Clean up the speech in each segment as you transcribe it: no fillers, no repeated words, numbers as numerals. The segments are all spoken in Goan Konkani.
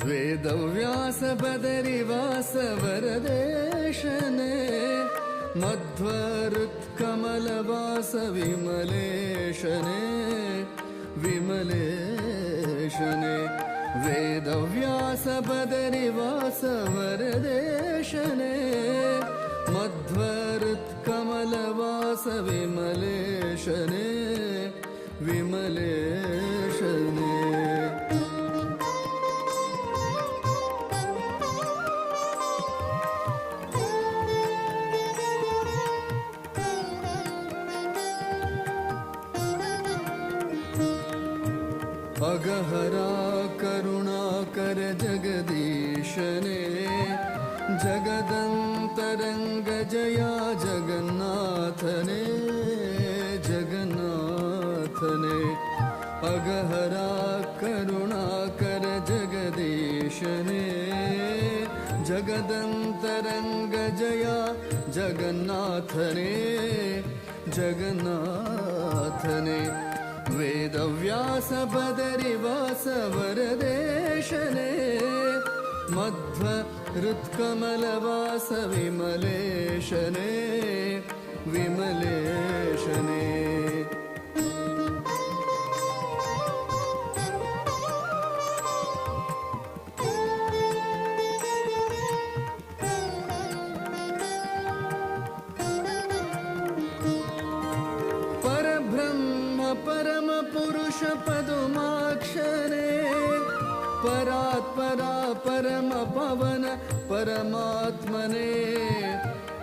वेदव्यास बदरिवास वरदेशने मध्वहृत्कमलवास विमलेशने विमलेशने। वेदव्यास बदरिवास वरदेशने मध्वहृत्कमलवास विमलेशने विमलेशने। अगहरा करुणाकर जगदीशने जगदंतरंग जया जगन्नाथने जगन्नाथने। अगहरा करुणाकर जगदीशने जगदंतरंग जया जगन्नाथने जगन्नाथने। वेदव्यास बदरिवास वरदेशने मध्वहृत्कमलवास विमलेशने विमलेशने। परब्रह्म परम पुरुष पदुमाक्षरे परात्परा परम पवन परमात्मने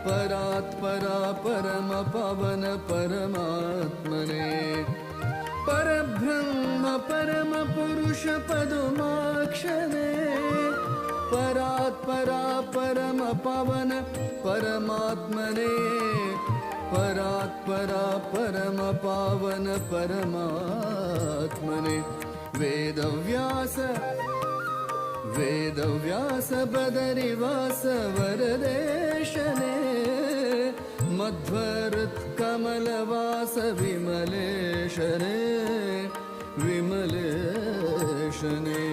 परात्परा परम पवन परमात्मने। परब्रह्म परम पुरुष पदुमाक्षरे परात्परा परम पवन परमात्मने परात्परा परम पावन परमात्मने। वेदव्यास वेदव्यास बदरिवास वरदेशने मध्वहृत्कमलवास विमलेशने विमलेशने।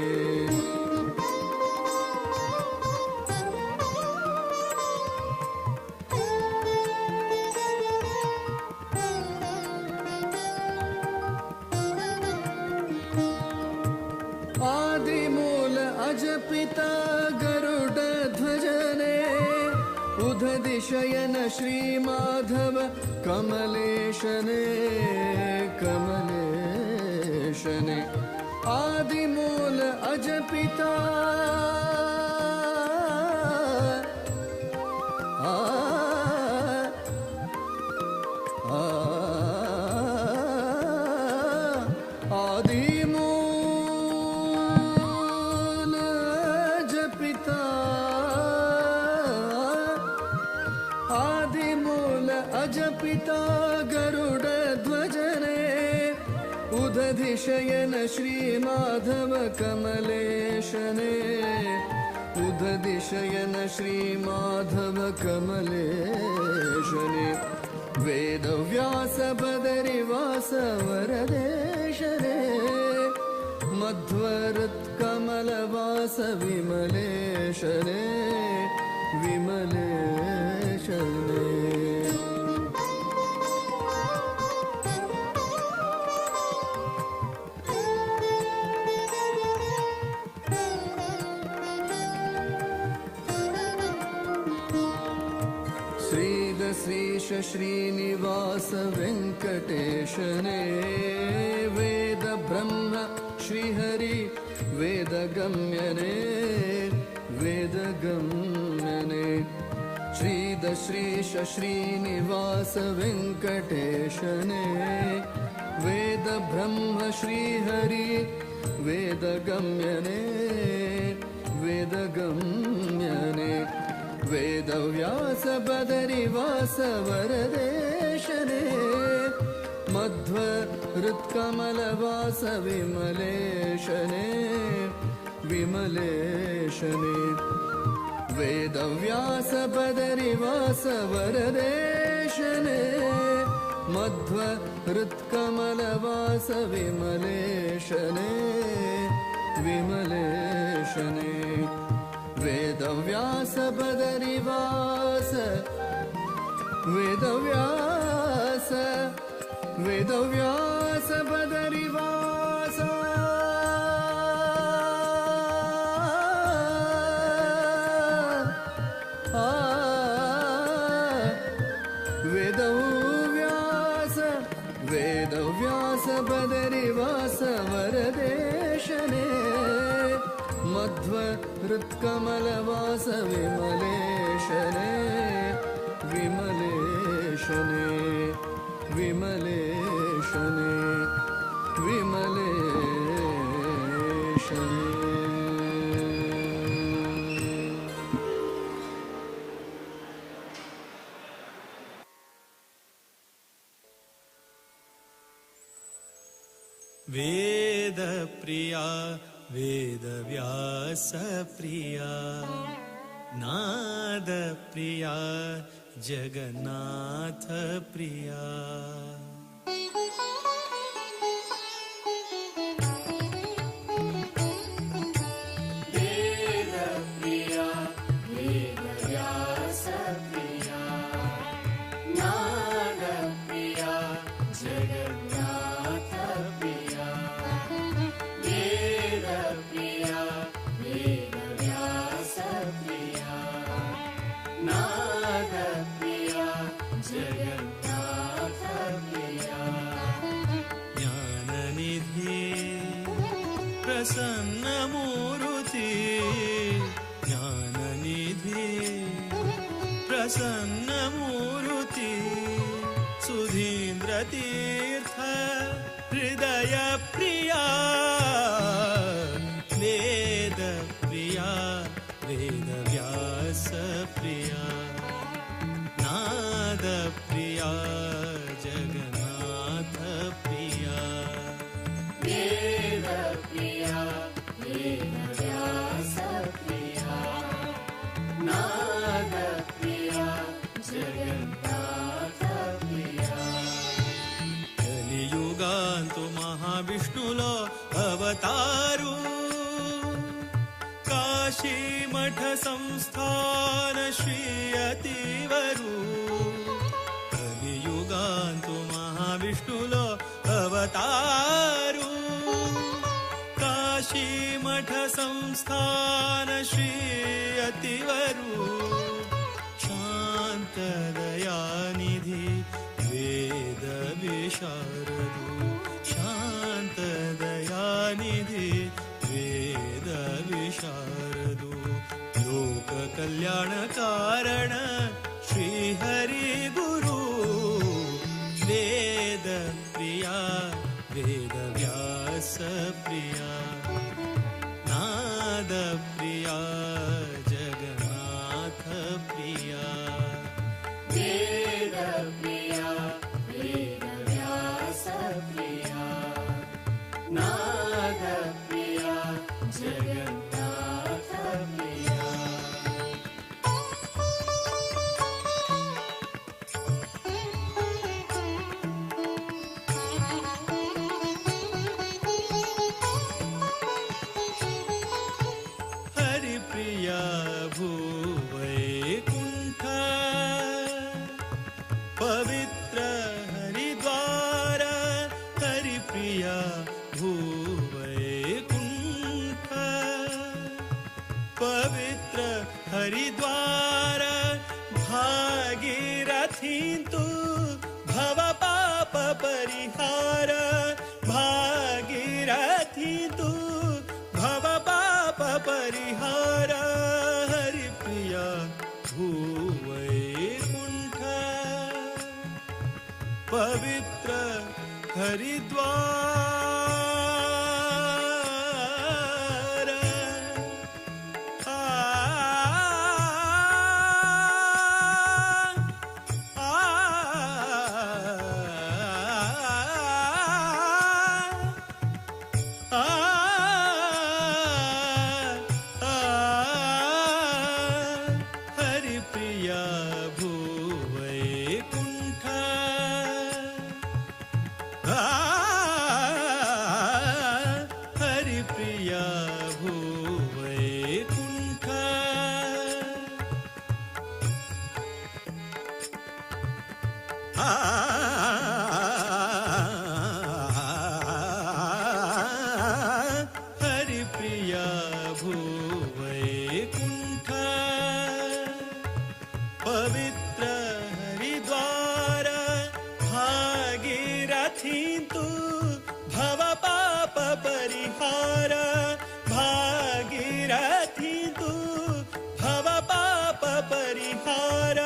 आदिमूल अजपिता गरुड ध्वजने उदधिशयन श्री माधव कमलेशने कमलेशने। आदिमूल अजपिता आदिमूल अजपिता गरुड ध्वजने उदधिशयन श्री माधव कमलेशने उदधिशयन श्री माधव कमलेशने। वेदव्यास बदरिवास वरदेशने मध्वहृत्कमलवास विमलेशने विमलेशने। श्रीदश्रीश श्रीनिवास वेंकटेशने वेद ब्रह्म श्रीहरि वेदगम्यने वेदगम्यने। श्रीदश्रीश श्रीनिवास वेंकटेशने वेद ब्रह्म श्रीहरि वेदगम्यने वेदगम्यने। वेदव्यास बदरिवास वरदेशने मध्वहृत्कमलवास विमलेशने विमलेशने। वेदव्यास बदरिवास वरदेशने मध्वहृत्कमलवास विमलेशने विमलेशने वेदव्यास बदरिवास वेदव्यास वेदव्यास बदरिवास वेदव्यास वेदव्यास बदरिवास वरदेशने मध्व हृत्कमलवास विमलेशने विमलेशने विमलेशने विमलेशने। वेद प्रिया वेदव्यास प्रिया नाद प्रिया जगन्नाथ प्रिया। वेद प्रिया वेदव्यास प्रिया नाद प्रिया जगन्नाथ प्रिया। वेद प्रिया वेदव्यास प्रिया नाद प्रिया जगन्नाथ प्रिया। ज्ञाननिधि प्रसन्न मूर्ति ज्ञाननिधि प्रसन्न मूर्ति सुधीन्द्र तीर्थ हृदय प्रिया वेद प्रिया वेदव्यास प्रिया नाद प्रिया जगन्नाथ प्रिया। वेद प्रिया वेदव्यास प्रिया नाद प्रिया जगन्नाथ प्रिया। कलियुगांतु महाविष्णुलो अवतारू काशी मठ संस्थान श्री अतिवरु। कलियुगांतु महाविष्णुलो अवतारू काशी मठ संस्थान श्री अतिवरु। शांत दयानिधि वेद विशारदु शांत दयानिधि वेद विशारदु। लोक कल्याण कारण श्री हरि गुरु वेद प्रिया वेद व्यास प्रिया नाद प्रिया जगन्नाथ प्रिया। वेद प्रिया वेद व्यास प्रिया नाद प्रिया जगन्नाथ प्रिया। हरिप्रिया भूवैकुंठ पवित्र हरिद्वार। हरिप्रिया भूवैकुंठ पवित्र हरिद्वार। भागीरथी तु भव पाप परिहार। भागीरथी तु भव पाप परिहार। हरिप्रिया भूवैकुंठ पवित्र हरिद्वार। पाप परिहार भागीरथी तू भव पाप परिहार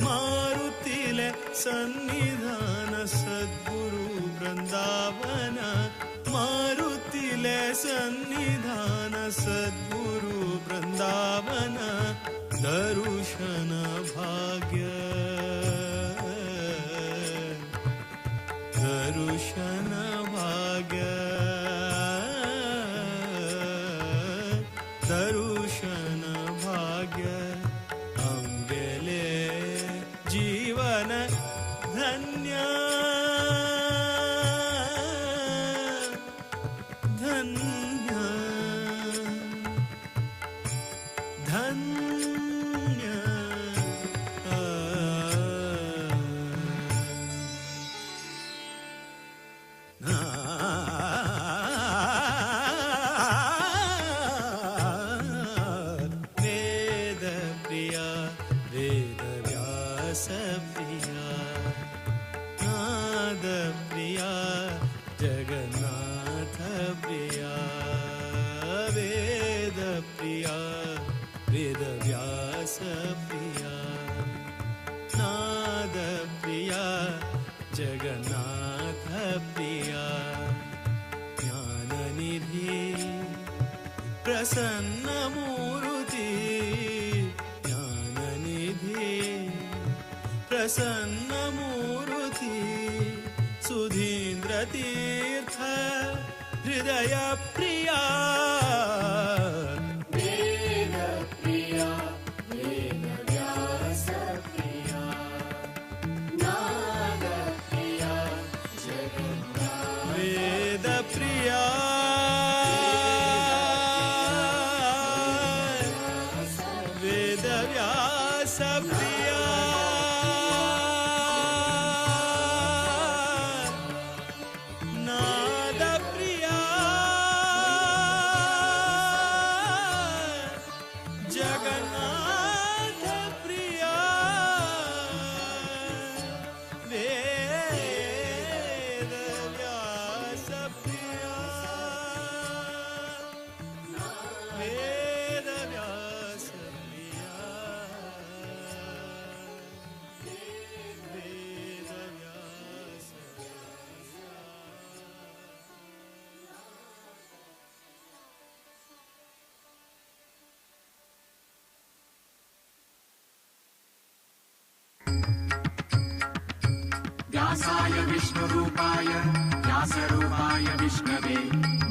मारुतिले सन्निधान सद्गुरु वृंदावन मारुतिले सन्निधान सद्गुरु वृंदावन दर्शन भाग्य दर्शन भाग्य दर्शन भाग्य अंगेले जीवन धन्य धन्य धन्य। वेद प्रिया वेद व्यास प्रिया नाद प्रिया जगन्नाथ प्रिया वेद प्रिया वेद व्यास प्रिया नाद प्रिया जगन्नाथ प्रिया ज्ञाननिधि प्रसन्न मूर्ति ज्ञाननिधि प्रसन्न मूर्ति सुधीन्द्र तीर्थ हृदय प्रिया वेद प्रिया वेद व्यास प्रिया नाद प्रिया जगन्नाथ वेद प्रिया वेद व्यास प्रिया नाद प्रिया जगन्नाथ प्रिया वेद व्यास प्रिया वेद व्यास प्रिया वेद व्यास। व्यासाय विष्णुरूपाय व्यासरूपाय विष्णवे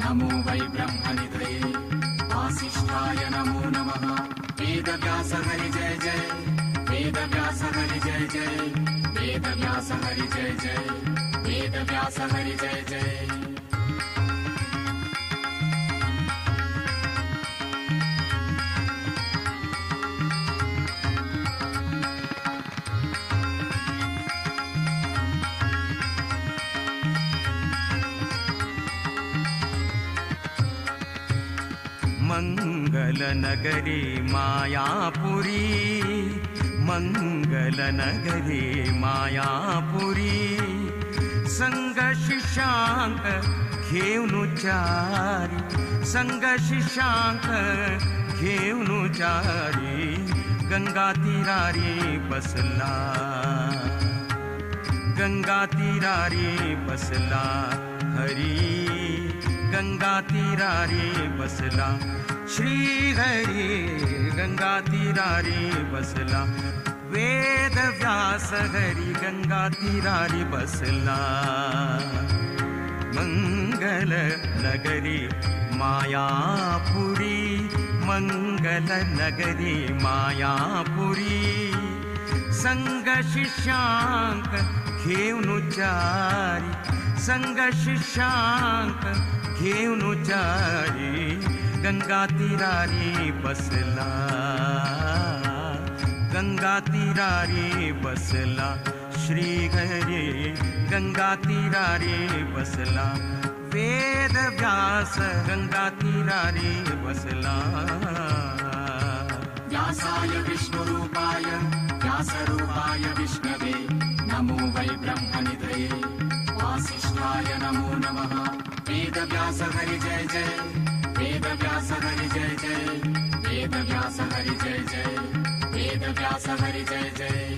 नमो वै ब्रह्मनिधये वासिष्ठाय नमो नमः। वेदव्यास हरि जय जय वेदव्यास हरि जय जय वेदव्यास हरि जय जय वेदव्यास हरि जय जय। मंगलनगरी मायापुरी मंगलनगरी मायापुरी संग शिशांक घेऊन चारी संग शिशांक घेऊन चारी गंगा तीरारी बसला गंगा तीरारी बसला हरी गंगा तीरारी बसला श्री हरी गंगा तीरारी बसला वेद व्यास हरी गंगा तीरारी बसला मंगल नगरी मायापुरी मंगल नगरी मायापुरी संग शिशांक घेऊन चारी संग शिशांक घेऊन चारी गंगा तीरारी बसला गंगा तीरारी बसला श्री हरी गंगा तीरारी बसला वेद व्यास गंगा तीरारी बसला। व्यासाय विष्णुरूपाय व्यासरूपाय विष्णवे नमो वै ब्रह्मनिधये वासिष्ठाय नमो नमः। वेदव्यास हरि जय जय, वेदव्यास हरि जय जय, वेदव्यास हरि जय जय, वेदव्यास हरि जय जय।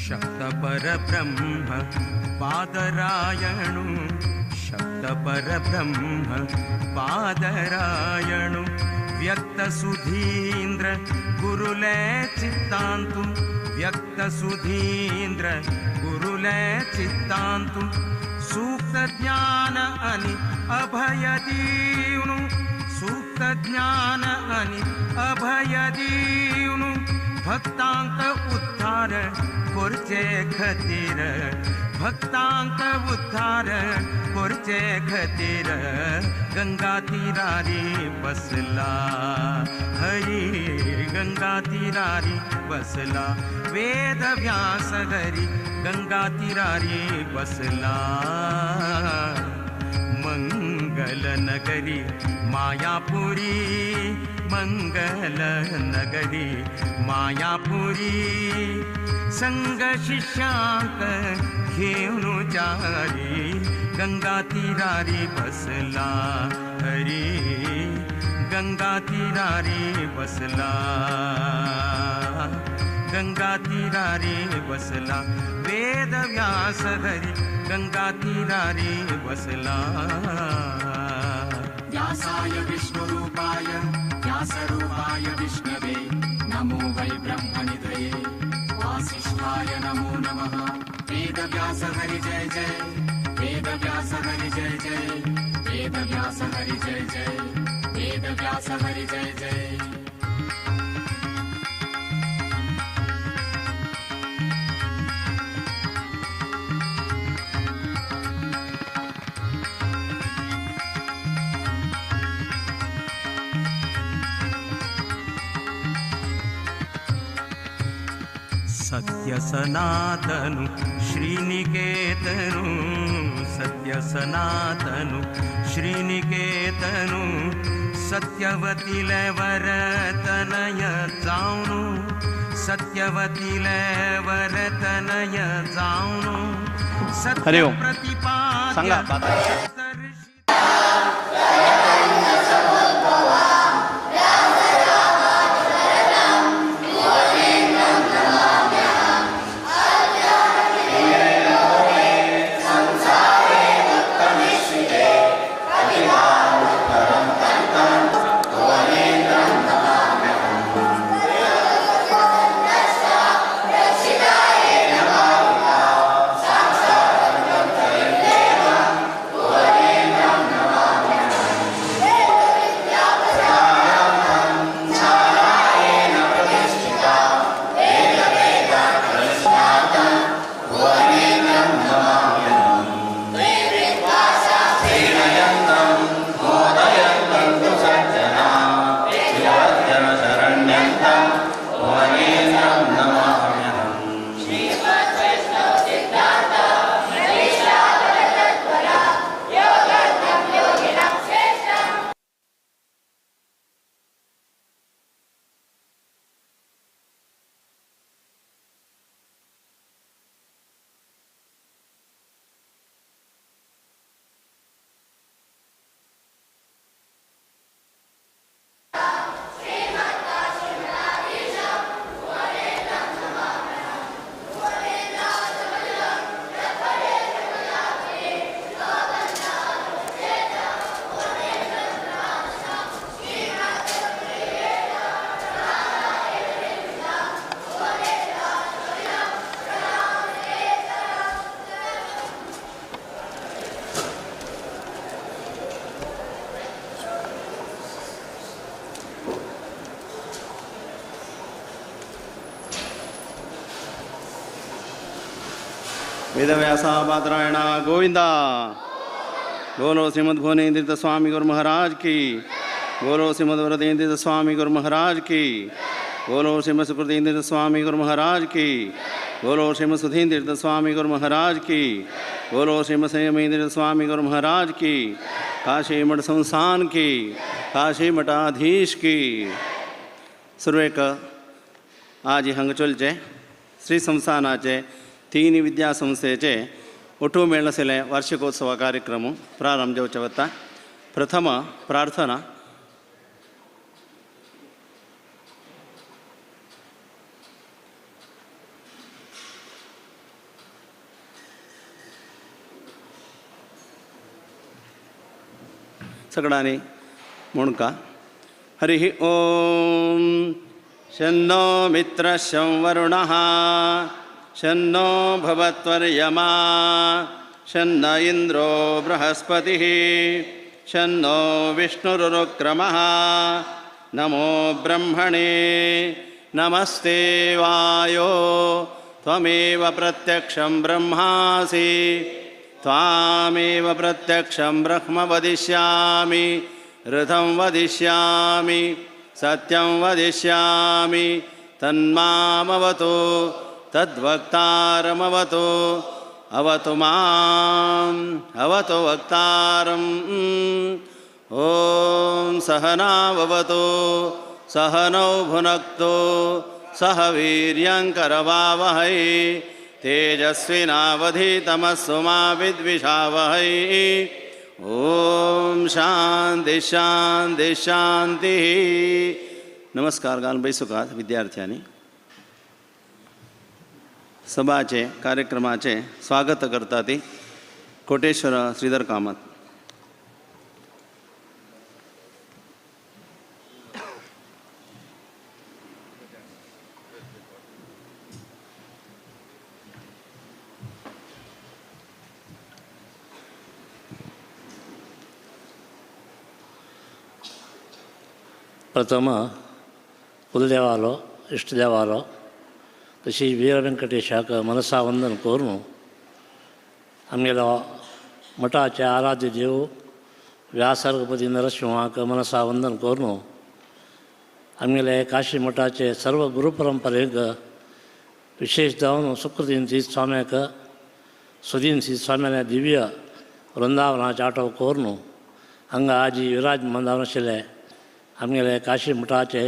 शब्द परब्रह्म पादरायणु, शब्द परब्रह्म पादरायणु, व्यक्त सुधींद्र गुरुले चित्तांतु, व्यक्त सुधींद्र गुरुले चित्तांतु, सूक्त ज्ञान अनि अभय दीवनु, सूक्त ज्ञान अनि अभय दीवनु, भक्तांक उद्धार करचे खातीर, भक्तांक उद्धार करचे खातीर, गंगा तीरारी बसला हरी, गंगा तीरारी बसला, वेद व्यास हरी गंगा तीरारी बसला। मंगल नगरी मायापुरी, मंगल नगरी मायापुरी, संग शिष्यांक घेऊन चारी, गंगा तीरारी बसला हरी, गंगा तीरारी बसला, गंगा तीरारी बसला, वेद व्यास हरी गंगा तीरारी बसला। व्यासाय विष्णुरूपाय व्यासरूपाय विष्णवे नमो वै ब्रह्मनिधये वासिष्ठाय नमो नमः। वेदव्यास हरि जय जय, वेदव्यास हरि जय जय, वेदव्यास हरि जय जय, वेदव्यास हरि जय जय। सत्य सनातनु श्रीनिकेतनु, सत्य सनातनु श्रीनिकेतनु, सत्यवतीले वरतनय जावनु, सत्यवतीले वरतनय जावनु, सत्य प्रतिपाद्य। वेदव्यास बादरायण गोविंदा। बोलो श्रीमद् भुवनेन्द्र स्वामी गुरु महाराज की, बोलो श्रीमद् वरदेन्द्र स्वामी गुरु महाराज की, बोलो श्रीमद् सुकृतेन्द्र स्वामी गुरु महाराज की, बोलो श्रीमद सुधीन्द्र स्वामी गुरु महाराज की। बोलो श्रीमद संयमेंद्र स्वामी गुरु महाराज की। काशी मठ संस्थान की। काशी मठाधीश की। सुरवेक आज हांगा श्री संस्थानाचे तीन विद्या संस्थेचे ಒಟ್ಟು ಮೇಳಸೆಲೆ ವಾರ್ಷಿಕೋತ್ಸವ ಕಾರ್ಯಕ್ರಮ ಪ್ರಾರಂಭ जावचे. ಪ್ರಥಮ ಪ್ರಾರ್ಥನಾ. सगळ्यांनी म्हणका हरि ओम. शन्नो मित्रः शं वरुणः शन्नो भवत्वर्यमा शन्न इंद्रो बृहस्पतिः शन्नो विष्णुरुक्रमः. नमो ब्रह्मणे नमस्ते वायो त्वमेव प्रत्यक्षं ब्रह्मासि त्वामेव प्रत्यक्षं ब्रह्म वदिष्यामि ऋतं वदिष्यामि सत्यं वदिष्यामि तन्मामवतु तद्वक्तारमवतु अवतु माम् अवतु वक्तारम्. ॐ सहनाववतु सहनौ भुनक्तु सह वीर्यङ्करवावहै तेजस्विनावधीतमस्सु मा विद्विषावहै. ॐ शांति शांति शांति. नमस्कार गान बैसुकात विद्यार्थ्यांनी. सभाचे कार्यक्रमाचे स्वागत करता ती कोटेश्वर श्रीधर कामत. प्रथम कुलदेवालो इष्टदेवालो तशी वीर वेंकटेशाक मनसा वंदन करून आमगेलो मठाचे आराध्य देव व्यासरगपती नरसिंहाक मनसा वंदन करून आमगेले काशी मठाचे सर्व गुरु परंपरेक विशेष जावन सुकृतीन स्वाम्याक सुदीन स्वाम्याले दिव्य वृंदावनाचे आठव करून हांगा आजी विराजमान जावन आशिल्ले आमगेले काशी मठाचे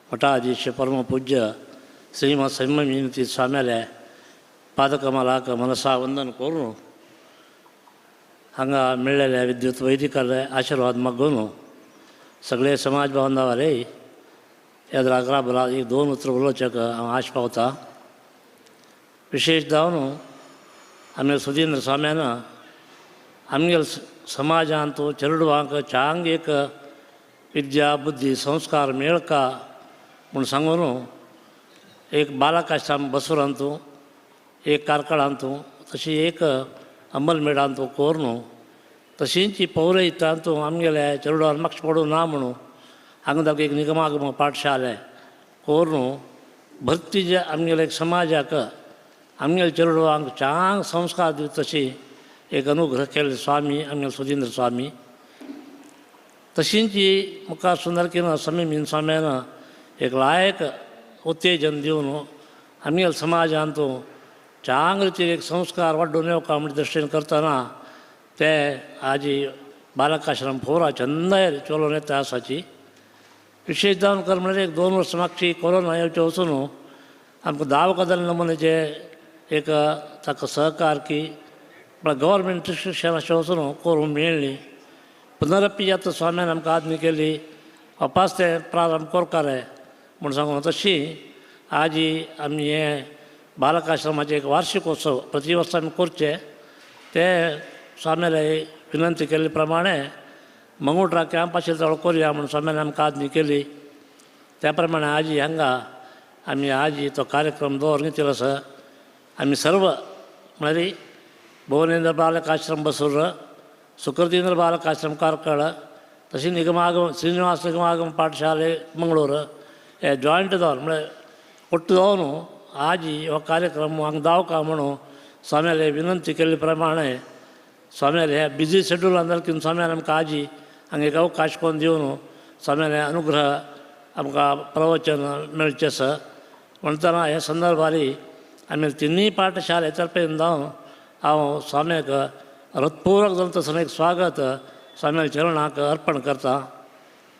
मठाधीश परमपूज्य श्रीमद संयमविनती स्वाम्याले पादकमलाक मनसा वंदन करून हांगा मेळ्ळेले विद्युत वैदिकाले आशीर्वाद मागून सगळे समाज बांधवाले ह्या द्रागरा बरा एक दोन उतरां उलोवच्याक हांव आश पावता. विशेष जावन आमगे सुधींद्र स्वाम्यान आमगेले समाजांत चेडवांक चांग एक विद्या बुद्धी संस्कार मेळका म्हूण सांगून एक बालकाश्रम बसुरांतू एक कार्कळांतू तशी एक अंबलमेडांतू करून तशींच पौरहितांतू आमगेले चेडवान मातशें पडूं ना म्हणून हांगा ताका एक निगमागम पाठशाले करून भरती जे आमगेले एक समाजाक आमगेले चेडवांक चांग संस्कार दिवचे तशी एक अनुग्रह केल्ले स्वामी आमगेले सुधींद्र स्वामी. तशींच मुखार सुंदरकीन समीमीन स्वाम्यान एक लायक उत्तेजन दिवन आमगेले समाजांत चांग रितीन एक संस्कार वाडून येवका म्हण दृश्टीन करतना ते आजी बालकाश्रम फोरा चंदाय चलोवन येता आसाची. विशेष जावन कर म्हणल्यार एक दोन वर्सां मागची कोरोना येवचे वचून आमकां दाव कदल नमुनेचे एक ताका सहकार की म्हळ्यार गव्हर्मेंट शिक्षण अशें वचून करूंक मेळ्ळी. पुनरपी आतां स्वाम्यान आमकां आज्ञा केली वापास तें प्रारंभ करकारे म्हूण सांगून तशी आजी आमी हें बालकाश्रमाचें एक वार्षिकोत्सव प्रति वर्सा आमी करचें तें स्वाम्याले विनंती केल्ले प्रमाणे मंगुटरा कॅम्प आशिल्लो तो करुया म्हूण स्वाम्यान आमकां आज्ञा केली. त्या प्रमाणे आजी हांगा आमी आजी तो कार्यक्रम दवरून घेतिल्लो आसा. आमी सर्व म्हळ्यार भुवनेंद्र बालकाश्रम बसूर सुकृतींद्र बालकाश्रम कार्कळ तशी निगमागम श्रीनिवास निगमागम पाठशाले मंगळूर हे जॉयंट जावन म्हळ्यार ಒಟ್ಟು जावन आजी हो कार्यक्रम हांगा दावका म्हणून स्वाम्याले विनंती केल्ले प्रमाणे स्वाम्याले हे बिजी शेड्यूल जाल्यार स्वाम्यान आमकां आजी हांगा एक अवकाश करून दिवन स्वाम्याले अनुग्रह आमकां प्रवचन मेळचें आसा. म्हणटना हे संदर्भारी आमी तिनूय पाठशाले तर्फेन जावन हांव स्वाम्याक हृत्पूर्वक जावन तसो एक स्वागत स्वाम्या चरणाक अर्पण करता.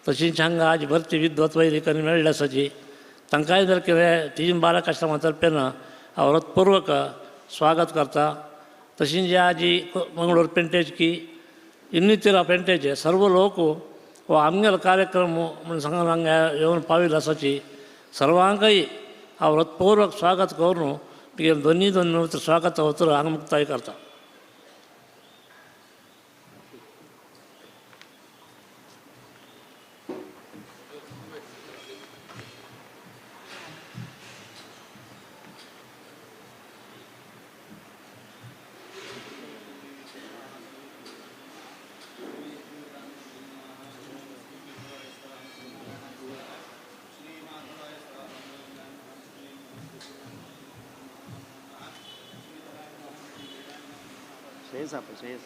तशींच हांगा आज भरती विद्वत वैदिकांनी मेळ्ळी आसाची तांकांय जर कितें तीन बालक आश्रमा तर्फेन हांव हृत्पूर्वक स्वागत करता. तशींच जे आजी मंगळूर पेंटेज की ಇನ್ನಿತರ ಪೆಂಟೇಜ್ ಸರ್ವ ಲೋಕು ಓ ಆಮ್ಗೆಲ ಕಾರ್ಯಕ್ರಮ म्हूण सांगून हांगा येवन पाविल्लो आसाची सर्वांकय हांव हृत्पूर्वक स्वागत करून तुगे दोनी दोन स्वागत उतर हांगा मुक्ताय करता. श्रेयस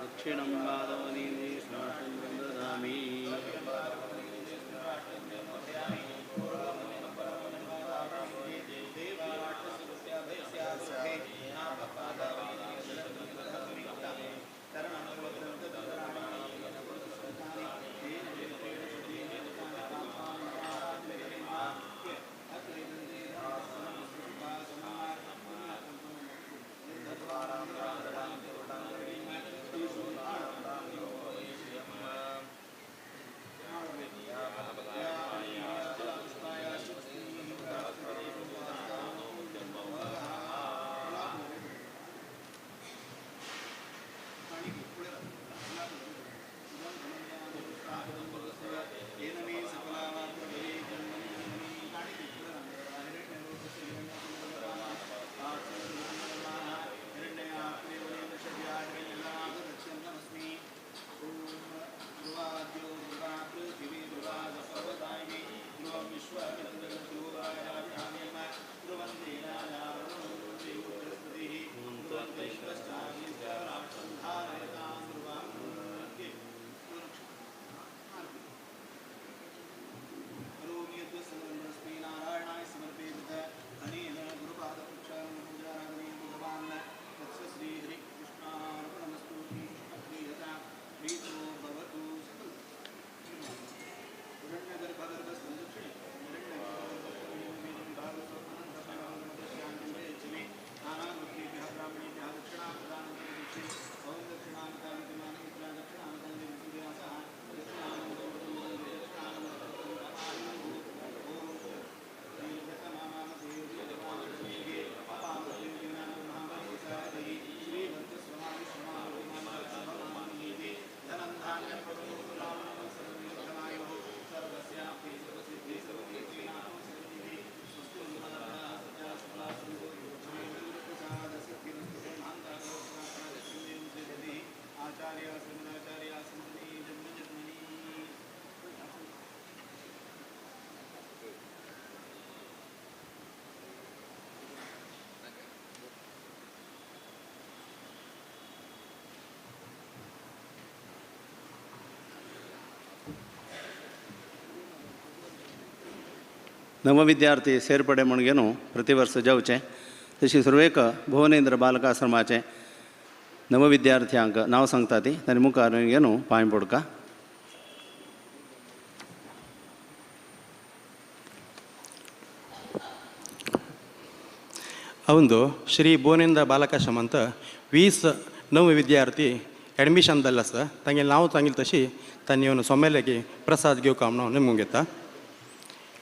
दक्षिणं पादवनीराष्ट्रं ददामि. नवविद्यार्थी सेरपडे म्हूण घेवन प्रति वर्स जावचें. तशी सुरवेक भुवनेंद्र बालकाश्रमाचें नवविद्यार्थ्यांक नांव सांगता ती तांणी मुखार घेवन पांय पडका. ಅವಂದು ಶ್ರೀ ಭುವನೇಂದ್ರ ಬಾಲಕಾಶ್ರಮ ಅಂತ 20 ನವ ವಿದ್ಯಾರ್ಥಿ ಅಡ್ಮಿಷನ್ ದಲ್ಲ ಸರ್. ತಂಗಿಲ್ ನಾವು ತಂಗಿಲ್ ತಶಿ ತನ್ನ ಸೊಮ್ಮೆಲೆಗೆ ಪ್ರಸಾದ್ ಗಿವ್ ಕಾಮನ ನಿಮ್ಗೆ.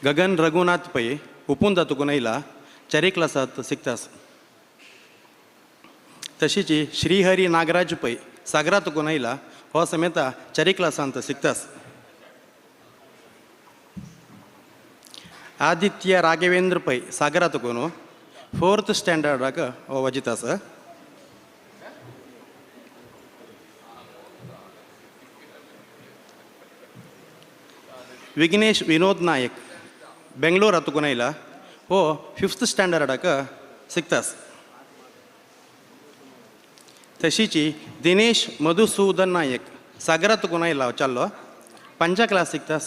ಗಗನ್ ರಘುನಾಥ್ ಪೈ ಉಪುಂದ ತುಕುನ ಇಲ್ಲ ಚರಿ ಕ್ಲಾಸಾತ್ ಸಿಕ್ತಾಸ್. तशीची श्रीहरी नागराज पै सागरा तुकून आयला हो समेत चारी क्लासांत सिकतास. आदित्य राघवेंद्र पै सागरा तुकून फोर्थ स्टँडर्डाक हो वजितास. विघ्नेश विनोद नायक बेंगलोर तुकून आयला हो फिफ्थ स्टँडर्डाक सिकतास. तशीची दिनेश मधुसूदन नायक सागरा तुकून आयला चाललो पंचा क्लास सिकतास.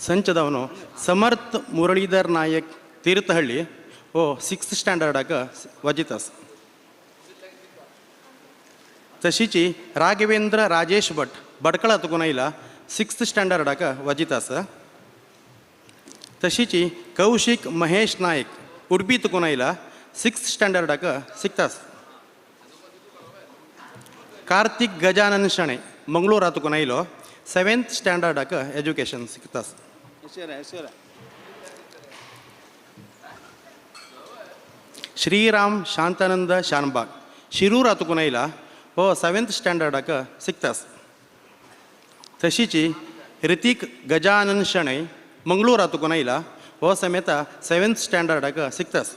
संचदवनो समर्थ मुरळीधर नायक तीर्थहಳ್ಳಿ हो सिक्स्थ स्टँडर्डाक वजितास. तशीची राघवेंद्र राजेश भट बडकळा तुकून आयला सिक्स्थ स्टँडर्डाक वजितास. तशीची कौशिक महेश नायक उडपी तुकून आयला सिक्स्थ स्टँडर्डाक सिकतास. कार्तिक गजानन शणे मंगळूरा तुकून आयलो सेवेंथ स्टँडर्डाक एज्युकेशन सिकतास. श्रीराम शांतानंद शानबाग शिरूरा तुकून आयला हो सेवेंथ स्टँडर्डाक सिकतास. तशीची ऋतिक गजानन शणै मंगळूरा तुकून आयला हो समेत सेवेंथ स्टँडर्डाक सिकतास.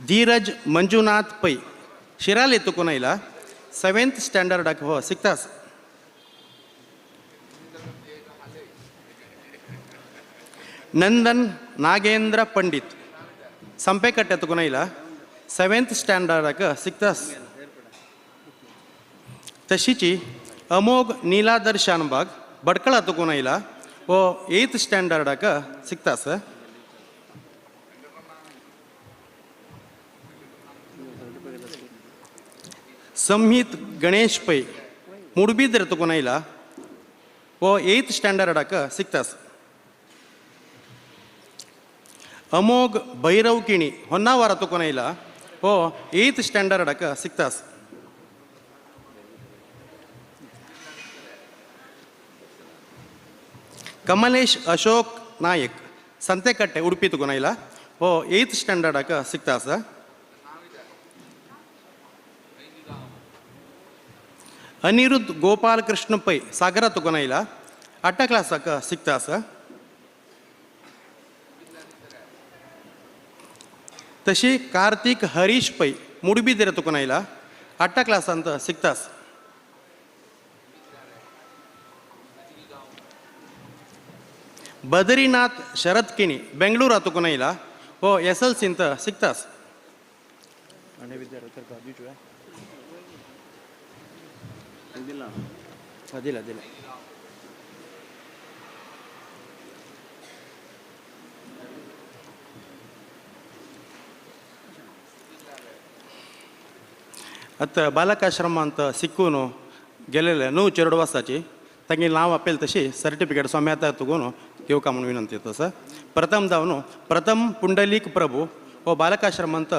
धीरज मंजुनाथ पै शिराले तुकून आयला सेवेंथ स्टँडर्डाक हो सिकतास. नंदन नागेंद्र पंडित संपेकट्टे तुकून आयला सेवेंथ स्टँडर्डाक सिकतास. तशीची अमोघ नीलाधर शानबाग बडकळा तुकून आयला हो एथ स्टँडर्डाक सिकतास. संहित गणेश पै मुडबिद्र तुकून आयला हो एथ स्टँडर्डाक सिकतास. अमोघ भैरव किणी होन्नावार तुकून आयला हो एथ स्टँडर्डाक सिकतास. कमलेश अशोक नायक संतेकट्टे उडपी तुकून आयला हो एथ स्टँडर्डाक सिकतास. अनिरुद्ध गोपालकृष्ण पै सागरा तुकून आयला आठा क्लासाक सिकतास. तशी कार्तिक हरीश पै मुडबिद्रे तुकून आयला आठा क्लासांत सिकतास. बद्रीनाथ शरद किणी बेंगळूरा तुकून आयला हो एस एल सींत सिकतास. दिला दिला. आतां बालकाश्रमांत शिकून गेलेले न्हू चेरडू वर्साची तांगे नांव आपले तशी सर्टिफिकेट स्वामी तुगून घेवका म्हणून विनंती तसं. प्रथम जावन प्रथम पुंडलीक प्रभू हो बालकाश्रमांत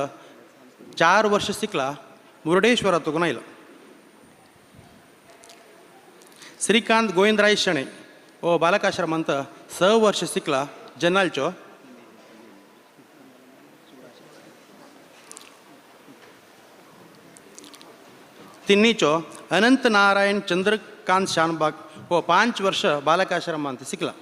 4 वर्ष शिकला मुर्डेश्वरा तुगून आयलो. श्रीकांत गोविंदराय शणै हो बालकाश्रमांत 6 वर्ष शिकला जनालचो. तिन्नीचो अनंत नारायण चंद्रकांत शानबाग हो 5 वर्ष बालकाश्रमांत शिकला.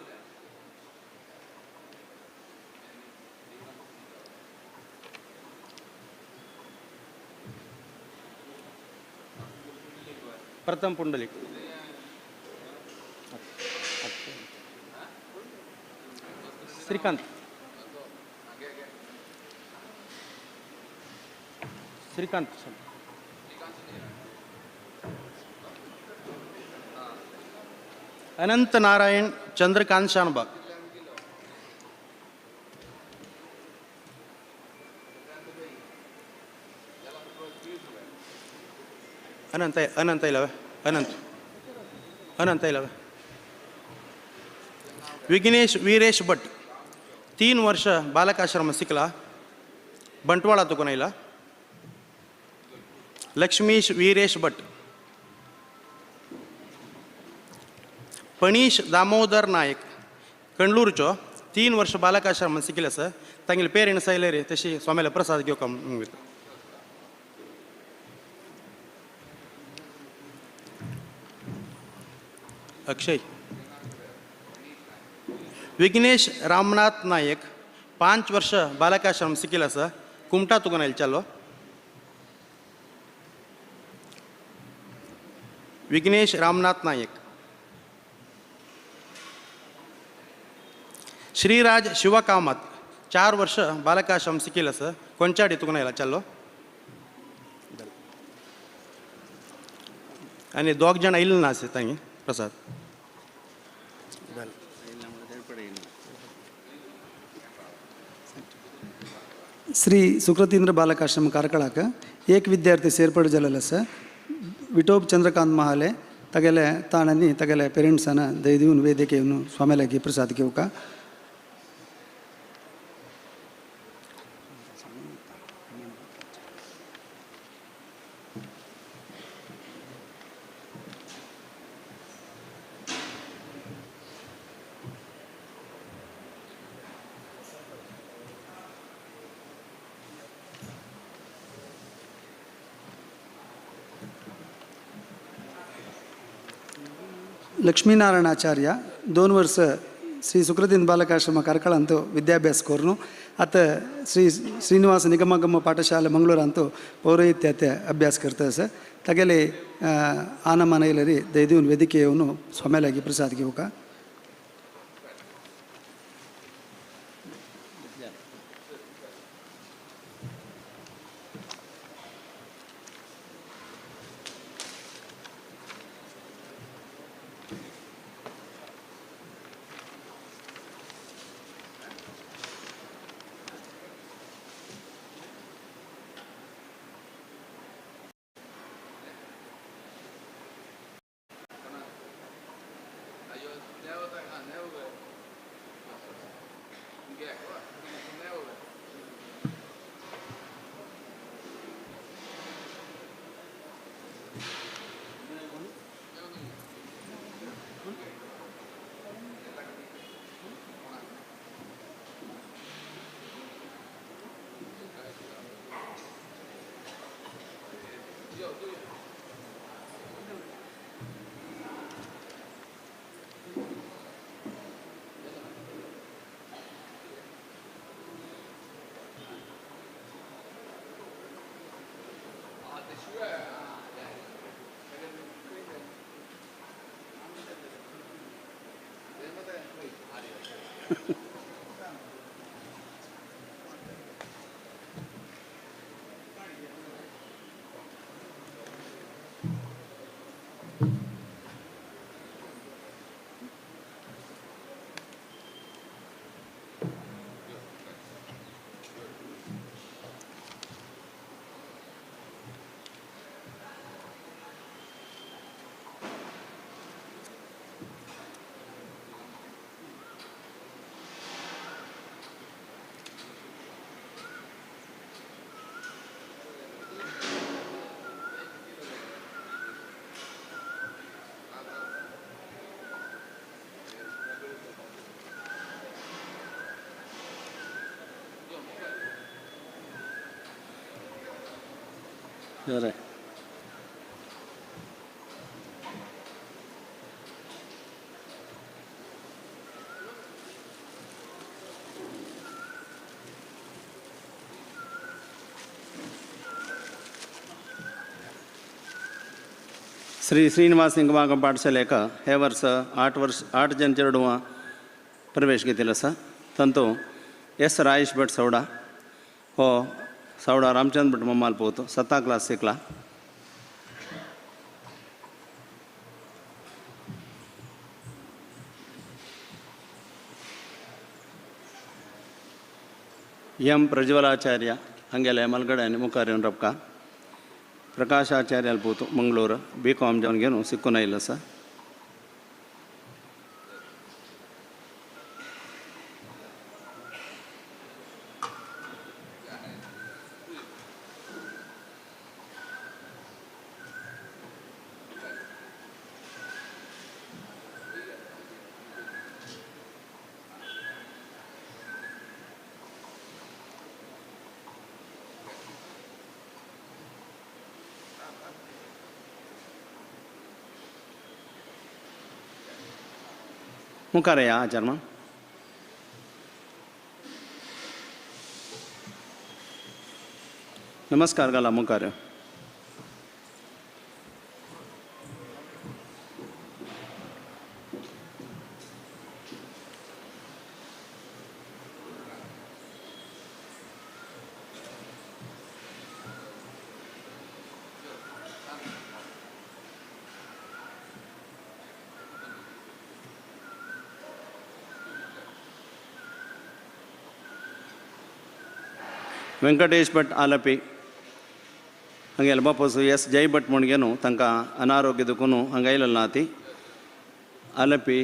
प्रथम पुंडलिक श्रीकांत श्रीकांत अनंत नारायण चंद्रकांत शानबाग. अनंत अनंत आयला अनंत अनंत आयला. विघ्नेश वीरेश भट 3 वर्ष बालकाश्रम शिकला, बंटवाळा तुकून आयला. लक्ष्मीश वीरेश भट. पणीश दामोदर नायक कणलूरचो 3 वर्ष बालकाश्रम शिकले आसा. तांगेले पेरेंट्स आयले रे तशी स्वामीले प्रसाद घेवंक म्हणून. अक्षय. विघ्नेश रामनाथ नायक 5 वर्ष बालकाश्रम शिकले आसा, कुमटा तुकून आयले चालो. विघ्नेश रामनाथ नायक. श्रीराज शिवकामत 4 वर्ष बालकाश्रम शिकले आसा, कोंचाडी तुकून आयला चालो. आनी 2 जाण आयले ना आसा तांगे प्रसाद. श्री सुकृतींद्र बालकाश्रम कार्कळाक एक विद्यार्थी सेर्पड जालेलो आसा, विठोब चंद्रकांत महाले. तगेले ताणांनी तगेले पेरेंट्सान दय दिवन वेदिके येवन स्वामी लागीं प्रसाद घेवका. लक्ष्मीनारायणाचार्य 2 वर्ष श्री सुकृतींद्र बालकाश्रम कार्कळांत विद्याभ्यास करून आतां श्री श्रीनिवास निगमागम पाठशाला मंगळूरांत पौरोहित्यात अभ्यास करता आसा. तागेले आनमान आयले दय दिवन वेदिके येवन स्वामी लागीं प्रसाद घेवका. बरें. श्री श्रीनिवास निगमागम पाठशालेक हे वर्स 8 वर्स 8 जन चेडवां प्रवेश घेतिल्लो आसा. तांतू एस राजेश भट सवडा हो सवडा रामचंद्र भट मम्माल पोवतो 7 क्लास शिकला. ಎಂ ಪ್ರಜ್ವಲಾಚಾರ್ಯ ಹಂಗೆಲ್ಲ ಮಲ್ಗಡೆ ಮುಖಾರಿ ರಪ್ಕ. ಪ್ರಕಾಶಾಚಾರ್ಯ ಅಲ್ಪೂತು ಮಂಗಳೂರು ಬಿ ಕಾಮ್ ಜವನಿಗೇನು ಸಿಕ್ಕುನ ಇಲ್ಲ ಸರ್. मुखार या आचार्य. नमस्कार घाला मुखार. ವೆಂಕಟೇಶ್ ಭಟ್ ಆಲಪಿ ಹಂಗೆಲ್ಲ ಬಾಪಸು ಎಸ್ ಜೈ ಭಟ್ ಮುಣ್ಗೇನು ತನಕ ಅನಾರೋಗ್ಯದಕ್ಕೂ ಹಂಗೈಲಲ್ನಾತಿ ಆಲಪಿ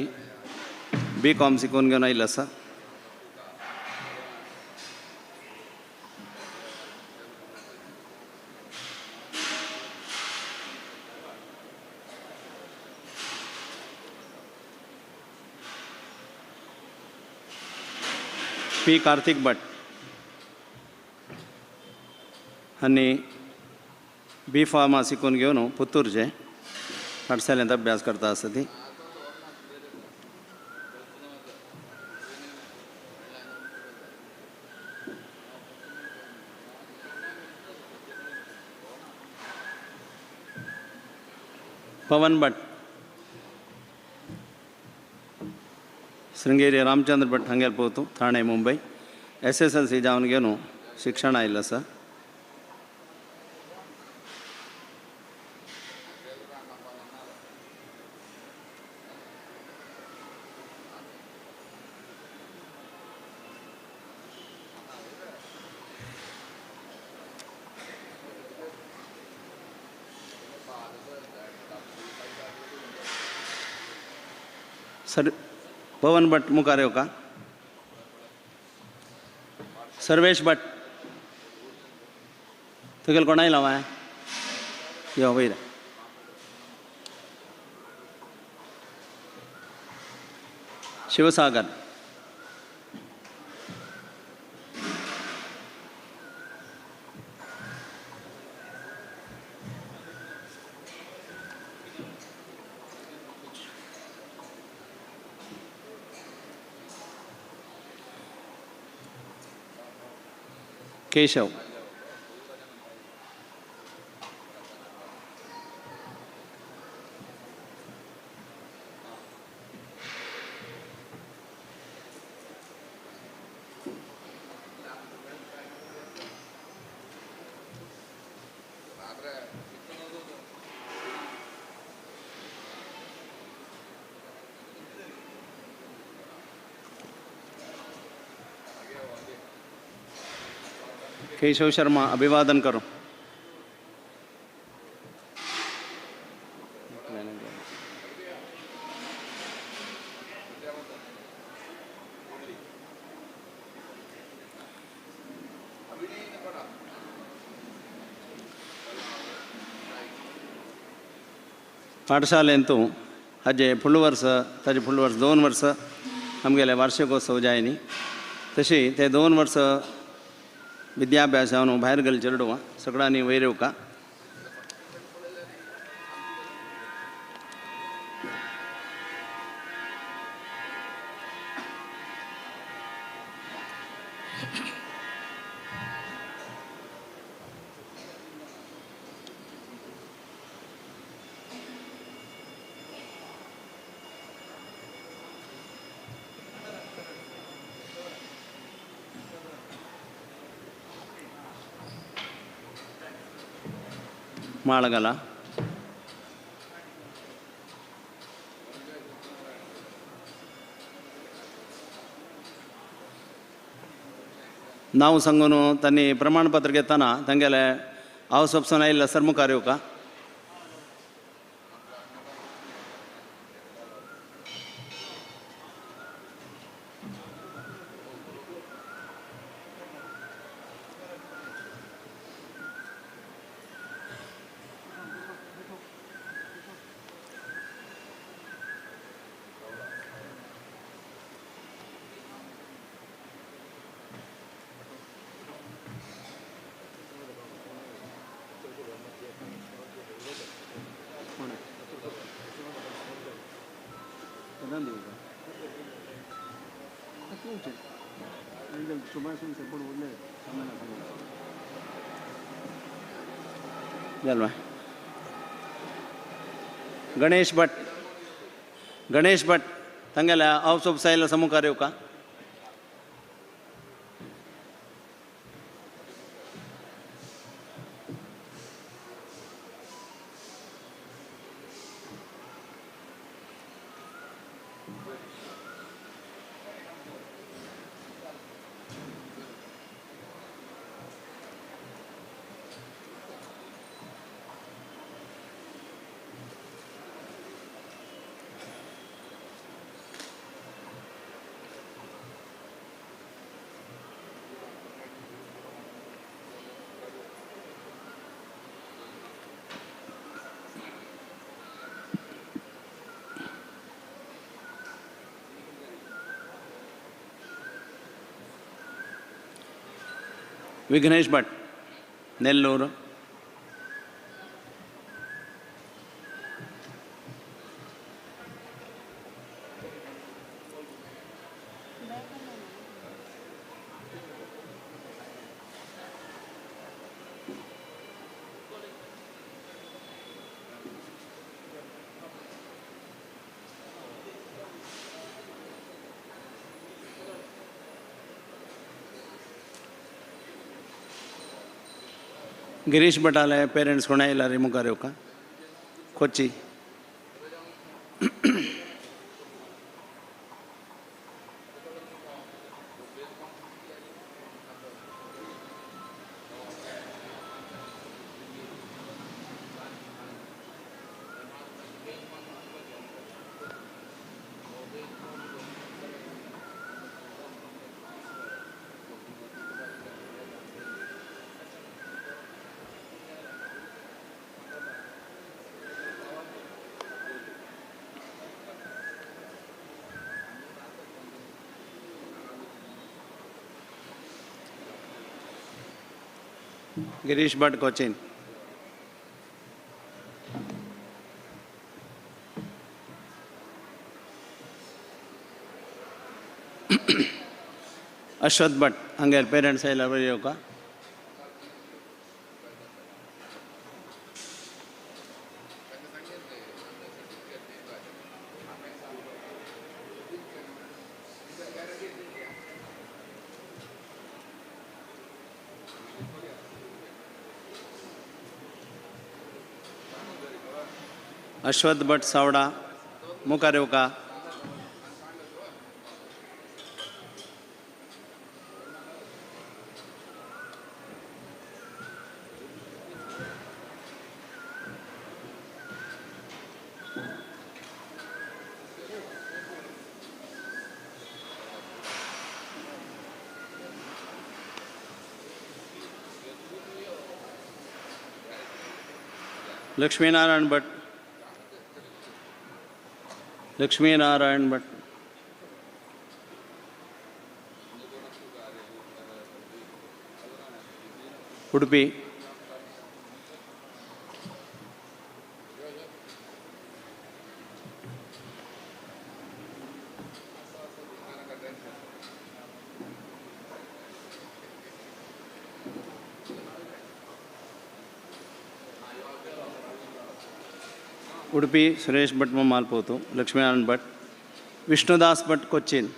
ಬಿ ಕಾಮ್ ಸಿಕ್ಕೋನ್ಗೇನೋ ಇಲ್ಲ ಸರ್. ಪಿ ಕಾರ್ತಿಕ್ ಭಟ್ आनी बी फार्मा शिकून घेवन पुत्तूरचे पाठशालेंत अभ्यास करता आसा ती. पवन भट शृंगेरी रामचंद्र भट हांगेर पोवतू Thane Mumbai SSLC जावन घेवन शिक्षण आयिल्लें आसा. सर पवन भट मुखार येवका. सर्वेश भट तुगेलो कोण आयला हांवें यो वयर. शिवसागर केशव केशव शर्मा अभिवादन करो. पाठशालेंतू हाजे फुडलो वर्स ताजे फुडलो वर्स 2 वर्स आमगेले वार्षिकोत्सव जाय न्ही तशी ते 2 वर्स विद्याभ्यास जावन भायर गेले चेडवां सगळ्यांनी वयर येवका. माळगला नांव सांगून तांणी प्रमाणपत्र घेतना तांगेले हांव सोपसून आयिल्लो सर मुखार येवका. गणेश भट, गणेश भट तांगेल्या हावस ऑफ सायला समुखार येवका. विघ्नेश भट, नेल्लूर. गिरीश भटाले पेरेंट्स कोण आयला रे मुखार येवका. कोची. गिरीश भट कोचीन. अश्वथ भट हांगेर पेरेंट्स आयल्यार बरें येवका. अश्वथ भट सावडा मुखार येवका. लक्ष्मीनारायण भट, लक्ष्मीनारायण भट. उडुपी. उडुपी सुरेश भट मालपोतु, लक्ष्मीनारायण भट, विष्णुदास भट कोच्चिन.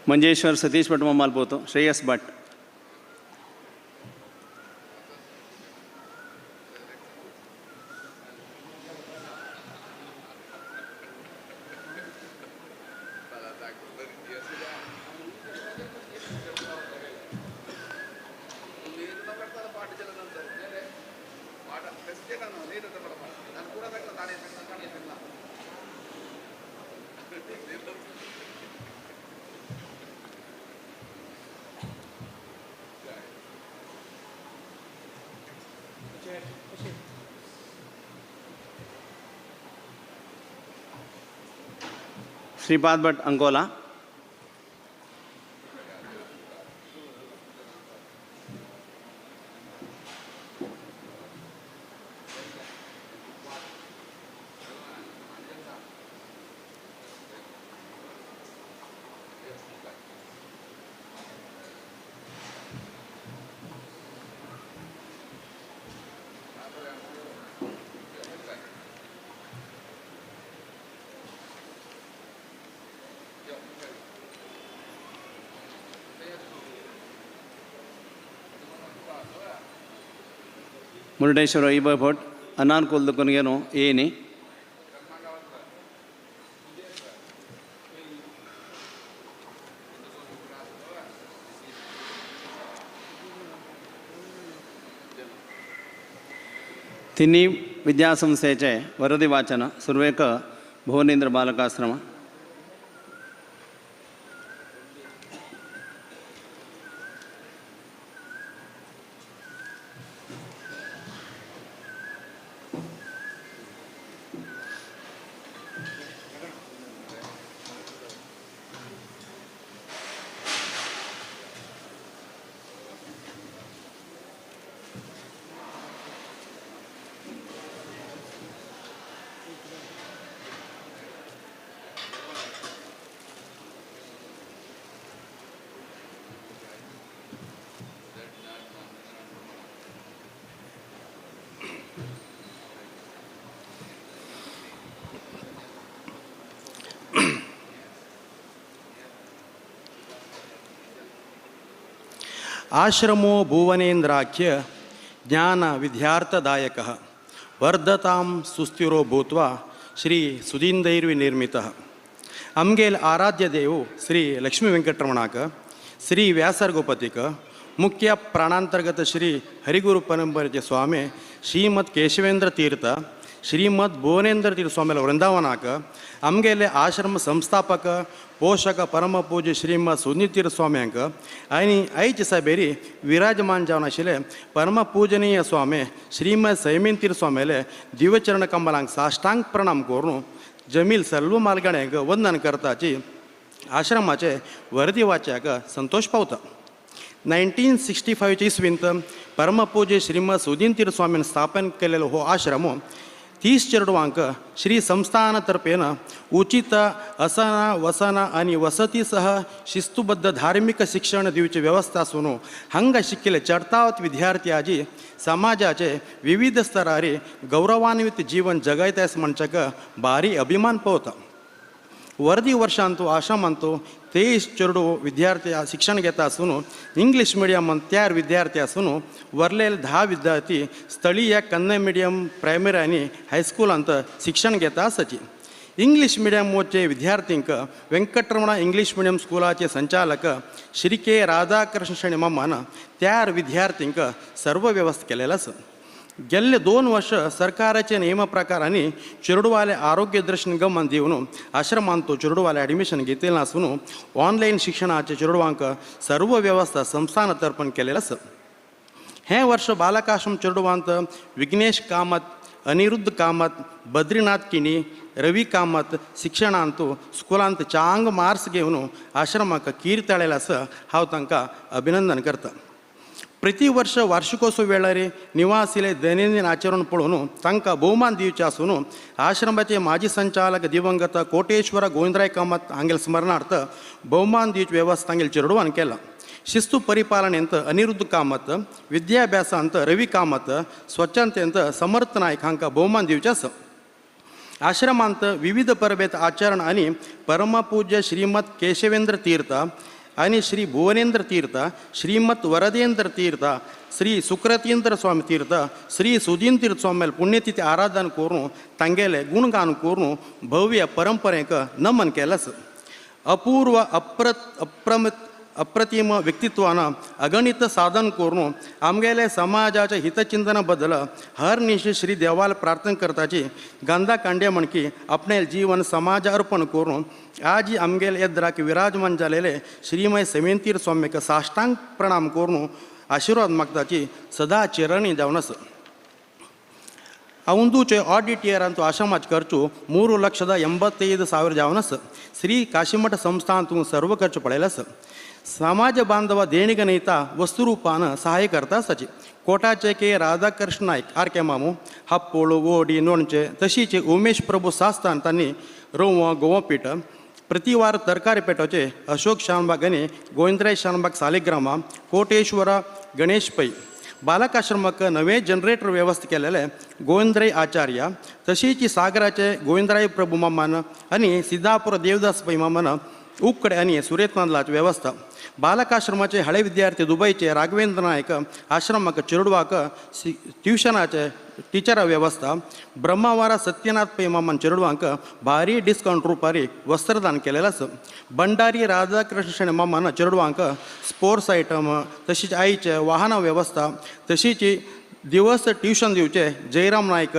ಮಂಜೇಶ್ವರ್ ಸತೀಶ್ ಭಟ್ ಮಲ್ಪೋತು ಶ್ರೇಯಸ್ ಭಟ್. श्रीपाद भट अंकोला. मुरुडेश्वर वैभव भट अनानुकूल ಕೊನೆಗೇನು ಏನಿ. ತಿನ್ನಿ ವಿದ್ಯಾಸಂಸ್ಥೆಚೆ ವರದಿ ವಾಚನ ಸುರ್ವೇಕ ಭುವನೇಂದ್ರ ಬಾಲಕಾಶ್ರಮ. ಆಶ್ರಮೋ ಭುವನೇಂದ್ರಾಖ್ಯ ಜ್ಞಾನ ವಿದ್ಯಾರ್ಥದಾಯಕ ವರ್ಧತಾಂ ಸುಸ್ಥಿರೋ ಭೂತ್ವ ಶ್ರೀ ಸುಧೀಂದೈರ್ವಿ ನಿರ್ಮಿತ. ಅಮ್ಗೇಲ್ ಆರಾಧ್ಯ ದೇವು ಶ್ರೀ ಲಕ್ಷ್ಮೀ ವೆಂಕಟರಮಣಾಕ ಶ್ರೀ ವ್ಯಾಸರ್ಗೋಪತಿಕ ಮುಖ್ಯ ಪ್ರಾಣಾಂತರ್ಗತ ಶ್ರೀ ಹರಿಗುರು ಪರಂಪರೆಯ ಸ್ವಾಮಿ ಶ್ರೀಮದ್ ಕೇಶವೇಂದ್ರ ತೀರ್ಥ ಶ್ರೀಮದ್ ಭುವನೇಂದ್ರ ತೀರ್ಥ ಸ್ವಾಮಿಗಳ ವೃಂದಾವನಾಕ ಅಮ್ಗೇಲೆ ಆಶ್ರಮ ಸಂಸ್ಥಾಪಕ ಪೋಷಕ ಪರಮ ಪೂಜ್ಯ ಶ್ರೀಮದ್ ಸುನಿತೀರ್ಥ ಸ್ವಾಮಿ ಅಂಕ ಆನಿ ಐಚ ಸಬೇರಿ ವಿರಾಜಮಾನ್ ಜಾವನ ಶಿಲೆ ಪರಮ ಪೂಜನೀಯ ಸ್ವಾಮಿ ಶ್ರೀಮದ್ ಸೈಮೀನ್ ತೀರ್ಥ ಸ್ವಾಮಿಲೆ ದಿವ್ಯಚರಣ ಕಂಬಲಾಂಗ್ ಸಾಷ್ಟಾಂಗ್ ಪ್ರणाम ಕೋರ್ನು ಜಮೀಲ್ ಸರ್ವ ಮಾಲ್ಗಣೆಗೆ ವಂದನ करताची आश्रमाचे वरदी वाच्याक संतोष पावता. 1965 इसवींत परमपूज्य श्रीमद सुदीन तीर्थ स्वामीन स्थापन केलेलो हो आश्रम 30 चेडवांक श्री संस्थान तर्फेन उचित असना वसना आनी वसतीसह शिस्तुबद्ध धार्मिक शिक्षण दिवची व्यवस्था आसून हांगा शिकिल्ले चडतावत विद्यार्थी आजी समाजाचे विविध स्तरारी गौरवान्वित जीवन जगयता म्हणच्याक भारी अभिमान पावता. वर्दी वर्षांतु आश्रमांतु 23 चेडू विद्यार्थी शिक्षण घेता आसून इंग्लीश मिडियमान 4 विद्यार्थी आसून वरलेले 10 विद्यार्थी स्थळीय कन्नड मिडियम प्रायमरी आनी हायस्कुलांत शिक्षण घेता आसाची. इंग्लीश मिडियम वचचे विद्यार्थींक वेंकटरमणा इंग्लीश मिडियम स्कुलाचे संचालक श्री के राधाकृष्ण शेणी मामान 4 विद्यार्थींक सर्व व्यवस्था केलेला आसा. गेल्ले 2 वर्ष सरकाराचे नियम प्रकारांनी चेडवाले आरोग्य दर्शन गमन दिवन आश्रमांत चेडवाले ॲडमिशन घेतलें आसून ऑनलायन शिक्षणाचे चेडवांक सर्व व्यवस्था संस्थान तर्फण केलेलं आसा. हें वर्ष बालकाश्रम चेडवांत विघ्नेश कामत, अनिरुद्ध कामत, बद्रीनाथ किणी, रवी कामत शिक्षणांत स्कुलांत चांग मार्क्स घेवन आश्रमाक कीर्त आसा. हांव तांकां अभिनंदन करता. प्रति वर्ष वार्षिकोत्सव वेळार निवासीले दैनंदिन आचरण पळोवन तांकां भोवमान दिवचे आसून आश्रमाचे माजी संचालक दिवंगत कोटेश्वर गोविंदराय कामत हांगेल स्मरणार्थ भोवमान दिवची व्यवस्था तांगेल चेडवान केला. शिस्तू परिपालनेंत अनिरुद्ध कामत, विद्याभ्यासांत रवी कामत, स्वच्छतेंत समर्थ नायक हांकां भोवमान दिवचे आसा. आश्रमांत विविध परबेत आचरण आनी परमपूज्य श्रीमत केशवेंद्र तीर्थ आनी श्री भुवनेंद्र तीर्थ श्रीमत वरदेंद्र तीर्थ श्री सुक्रतींद्र स्वामी तीर्थ श्री सुदीन तीर्थ स्वामी पुण्यतिथी आराधन करून तांगेले गुणगान करून भव्य परंपरेक नमन केलास. अपूर्व अप्रतिम व्यक्तित्वान अगणित साधन करून आमगेले समाजाच्या हितचिंतना बदल हर निशी श्री देवाला प्रार्थना करताची गंधा कांडे म्हणकी आपणे जीवन समाज अर्पण करून आज आमगेले येद्राक विराजमान जालेले श्रीमय समेंतीर स्वामीक साष्टांग प्रणाम करून आशीर्वाद मागताची सदा चिरणी जावन आसा. अंदूचे ऑडिट इयर अंतू आश्रमाचे खर्चು 3,85,000 जावन आसा. श्री काशीमठ संस्थांतून सर्व खर्च पळयला आसा. समाज बांधव देणगी नयता वस्तुरूपान सहाय करता आसाची. कोटाचे K Radhakrishna Nayak R K Mamu हप्पोळ ओडी नोणचे तशीचे उमेश प्रभू सास्तान तांणी रोव गोवापीठ प्रतिवार तरकारी पेटोचे अशोक शानबाग आनी गोविंदराय शानबाग सालिग्रामा कोटेश्वर गणेश पै बालकाश्रमाक नवे जनरेटर व्यवस्था केलेले गोविंदराय आचार्य तशीच सागराचे गोविंदराय प्रभू मामान आनी सिद्धापूर देवदास पै मामान उक्कडे आनी सुरेतनाथलाची व्यवस्था. बालकाश्रमाचे हळे विद्यार्थी दुबईचे राघवेंद्र नायक आश्रमाक चेरडवाक ट्युशनाचे टिचरा व्यवस्था. ब्रह्मावारा सत्यनाथ पै मामान चेरडवांक भारी डिस्कावंट रुपारी वस्त्रदान केलेलं आसा. भंडारी राधाकृष्ण शेणै मामान चेरडवांक स्पोर्ट्स आयटम तशीच आईचे वाहना व्यवस्था तशीच दिवस ट्युशन दिवचे जयराम नायक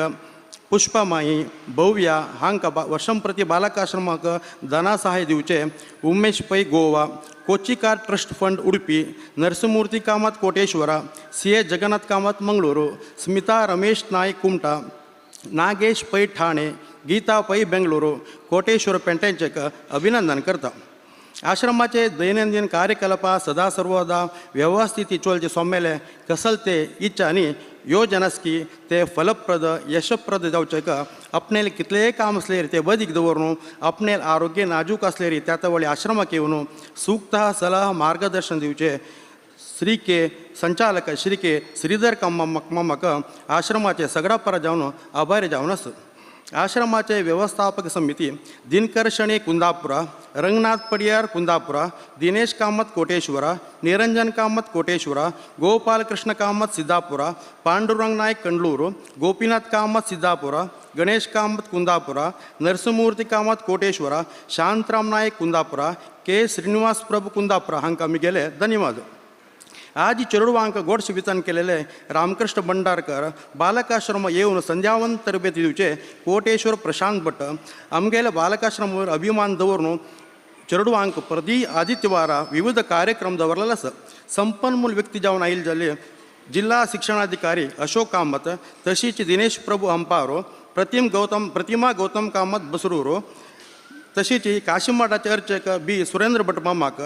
पुष्पामाई भव्या हांकां वर्षंप्रती बालकाश्रमाक धनासहाय दिवचे Umesh Pai Goa Kochikar trust fund Udupi Narasimhamurthy Kamath Koteshwara C A Jagannath Kamath Mangaluru Smita Ramesh Naik Kumta Nagesh Pai Thane Geeta Pai Bengaluru Koteshwara पेंटेंचेक अभिनंदन करता. आश्रमाचे दैनंदिन कार्यकलापा सदा सर्वदा व्यवस्थित चोलचे सोमेले कसलते इच्छा आनी योजना आसकी ते फलप्रद यशप्रद जावचेक आपणेल कितलेय काम आसलेर ते बदीक दवरून आपणेल आरोग्य नाजूक आसलेरी त्या वळी आश्रमाक येवन सूक्त सलाह मार्गदर्शन दिवचे श्री के संचालक श्री के श्रीधर मामाक आश्रमाचे सगळा परा जावन आभारी जावन आसा. आश्रमाचे व्यवस्थापक समिती दिनकर शणे कुंदापुरा रंगनाथ पडियार कुंदापुरा दिनेश कामत कोटेश्वरा निरंजन कामत कोटेश्वरा गोपालकृष्ण कामत सिद्धापुरा पांडुरंग नायक कंडलूरू गोपीनाथ कामत सिद्धापुरा गणेश कामत कुंदापुरा नरसिंहमूर्ती कामत कोटेश्वरा शांतराम नायक कुंदापुरा के श्रीनिवास प्रभू कुंदापुरा हांकां आमी गेले धन्यवाद. आज चेरडवांक गोडशें वितरण केलेले रामकृष्ण भंडारकर बालकाश्रम येवन संध्यावन तरबेती दिवचे कोटेश्वर प्रशांत भट आमगेले बालकाश्रमावर अभिमान दवरून चेरडवांक प्रति आदित्यवारा विविध कार्यक्रम दवरलेले आसा. संपन्मूल व्यक्ती जावन आयिल्ले जाले जिल्हा शिक्षणाधिकारी अशोक कामत तशीच दिनेश प्रभू अंपारो प्रतिमा गौतम कामत बसरूरो तशीच काशीमठाचे अर्चक बी सुरेंद्र भट मामाक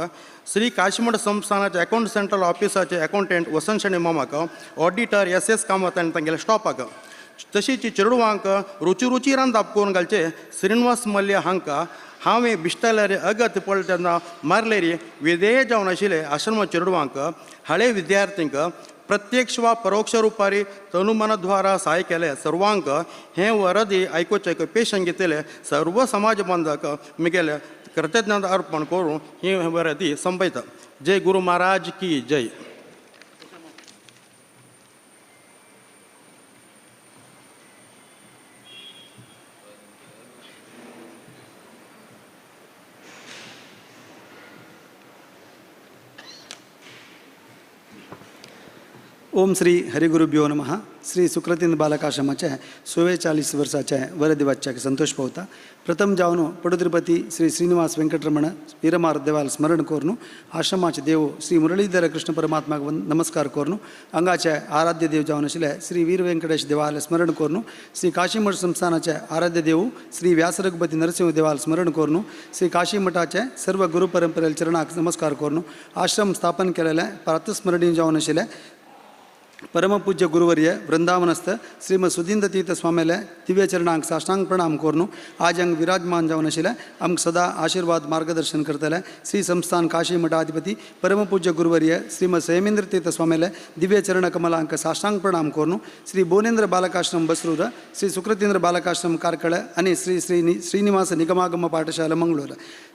Shri Kashimath संस्थानाचे account central ऑफिसाचे accountant वसंत शेणै मामाक ऑडिटर एस एस कामत आनी तांगेल्या स्टॉपाक तशीच चेडवांक रुची रांदाप करून घालचे श्रीनिवास मल्य हांकां हांवें बिश्टल्यार अगत पडले तेन्ना मारलेरी विधेय जावन आशिल्ले आश्रम चेडवांक हळे विद्यार्थींक प्रत्यक्ष वा परोक्ष रुपारी तनुमनद्वारा सहाय केले सर्वांक हें वरदी आयकुचें पेशन घेतले सर्व समाज बांधक मिगेले कृतज्ञता अर्पण करून ही वरदी संपयता. जय गुरु महाराज की जय. ओम श्री हरिगुरुभ्यो नमः. श्री सुक्रतींद बालकाश्रमाचे 44 वर्षाचे वरदिवाच्याक संतोष पावता. प्रथम जावन पडुतिरुपती श्री श्रीनिवास वेंकटरमण वीरमार देवाल स्मरण कोरनु आश्रमाचे देव श्री मुरळीधर कृष्ण परमात्माक नमस्कार कोरनु अंगाचे आराध्य देव जावन आशिल्ले श्री वीर वेंकटेश देवाल स्मरण कोरनु श्री काशीमठ संस्थानाचे आराध्य देव श्री व्यासरघुपती नरसिंह देवाल स्मरण कोरनु श्री काशीमठाचे सर्व गुरु परंपरेल चरणाक नमस्कार कोरनु आश्रम स्थापन केलेले प्रातस्मरणीय जावन आशिल्ले ಪರಮಪೂಜ್ಯ ಗುರುವರ್ಯ ವೃಂದಾವನಸ್ಥ ಶ್ರೀಮದ್ ಸುಧೀಂದ್ರ ತೀರ್ಥ ಸ್ವಾಮಿಲೆ ದಿವ್ಯ ಚರಣಾಂक साष्टांग प्रणाम करून आज हांगा विराजमान जावन आशिल्ले आमकां सदा आशीर्वाद मार्गदर्शन करतले श्री संस्थान काशी मठाधिपती परमपूज्य गुरुवर्य श्रीमद संयमेंद्र तीर्थ स्वामिले दिव्य चरण कमलांक साष्टांग प्रणाम करून श्री भुवनेंद्र बालकाश्रम बसरूर, श्री सुकृतींद्र बालकाश्रम कार्कळ आनी श्री श्री श्रीनिवास निगमागम पाठशाला मंगळूर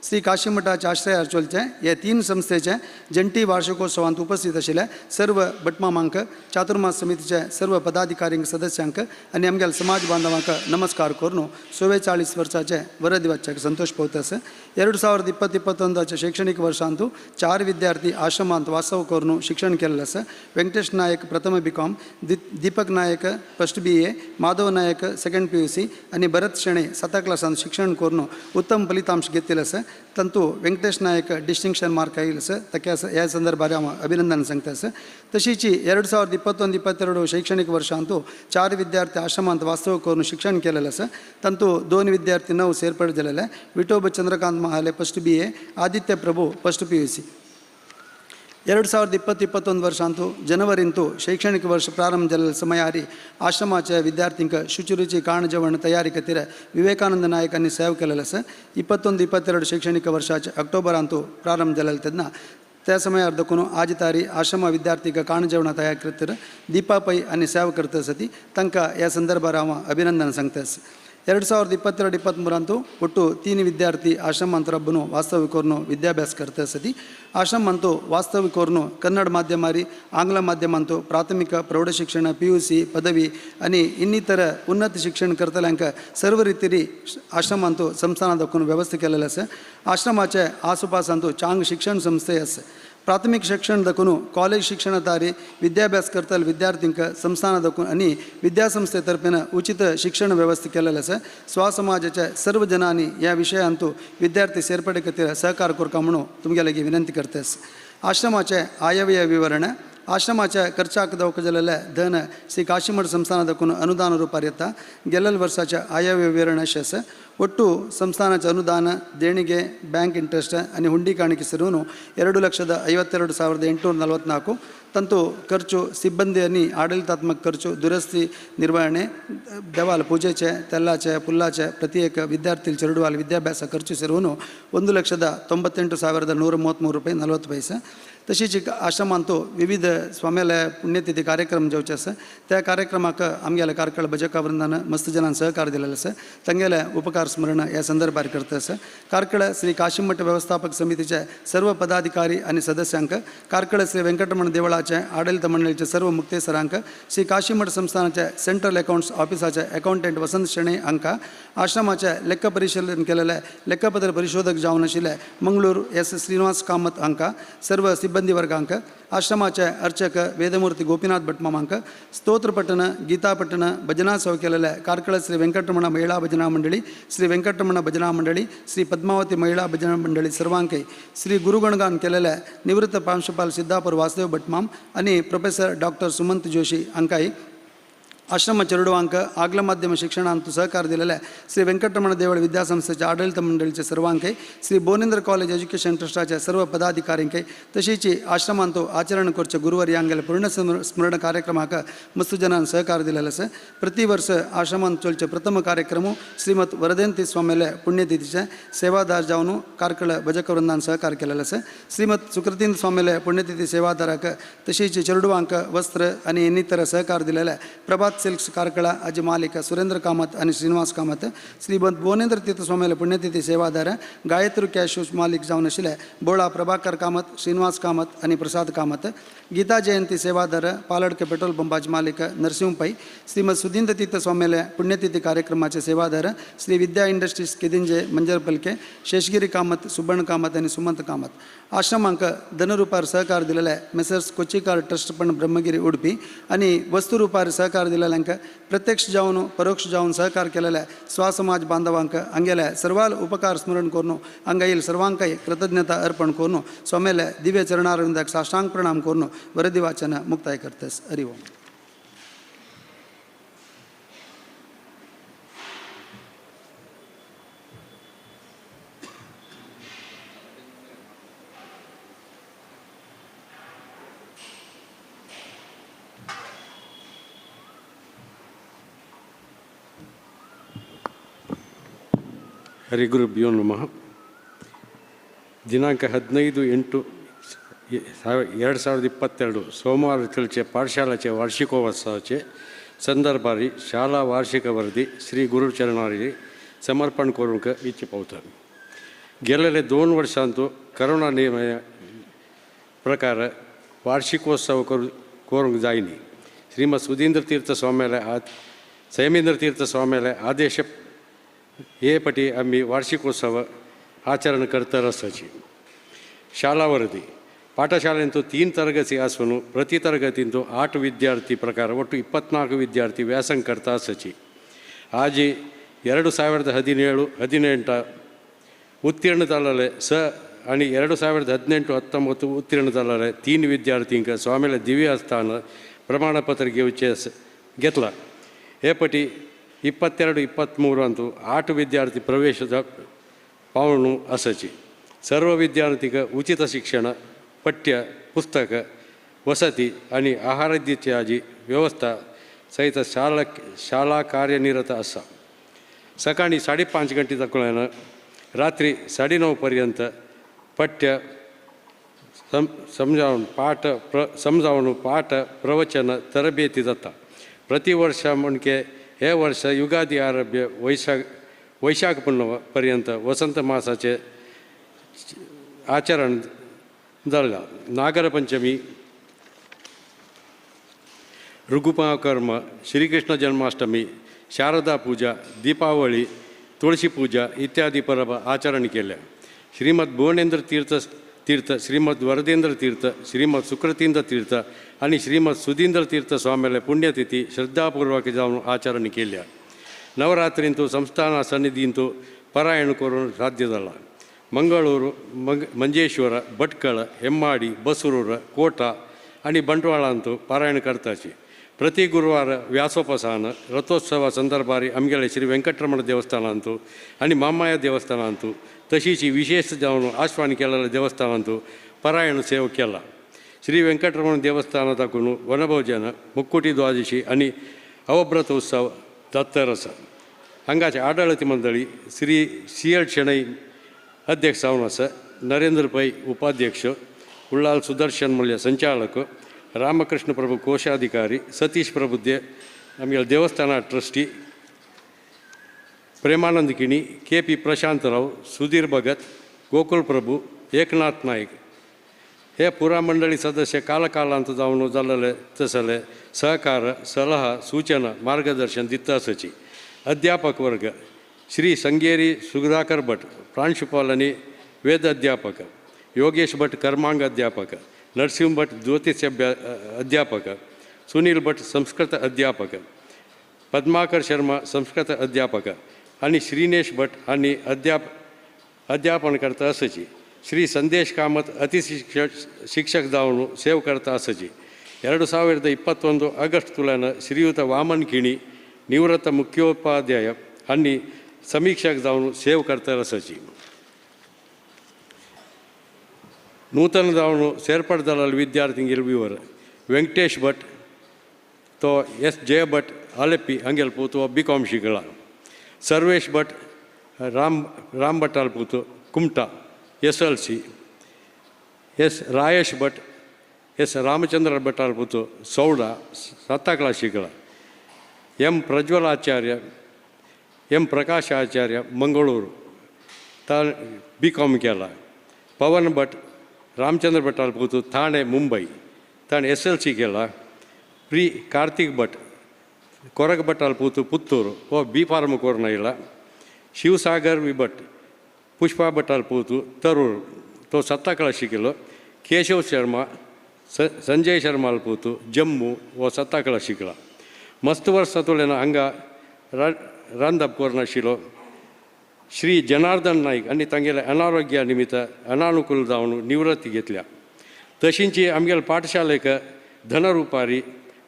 श्री काशी मठाचे आश्रयार चलचे हे तीन संस्थेचे जंटी वार्षिकोत्सवांत उपस्थित आशिल्ले सर्व भटमामांक चातुर्मास समितीचे सर्व पदाधिकाऱ्यांक सदस्यांक आनी आमगेल्या समाज बांधवांक नमस्कार करून 44 वर्षाचे वरदिवाच्याक संतोष पावता आसा. 2020-21 शैक्षणिक वर्षांतु 4 विद्यार्थी आश्रमांत वास्तव करून शिक्षण केल्लें आसा. वेंकटेश नायक प्रथम BCom, Deepak Naik first BA, Madhav Naik second PUC आनी भरत शेणे 7 क्लासांत शिक्षण करून उत्तम फलितांश घेतिल्लें आसा. तांतू वेंकटेश नायक डिस्टिंक्शन मार्क आयिल्लो आसा. ताका ह्या संदर्भार हांव अभिनंदन सांगता आसा. तशीच 2021-22 शैक्षणिक वर्षांतु 4 विद्यार्थी आश्रमांत वास्तव करून शिक्षण केलेलें आसा. तांतू 2 विद्यार्थी 9 सेर्पड जालेले Vithoba Chandrakant Mahale first BA, Aditya Prabhu first PUC. 2020-21 वर्षांतु जनवरींतु शैक्षणिक वर्ष प्रारंभ जाल्ले समयारी आश्रमाचे विद्यार्थींक शुचिरुची काण जेवण तयारी खातीर विवेकानंद नायक हांणी सेव केलेलें आसा. 21-22 शैक्षणिक वर्षाचे ऑक्टोबरांतु प्रारंभ जालेले तेन्ना त्या समयार देखून आज तारी आश्रम विद्यार्थीक काण जेवण तयार करतर दीपा पै आनी सेवा करता आसा ती तांकां ह्या संदर्भार हांव अभिनंदन सांगता आसा. 2022-23 ಒಟ್ಟು 3 ವಿದ್ಯಾರ್ಥಿ ಆಶ್ರಮಾಂತ ರಬ್ಬನು ವಾಸ್ತವಿಕೋರ್ನು ವಿದ್ಯಾಭ್ಯಾಸ करता आसा ती. ಆಶ್ರಮಾಂತು ವಾಸ್ತವಿಕೋರ್ನು ಕನ್ನಡ ಮಾಧ್ಯಮ ರಿ ಆಂಗ್ಲ ಮಾಧ್ಯಮ ಅಂತೂ ಪ್ರಾಥಮಿಕ ಪ್ರೌಢ ಶಿಕ್ಷಣ PUC ಪದವಿ आणि ಇನ್ನಿತರ ಉನ್ನತ ಶಿಕ್ಷಣ करतल्यांक सर्व रीतीरी आश्रमांतु संस्थाना दाखोवन व्यवस्था केलेली आसा. आश्रमाचे आसपासांतु चांग शिक्षण संस्थे आसा. प्राथमिक शिक्षण दाखोवन कॉलेज शिक्षण तारी विद्याभ्यास करतले विद्यार्थींक संस्थाना दाखोवन आनी विद्यासंस्थे तर्फेन उचित शिक्षण व्यवस्था केलेलें आसा. स्वसमाजाच्या सर्व जनांनी ह्या विशयांतु विद्यार्थी सेर्पडे खातीर सहकार करता म्हणून तुमगे लागीं विनंती करता आसा. आश्रमाचे आयव्यय विवरण आश्रमाच्या खर्चाक दवक जालेलें धन श्री काशीमठ संस्थाना दाखोवन अनुदान रुपार येता. गेल्ल्या वर्साच्या आयव्यय विवरण अशें आसा. ಒಟ್ಟು ಸಂಸ್ಥಾನದ ಅನುದಾನ ದೇಣಿಗೆ ಬ್ಯಾಂಕ್ ಇಂಟ್ರೆಸ್ಟ್ आणि ಹುಂಡಿ ಕಾಣಿಕೆ ಸೇರುವನು 2,52,844. ತಂತು ಖರ್ಚು ಸಿಬ್ಬಂದಿ आणि ಆಡಳಿತಾತ್ಮಕ ಖರ್ಚು ದುರಸ್ತಿ ನಿರ್ವಹಣೆ देवाल पूजेचे तेलाचे पुल्लाचे प्रति एक विद्यार्थी चेरडुवाल विद्याभ्यास ಖರ್ಚು ಸೇರುವನು 1,98,133 ರೂಪಾಯಿ 40 ಪೈಸೆ. तशीच आश्रमांतु विविध स्वाम्याले पुण्यतिथी कार्यक्रम जावचे आसा. त्या कार्यक्रमाक आमगेले कार्कळ भजका वृंदान मस्त जणांक सहकार दिलेलो आसा. तांगेले उपकार स्मरण ह्या संदर्भार करता आसा. कार्कळ श्री काशीमठ व्यवस्थापक समितीचे सर्व पदाधिकारी आनी सदस्यांक, कार्कळ श्री वेंकटरमण देवळाचे आडळीत मंडळीचे सर्व मुक्तेसरांक, Shri Kashimath संस्थानाचे central accounts ऑफिसाचे accountant वसंत शेणे हांकां, आश्रमाचे लेखा परिशोधन केलेले लेखापत्र परिशोधक जावन आशिल्ले मंगळूर एस श्रीनिवास कामत हांकां, सर्व सिब्बंदी वर्गांक, आश्रमाचे अर्चक वेदमूर्ती गोपीनाथ भटमामांक, स्तोत्र पठन गीता पठन भजना सेवा केलेले कार्कळ श्री वेंकटरमण महिळा भजना मंडळी, श्री वेंकटरमण भजना मंडळी, श्री पद्मावती महिळा भजना मंडळी सर्वांकय, श्री गुरुगणगान केलेले निवृत्त प्रांशुपाल सिद्धापूर वासुदेव भटमाम आणि प्रोफेसर डॉक्टर सुमंत जोशी हांकांय, आश्रम चेरडुवांक आंग्ल माध्यम शिक्षणांत सहकार दिलेले श्री वेंकटरमण देवळ विद्यासंस्थेच्या आडळीत मंडळीचे सर्वांकय, श्री भुवनेंद्र कॉलेज एज्युकेशन ट्रस्टाचे सर्व पदाधिकाऱ्यांकय, तशीच आश्रमांत आचरण करचे गुरुवर्यांगेले पूर्ण स्मरण कार्यक्रमाक मस्त जनान सहकार दिलेले आसा. प्रति वर्ष आश्रमांत चलचे प्रथम कार्यक्रम श्रीमत वरदेंती स्वामीले पुण्यतिथीचे सेवादार जावन कार्कळ भजक वृंदान सहकार केलेले आसा. श्रीमत सुकृतींद्र स्वामीले पुण्यतिथी सेवादाराक तशीच चेरडुवांक वस्त्र आनी ಇನ್ನಿತರ सहकार दिलेले प्रभात सिल्क्स कार्कಳ अज मालिक सुरेंद्र कामत आणि श्रीनिवास कामत, श्री भुवनेंद्र तीर्थ स्वामीले पुण्यतिथी सेवादार गायत्री कॅशूज मालिक जावन आशिल्ले बोळा प्रभाकर कामत, श्रीनिवास कामत आणि प्रसाद कामत, गीता जयंती सेवादार पालडके पेट्रोल पंपाचे मालिक नरसिंह पै, श्रीमद सुधींद्र तीर्थ स्वामीले पुण्यतिथी कार्यक्रमाचे सेवादार श्री विद्या इंडस्ट्रीज केदिंजे मंजर पलके, शेषगिरी कामत, सुबर्ण कामत आणि सुमंत कामत. आश्रमांक धनरूपार सहकार दिलेले मेसर्स कोच्चीकार ट्रस्ट पण ब्रह्मगिरी उडपी आणि वस्तुरूपार सहकार दिलेल्यांक प्रत्यक्ष जावन परोक्ष जावन सहकार केलेले स्वसमाज बांधवांक हांगेले सर्वाल उपकार स्मरण करून हांगा सर्वांकय कृतज्ञता अर्पण करून स्वामीले दिव्य चरणारविंदाक साष्टांग प्रणाम करून वरदी वाचन मुक्ताय करतस. हरि ओम. ಹರಿಗುರುಭ್ಯೋ ನಮಃ. ದಿನಾಂಕ 15/8/2022 ಸೋಮವಾರ ಚಲಚೆ ಪಾಠಶಾಲಾचे वार्षिकोत्सवाचे संदर्भारी शाळा वार्षिक वरदी श्री गुरुचरणारी समर्पण करूंक इच्छा पावता. गेलेले 2 वर्षांतु करोना नियम प्रकार वार्षिकोत्सव करूंक जायनी. श्रीमद सुधींद्र तीर्थ स्वाम्याले सयमेंद्र तीर्थ स्वाम्याले आदेश हे पटी आम्ही वार्षिकोत्सव आचरण करतर आसाची. शाळा वरदी ಪಾಠಶಾಲೆಂತು 3 ತರಗತಿ ಆಸನು ಪ್ರತಿ ತರಗತಿಂತು 8 ವಿದ್ಯಾರ್ಥಿ ಪ್ರಕಾರ ಒಟ್ಟು 24 ವಿದ್ಯಾರ್ಥಿ ವ್ಯಾಸಂಗ ಕರ್ತಾ ಸಚಿ. ಆಜಿ 2017-18 उत्तीर्ण जालेले स आनी 2018-19 उत्तीर्ण जालेले 3 विद्यार्थींक स्वामीले दिव्य स्थान प्रमाणपत्र घेवचें घेतला. हे पटी 22-23 अंतू 8 विद्यार्थी प्रवेश पावणू आसाची. सर्व विद्यार्थींक उचित शिक्षण, पठ्य पुस्तक, वसती आनी आहाराची व्यवस्था सहित शाळा कार्यनिरत आसा. सकाळी 5:30 गंटे दाखवल्यान रात्री 9:30 पर्यंत पठ्य समजावन पाठ समजावन पाठ प्रवचन तरबेती जाता. प्रति वर्ष म्हणके हे वर्ष युगादी आरभ्य वैशाख पुण्य पर्यंत वसंत मासाचे आचरण जालां. नागरपंचमी, ऋगुपकर्म, श्रीकृष्ण जन्माष्टमी, शारदा पूजा, दीपावली, तुळशी पूजा इत्यादी परब आचरण केल्या. श्रीमद भुवनेंद्र तीर्थ तीर्थ, श्रीमद वरदेंद्र तीर्थ, श्रीमद सुकृतींद्र तीर्थ आनी श्रीमद सुधींद्र तीर्थ स्वाम्याले पुण्यतिथी श्रद्धापूर्वक जावन आचरण केल्या. नवरात्रींतु संस्थाना सन्निधींतु पारायण करून साध्य जाला. मंगळूर, मंजेश्वर, भटकळ, हेम्माडी, बसरूर, कोटा आनी बंटवाळांतु पारायण करताची. प्रति गुरुवार व्यासोपसान रथोत्सवा संदर्भारी आमगेले श्री वेंकटरमण देवस्थानांतु आनी मामाया देवस्थानांतु तशीच विशेष जावन आश्वान केलेल्या देवस्थानांतु पारायण सेवा केला. श्री वेंकटरमण देवस्थाना दाखून वनभोजन, मुक्कुटी द्वादशी आनी अवब्रत उत्सव जात्तर आसा. हांगाचे आडळती मंडळी श्री सी एल शेणै अध्यक्ष जावन आसा, नरेंद्र पै उपाध्यक्ष, उल्लाल सुदर्शन मल्य संचालक, रामकृष्ण प्रभु कोशाधिकारी, सतीश प्रभु आमगेले देवस्थाना trustee, Premanand Kini, K P Prashant Rao, Sudhir Bhagat, Gokul Prabhu, Eknath Naik हे पुरा मंडळी सदस्य कालकालांत जावन जाल्ले तसले सहकार, सलहा, सूचना, मार्गदर्शन दिता आसाची. अध्यापक वर्ग श्री संगेरी सुधाकर भट प्रांशुपाल आनी वेद अध्यापक, योगेश भट कर्मांग अध्यापक, नरसिंह भट ज्योतिष अध्यापक, सुनील भट संस्कृत अध्यापक, पद्माकर शर्मा संस्कृत अध्यापक आनी श्रीनेश भट आनी अध्यापन करता आसाची. श्री संदेश कामत अतिथी शिक्षक जावन सेव करता आसाची. 2021 ಆಗಸ್ಟ್ ತುಲಾನ ಶ್ರೀಯುತ ವಾಮನ್ ಕಿಣಿ ನಿವೃತ್ತ ಮುಖ್ಯೋಪಾಧ್ಯಾಯ आनी समीक्षक जावन सेव करता आसाची. नूतन जावन सेर्पड जाल्ले विद्यार्थींगेर विवर वेंकटेश भट तो एस जय भट आलेपी हांगेल पूत हो बी कॉम शिकला. सर्वेश भट राम भटाल पूत Kumta S L C. S Rayesh Bhat S Ramachandra भटाल पूत सौडा 7 क्लास शिकला. M Prajwal Acharya, M Prakash Acharya Mangaluru ताण बी कॉम केला. पवन भट रामचंद्र भटाल पूत थाणे मुंबई ताणें एस एल सी केला. प्री कार्तिक भट कोरग भटाल पूत पुत्तूर हो बी फार्म करून आयला. शिवसागर वी भट पुष्पा भटाल पूत तरूर तो 7 क्लास शिकलो. केशव शर्मा संजय शर्माल पूत जम्मू हो 7 क्लास शिकला. मस्त वर्सां तुळेन हांगा रांदप करून आशिल्लो श्री जनार्दन नाईक आनी तांगेले अनारोग्या निमित्त अनानुकूल जावन निवृत्ती घेतल्या. तशींची आमगेले पाठशालेक धनरुपारी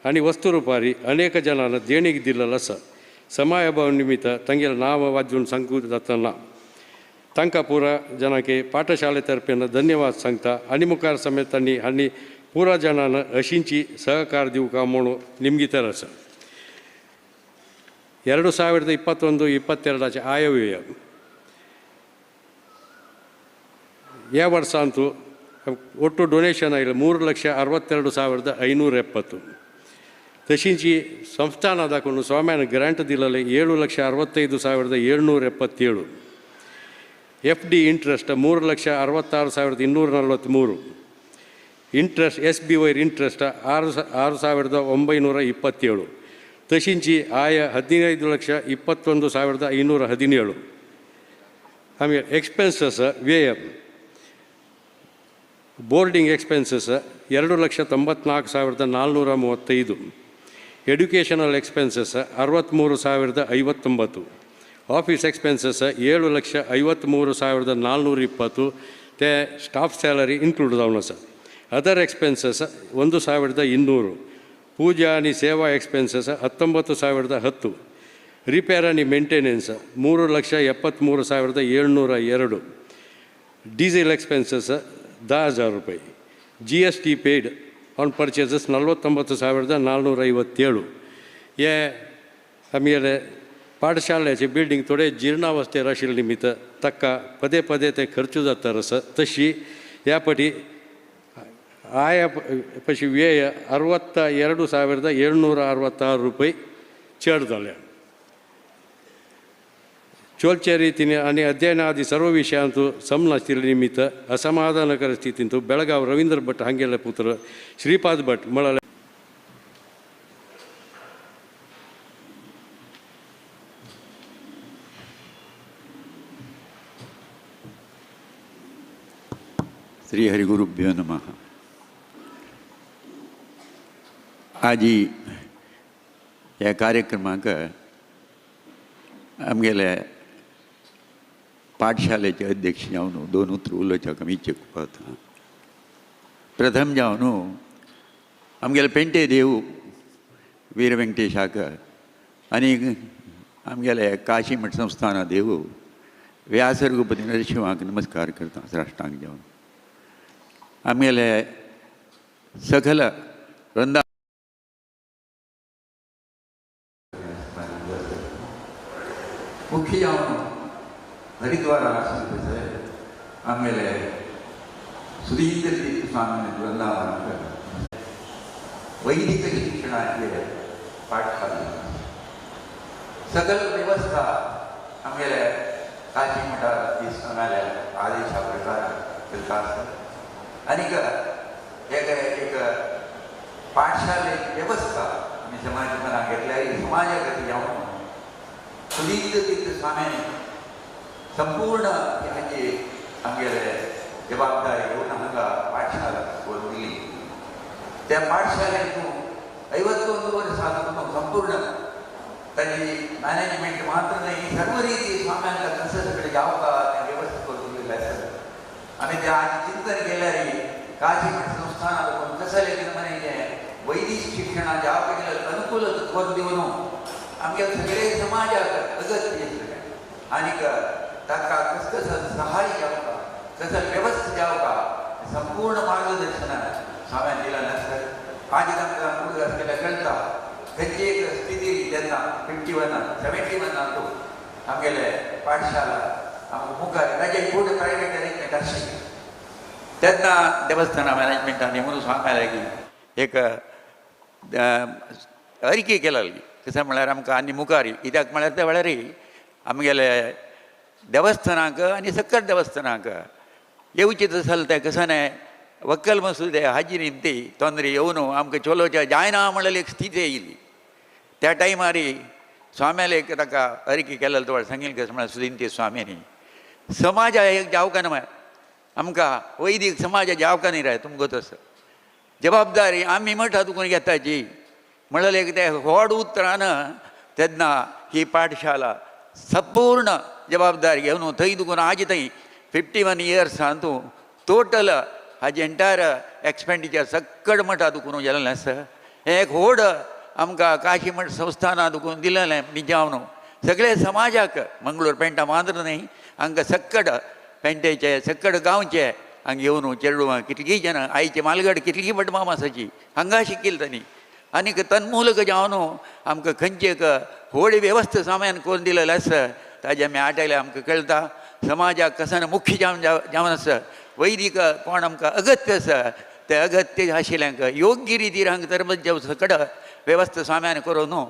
आनी वस्तुरुपारी अनेक जणांना देणगी दिल्लेलो आसा. समाय अभाव निमित्त तांगेलें नांव वाजून सांगूंक जातना तांकां पुरा जणांक पाठशाले तर्फेन धन्यवाद सांगता आनी मुखार समेत तांणी आनी पुरा जणांना अशींची सहकार दिवका म्हणून निमगितर आसा. 2021-22 आयव्यय ह्या वर्सांतू ಒಟ್ಟು ಡೊನೇಷನ್ ಆಯಿಲ್ಲ 3,62,570. ತಶಿಂಚಿ ಸಂಸ್ಥಾನ ದಾಕೊಂಡು ಸ್ವಾಮ್ಯಾನ ಗ್ರ್ಯಾಂಟ್ ದಿಲ್ಲಲೆ 7,65,777. F D interest 3,66,243. Interest S B wire interest 6,927. ತಶಿಂಚಿ ಆಯ 15,21,517. ಆಮೇಲೆ ಎಕ್ಸ್ಪೆನ್ಸಸ್ ವ್ಯಯ boarding expenses 2,94,435. Educational expenses 63,059. Office expenses 7,53,420. ते ಸ್ಟಾಫ್ ಸ್ಯಾಲರಿ ಇನ್ಕ್ಲೂಡ್ जावन आसा. Other expenses 1,200. ಪೂಜಾ ಆನಿ ಸೇವಾ ಎಕ್ಸ್ಪೆನ್ಸಸ್ 19,010. ರಿಪೇರ್ ಆನಿ ಮೇಂಟೆನೆನ್ಸ್ 3,73,702. ಡೀಸೆಲ್ ಎಕ್ಸ್ಪೆನ್ಸಸ್ 10,000 ರೂಪಾಯಿ. G S T paid on purchases 49,457. हे आमगेले पाठशालेचे बिल्डींग थोडे जीर्णावस्थेर आशिल्ले निमित्त ताका पदे पदे ते खर्च जाता आसा. तशी ह्या पटी आया पशी व्यय 62,766 रुपये चड जाल्या. चोलचे ರೀತಿನೇ आनी अध्ययनादी सर्व विशयांतु समनाशिल्ले निमित्त असमाधानकर स्थितींतु बेळगांव रवींद्र भट हांगेले पुत्र श्रीपाद भट म्हळ्यार श्री हरिगुरुभ्यो नमः. आजी ह्या कार्यक्रमाक आमगेले पाठशालेचे अध्यक्ष जावन दोन उतरां उलोवच्याक आमी इच्छूक पावता. प्रथम जावन आमगेले पेंटे देव वीर वेंकटेशाक आनी आमगेले काशी मठ संस्थाना देव व्यास रघुपती नरशिंहाक नमस्कार करता साष्टांग जावन. आमगेले सकल रंदा मुख्य जावन ಹರಿದ್ವಾರ ಆಶ್ರಮಕ್ಕೆ ಆಮೇಲೆ ಸುಧೀಂದ್ರ ತೀರ್ಥ ಸ್ವಾಮಿ ವೃಂದಾವನ ವೈದಿಕ ಶಿಕ್ಷಣಕ್ಕೆ ಪಾಠಶಾಲೆ ಸಕಲ ವ್ಯವಸ್ಥಾ ಆಮೇಲೆ ಕಾಶಿ ಮಠ ಆಮೇಲೆ ಆದೇಶ ಪ್ರಕಾರ चलता आनीक एक एक पाठशाले व्यवस्था आमी समाज मनाक घेतल्यार समाजा खातीर जावन सुधींद्र तीर्थ स्वाम्यांनी संपूर्ण हाची आमगेले जबाबदारी घेवन हांगा पाठशाला करून दिली. त्या पाठशालेतून 51 वर्सां संपूर्ण ताजी मॅनेजमेंट मात्र न्हय सर्व रीती स्वाम्यांका कसं सगळें जावका तें व्यवस्था करून दिल्लें आसा. आमी तें आज चिंतन केल्यार काशी मठ संस्थाना कसं लेगीत मरे वैदिक शिक्षणा जावका गेल्यार अनुकूल करून दिवन आमगे सगळे समाजाक अगत्य आनीक ताका कस कसं सहाय्य जावका कसं व्यवस्था जावका संपूर्ण मार्गदर्शन स्वाम्यान दिला नासत. आज तांकां मुडगास केल्यार कळटा खंयची एक स्थिती तेन्ना 51 71 आमगेले पाठशाला आमकां मुखार ताजे पूर्ण प्रायवेट अरेंजमेंट आशिल्लें. तेन्ना देवस्थाना मॅनेजमेंटान म्हणून स्वाम्या लागीं एक अरिके केला कशें म्हळ्यार आमकां आनी मुखार कित्याक म्हळ्यार त्या वेळार आमगेले देवस्थानाक आनी सक्कर देवस्थानाक येवचें तशें तें कशें न्हय वक्कल मसूद हाजी निमती तोंदरी येवन आमकां चलोवच्या जायना म्हणलेली एक स्थिती येयली. त्या टायमार स्वाम्याले एक ताका अरिकी केलेलो तो सांगील कशें म्हळ्यार सुदिंती स्वाम्यांनी समाजा एक जावका न्हय आमकां वैदीक समाजा जावका न्ही रे तुमकां तसो जबाबदारी आमी मठा तुकून घेताची म्हणलें एक तें व्हड उतरान तेन्ना ही पाठशाला संपूर्ण जबाबदारी घेवन थंय तुकून आज थंय 51 इयर्सान तूं टोटल हाजे एंटायर एक्सपेंडिचर सक्कड मठा दुखून गेलेलें आसा. हें एक व्हड आमकां काशी मठ संस्थाना दुखून दिलेलें निजावन सगळे समाजाक मंगळूर पेंटा मात्र न्हय हांकां सक्कड पेंटेचे सक्कड गांवचे हांगा येवन चेडवां कितलीं जाणां आयचे मालगड कितली भटमाम आसाची हांगा शिकील तांणी आनीक तन्मूलक जावन आमकां खंयची एक व्हड वेवस्था सामान करून दिलेलें आसा ताजें आमी आटयलें आमकां कळटा. समाजाक कसन मुख्य जावन जावन आसा वैदिक कोण आमकां अगत्य आसा ते अगत्य आशिल्ल्यांक योग्य रितीर हांगा धर्म सकड वेवस्था स्वाम्यान करून न्हू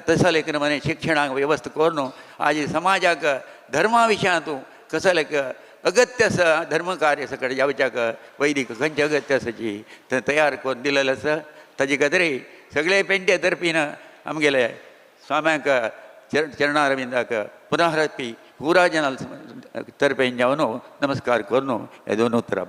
तसो लेखन मने शिक्षणाक वेवस्था करून आज समाजाक धर्मा विशयांत कसो लेख अगत्य आसा धर्म कार्य सकड जावच्याक वैदिक खंयचें अगत्य आसाची तें तयार करून दिलेलें आसा. ताजे खातीर सगळे पेंटे तर्फीन आमगेले स्वाम्याक चरणारविंदाक पुनः पुरा जनाल तर्फेन जावन नमस्कार करून हे दोन उतरां.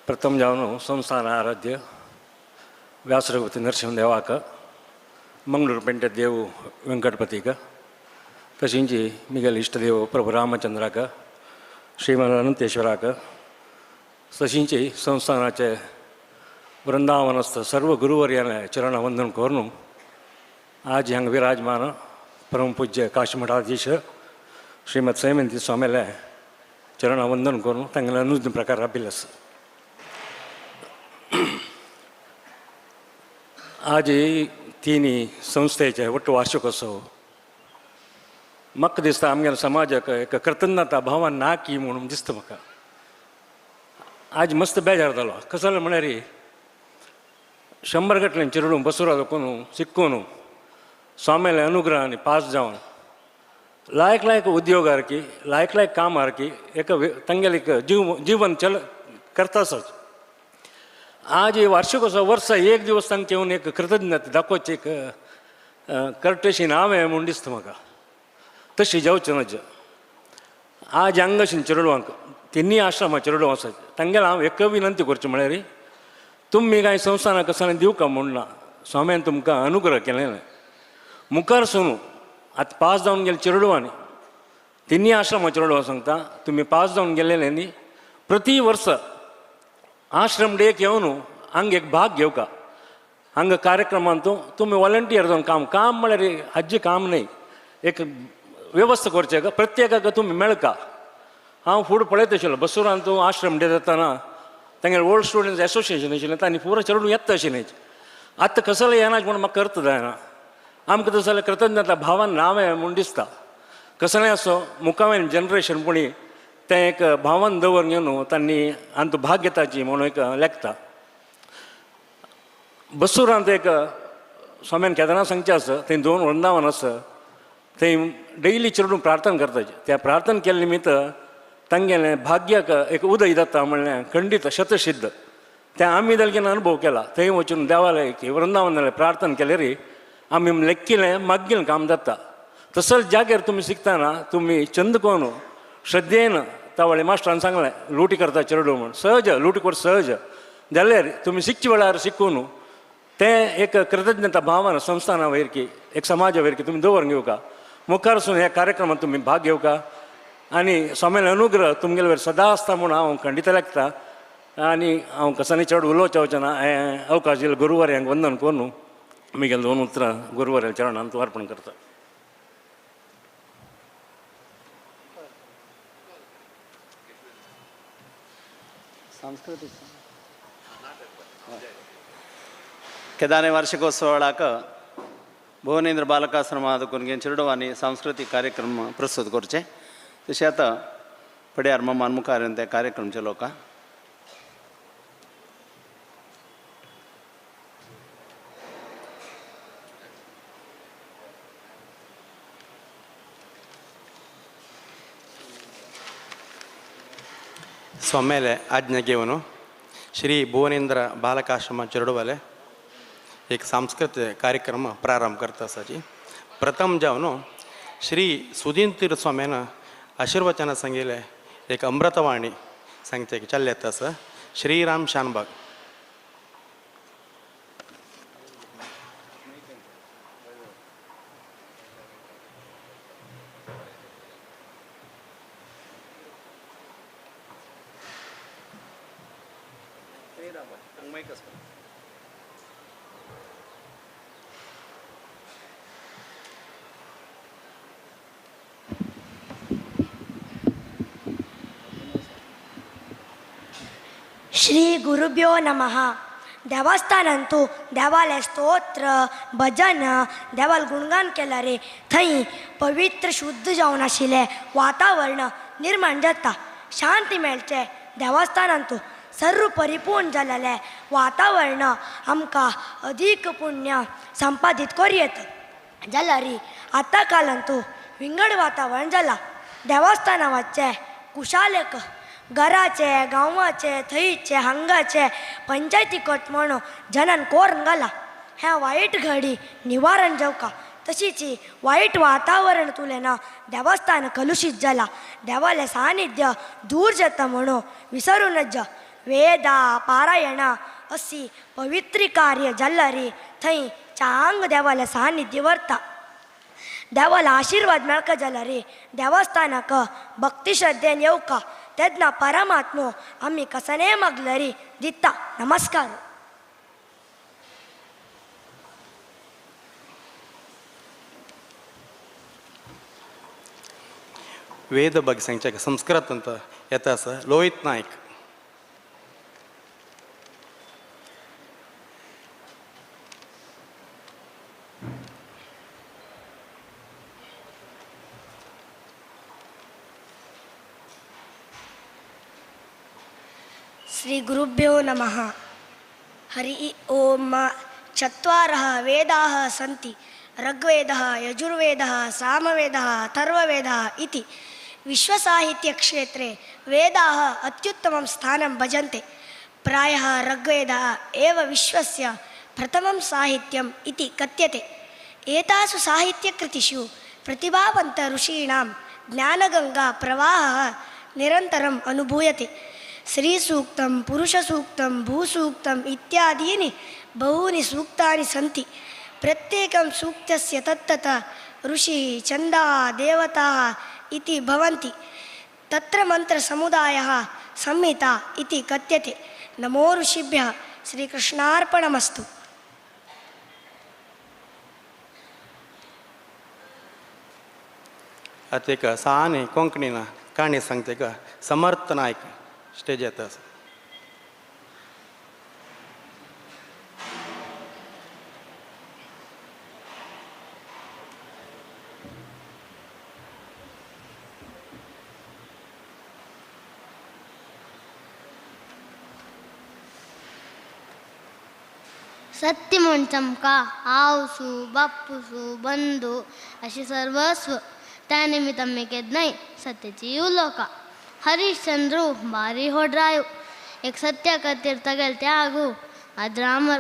प्रथम जावन संस्थान आराध्य व्यासरघुपती नरसिंहदेवाक मंगळूर पेंटे देव वेंकटपतीक तशींच मिगेल इष्टदेव प्रभु रामचंद्राक श्रीमान अनंतेश्वराक तशींच संस्थानाचे वृंदावनस्थ सर्व गुरुवर्याने चरण वंदन करून आज हांगा विराजमान परम पूज्य काशीमठाधीश श्रीमद संयमंती स्वामीले चरण वंदन करून तांगेले अनुज्ञ प्रकार अभिल आसा. आज तिनी संस्थेचे वट्ट वार्षिकोत्सव म्हाका दिसता आमगेल्या समाजाक एक कृतज्ञता भावान ना की म्हणून दिसता म्हाका. आज मस्त बेजार जालो कसो जालें म्हळ्यार 100 गटल्यान चिरडून बसुरा कोन्न शिकून स्वाम्याले अनुग्रहान पास जावन लायक लायक उद्योग सारकी लायक लायक काम सारकी एक तांगेलें एक जीवन चल करता आसाच. आज वार्षिकोत्सव वर्सा एक दिवस तांकां येवन एक कृतज्ञता दाखोवची एक कर्टेशी हांवें म्हूण दिसता म्हाका. तशी जावचें ना. आज हांगाशीन चेडवांक तिन्ही आश्रमा चेडवां आसात तांगेलें हांव एक विनंती करची म्हळ्यार तुमी कांय संस्थानाक कसलें दिवका म्हूण ना स्वाम्यान तुमकां अनुग्रह केलें मुखार सोनू आतां पास जावन गेले चेडवांनी तिन्ही आश्रमा चेडवां सांगता तुमी पास जावन गेलेले न्ही प्रति वर्सा आश्रम डेक येवन हांगा एक भाग घेवका हांगा कार्यक्रमांत तुमी वॉलंटियर जावन काम काम म्हळ्यार हाजें काम न्हय एक वेवस्था करचें प्रत्येकाक तुमी मेळका. हांव फुडें पळयत आशिल्लो बसुरांत आश्रम डे जाताना तांगेले ओल्ड स्टुडंट्स एसोसिएशन आशिल्लें तांणी पुरो चेडूं येता आशिल्लें. आतां कसलें येना म्हूण म्हाका अर्थ जायना. आमकां तशें जाल्यार कृतज्ञता भावान नांव म्हूण दिसता कसलें आसो मुखावें जनरेशन पुणी तें एक भावान दवर घेवन तांणी आमचो भाग घेताची म्हणून एक लेखता. बसुरांत एक स्वाम्यान केदना सांगचें आसा थंय दोन वृंदावन आसा थंय डेली चेडून प्रार्थना करताचे त्या प्रार्थना केल्ले निमित्त तांगेलें भाग्याक एक उदय जाता म्हणलें खंडीत शतसिद्ध तें आमी जाल्यार अनुभव केला. थंय वचून देवालय वृंदावनाले प्रार्थना केले रे आमी लेखिलें मागील काम जाता. तसोच जाग्यार तुमी शिकतना तुमी चंद कोन श्रद्धेन तावळी मास्टरान सांगलें लुटी करता चेडूं म्हूण सहज लुटी कर सहज जाल्यार तुमी शिकचे वेळार शिकून तें एक कृतज्ञता भावना संस्थाना वयर की एक समाजा वयर की तुमी दवरून घेवका मुखार सून ह्या कार्यक्रमांत तुमी भाग घेवका आनी स्वाम्याले अनुग्रह तुमगेले वयर सदां आसता म्हूण हांव खंडीत लागता आनी हांव कसानी चड उलोवचें वचना ना हें अवकाश दिलो गुरुवार्यांक वंदन करून म्हगेलें दोन उतरां गुरुवार्या चरणांत अर्पण करता. सांस्कृतीक केदारे वार्षिकोत्सवाक भुवनेंद्र बालकाश्रमांत कोण चेडवांनी सांस्कृतीक कार्यक्रम प्रस्तुत करचे तशें आतां फुड्यार मामान मुखार येवन ते कार्यक्रम चलोवका. स्वाम्याले आज्ञा घेवन श्री भुवनेंद्र बालकाश्रम चेरडुवाले एक सांस्कृतिक कार्यक्रम प्रारंभ करता आसाची. प्रथम जावन श्री सुदीन तीर्थ स्वाम्यान आशीर्वचना सांगिल्लें एक अमृतवाणी सांगचे चल्ले येता आसा. श्रीराम शानबाग. श्री गुरुभ्यो नमः. देवस्थानांतु देवालें स्तोत्र भजन देवाल गुणगान केला रे थंय पवित्र शुद्ध जावन आशिल्लें वातावरण निर्माण जाता. शांती मेळचें देवस्थानांतु सर्व परिपूर्ण जालेलें वातावरण आमकां अधीक पुण्य संपादीत करूं येता. जाल्यार आतां कालांतु विंगड वातावरण जालां. देवस्थानां वचचें कुशालेक घराचे गांवाचे थंयचे हांगाचे पंचायती कट म्हणून जनान कोरून घाला. हें वायट घडी निवारण जावका. तशीच वायट वातावरण तुलें ना देवस्थान कलुशीत जाला. देवालें सानिध्य दूर जाता म्हणून विसरूं नज. वेदा पारायणा अशी पवित्र कार्य जाल्यार थंय चांग देवालें सानिध्य व्हरता. देवाला आशिर्वाद मेळका जाल्यार देवस्थानाक भक्ती श्रद्धेन येवका. तेन्ना परमात्मो आमी कसने मागलरी दिता. नमस्कार. ವೇದ ಬಗ್ಗೆ ಸಂಖ್ಯೆ ಸಂಸ್ಕೃತ ಅಂತ ಯಥಾಸ ಲೋಹಿತ್ ನಾಯ್ಕ್. श्री गुरुभ्यो नमः. हरि ओम. चत्वारः वेदाः सन्ति. ऋग्वेदः, यजुर्वेदः, सामवेदः, अथर्ववेदः इति. विश्वसाहित्यक्षेत्रे वेदाः अत्युत्तमं स्थानं भजन्ते. प्रायः ऋग्वेदः एव विश्वस्य प्रथमं साहित्यम् इति कथ्यते. एतासु साहित्यकृतिषु प्रतिभावन्त ऋषीणां ज्ञानगङ्गा प्रवाहः निरन्तरम् अनुभूयते. श्रीसूक्तं, पुरुषसूक्तं, भूसूक्तम् इत्यादीनि बहूनि सूक्तानि सन्ति. प्रत्येकं सूक्तस्य तत्तत् ऋषिः, छन्दः, देवताः इति भवन्ति. तत्र मन्त्रसमुदायः संहिता इति कथ्यते. नमो ऋषिभ्यः. श्रीकृष्णार्पणमस्तु. आतां एक साने कोंकणीन काणी सांगता एक समर्थ नायक स्टेज येता. सत्य म्हूण चमका आवसू बाप्पुसू बंधू अशी सर्वस्व त्या निमित्त आमी केन्नाय सत्याची उलोवका. हरिश्चंद्रू भारी होड्रायो एक सत्या खातीर तागेले त्यागू अद्रामर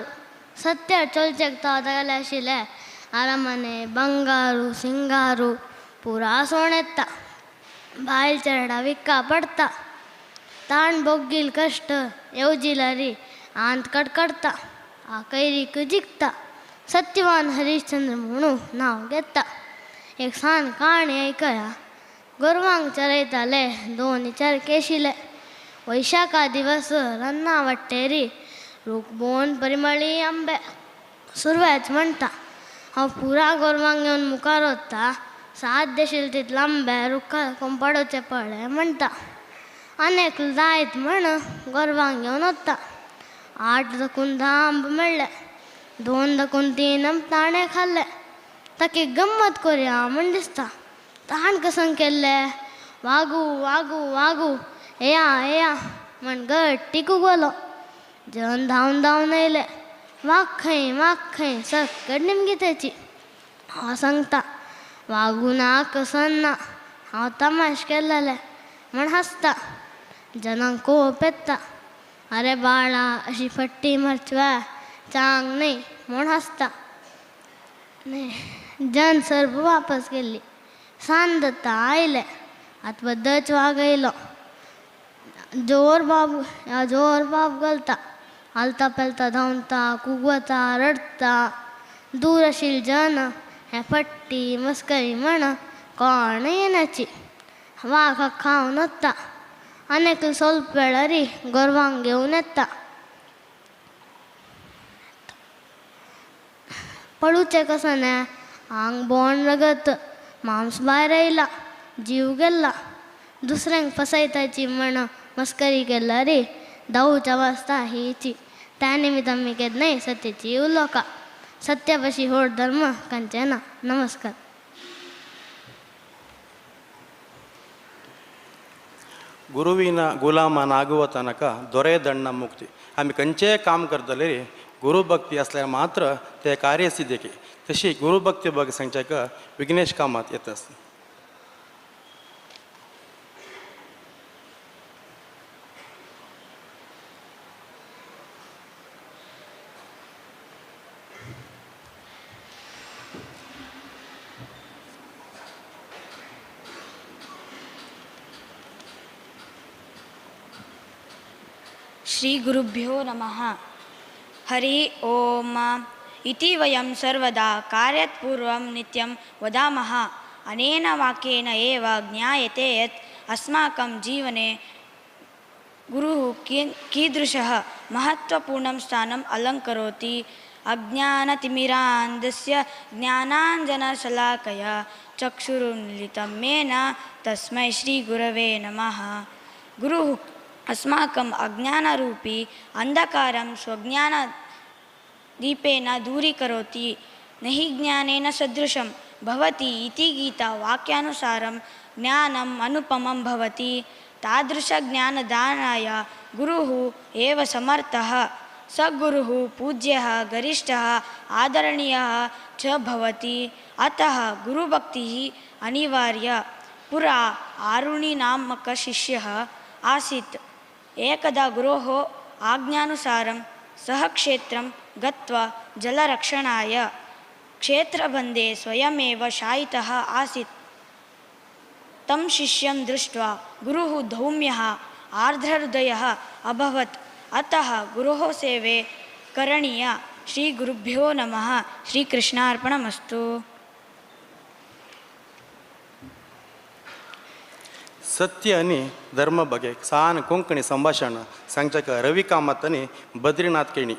सत्या चलचेक तो तागेले आशिल्लें आरामाने बंगारू सिंगारू पुरा सोण येता बायल चेरडा विक्का पडता ताण बोगील कश्ट येवजिलरी आंत कडकडता आ कैरीक जिखता सत्यवान हरिश्चंद्र म्हणू नांव घेता. एक सान काणी आयकया. गोरवांक चरयताले दोन चरकेशिले. वैशाखा दिवस रन्ना वाट्टेरी रूख बोन परिमळी आंबे सुरवेच म्हणटा हांव पुरा गोरवांक घेवन मुखार वता सात देशील तितले आंबे रुखा पडोवचे पडले म्हणटा. आनी एकलो जायत म्हण गोरवांक घेवन वता. 8 दकून 10 आंब मेळ्ळे, 2 दकून 3 आंब ताणें खाल्ले. ताका गम्मत करया म्हण दिसता. ताण कसं केल्ले वागू वागू वागू येया येया म्हण गट्टी कुगलो. जन धांवन धांवन येयले. वाग खंय वाग खंय सकट निमगी तेची. हांव सांगता वागू ना कसन ना हांव तमाश केल्लें म्हण हांसता. जनांक कोप येता. अरे बाळा अशी फट्टी मारचवा चांग न्हय म्हूण हांसता. जन सर्व वापस गेल्ली. सांज जाता आयले. आतां बद्दच वाग येयलो. जोर बाब जोर बाब घालता. हालता पेलता धांवता कुगवता रडटा. दूर आशिल्ले जन हे फट्टी मस्करी म्हण कोण येनाची. वाग खावन वता. आनी एकलो स्वल्प वेळारी गोरवांक घेवन येता. पळोवचें कसं न्हय आंग बोंड रगत मांस भायर येयला जीव गेल्ला. दुसऱ्यांक फसयताची म्हण मस्करी केल्यारी धांवच्या वास्ता हीची त्या निमित्तान मी केन्नाय सत्याची उलोवका सत्या पशी व्हड धर्म खंयचें ना. नमस्कार. ಗುರುವಿನ ಗುಲಾಮನಾಗುವ ತನಕ ದೊರೆದಣ್ಣ ಮುಕ್ತಿ. आमी खंयचेंय काम करतले गुरुभक्ती आसल्यार मात्र ते कार्य सिद्धेकी. तशी गुरुभक्ती ಬಗ್ಗೆ सांगच्याक विघ्नेश कामत येता आसता. श्री गुरुभ्यो नमः. हरि ओम. इति वयं सर्वदा कार्यात् पूर्वं नित्यं वदामः. अनेन वाक्येन एव ज्ञायते यत् अस्माकं जीवने गुरुः कीदृशः महत्त्वपूर्णं स्थानम् अलङ्करोति. अज्ञानतिमिरान्धस्य ज्ञानाञ्जनशलाकया चक्षुरुन्मीलितं येन तस्मै श्रीगुरवे नमः. गुरुः अस्माकम् अज्ञानरूपी अन्धकारं स्वज्ञानदीपेन दूरीकरोति. न हि ज्ञानेन सदृशं भवति इति गीता वाक्यानुसारं ज्ञानम् अनुपमं भवति. तादृशज्ञानदानाय गुरुः एव समर्थः. स गुरुः पूज्यः गरिष्ठः आदरणीयः च भवति. अतः गुरुभक्तिः अनिवार्या. पुरा आरुणिनामकशिष्यः आसीत्. एकदा गुरोः आज्ञानुसारं सः क्षेत्रं गत्वा जलरक्षणाय क्षेत्रबन्धे स्वयमेव शायितः आसीत्. तं शिष्यं दृष्ट्वा गुरुः धौम्यः आर्द्रहृदयः अभवत्. अतः गुरोः सेवे करणीया. श्रीगुरुभ्यो नमः. श्रीकृष्णार्पणमस्तु. सत्य आनी धर्म ಬಗ್ಗೆ सान कोंकणी संभाषण सांगच्याक रवी कामत आनी बद्रीनाथ केणी.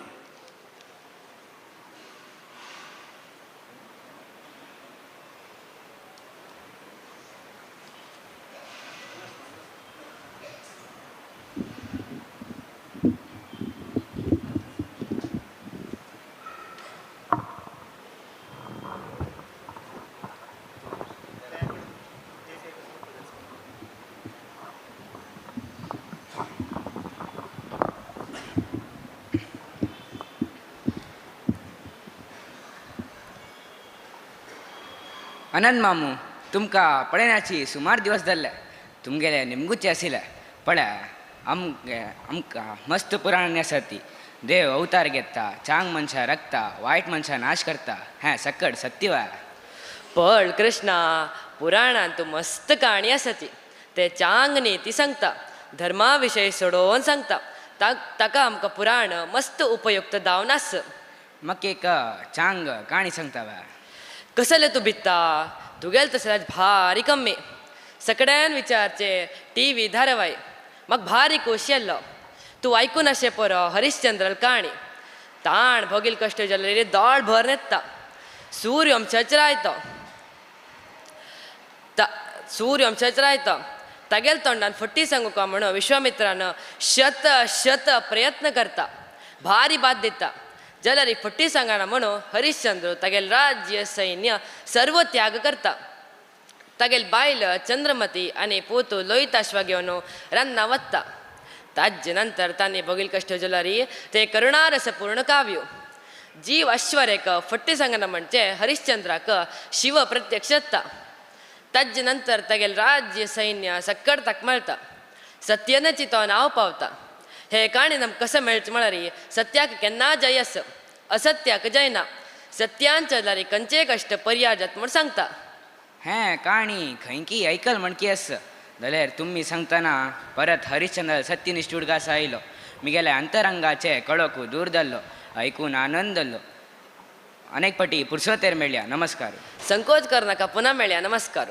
अनंत मामू तुमकां पळयनाची सुमार दिवस जाल्ले. तुमगेले निमगुचे आशिल्ले पळय आमगे आमकां मस्त पुराणांनी आसा ती. देव अवतार घेता, चांग मनशां रखता, वायट मनशां नाश करता. हें सकट सत्यवाय. पळ कृष्णा, पुराणांत तूं मस्त काणी आसा ती. ते चांग न्ही ती सांगता, धर्मा विशय सोडोवन सांगता. ताका आमकां पुराण मस्त उपयुक्त जावन आस. म्हाका एक चांग काणी सांगता वा. कसले तूं भित्ता? तुगेल तसल्याच भारी कम्मी. सगळ्यान विचारचे टी व्ही धारावाही म्हाका भारी खोशी आसलो. तूं आयकून आशें परो हरिश्चंद्रल काणी. ताण भोगील कश्ट जाल्ले दोळ भर न्हेता. सूर्य वंशाचेर सूर्य वंशाचेर आयतो. तागेल तोंडान फटी सांगूका म्हणून विश्वामित्रान शत शत प्रयत्न करता. भारी बात दिता. जाल्यार फटी सांगना म्हणून हरिश्चंद्र तागेल राज्य सैन्य सर्व त्याग करता. तागेल बायल चंद्रमती आनी पोतू लोहिताश्वा घेवन रान्ना वता. ताजे नंतर तांणी भोगील कश्ट जाल्यार ते करुणारसपूर्ण काव्य. जीव अश्वरेक फटी सांगना म्हणजे हरिश्चंद्राक शिव प्रत्यक्ष जाता. ताजे नंतर तागेल राज्य सैन्य सक्कड ताका मेळटा. सत्यनाची तो नांव पावता. हे काणी आमकां कशें मेळचें म्हळ्यार सत्याक केन्ना जय आस, असत्याक जयना. सत्यान चल्यार खंयचेय कश्ट पर्याय जाता म्हूण सांगता. हें काणी खंयकी आयकल म्हणकी आस. जाल्यार तुमी सांगतना परत हरिश्चंद्र सत्यनिश्ठ उडगास आयलो. मिगेल्या अंतरंगाचे कळोक दूर जाल्लो. आयकून आनंद जाल्लो. अनेक पटी पुरसोतेर मेळ्या. नमस्कार. संकोच करनाका, पुन्हा मेळ्या. नमस्कार.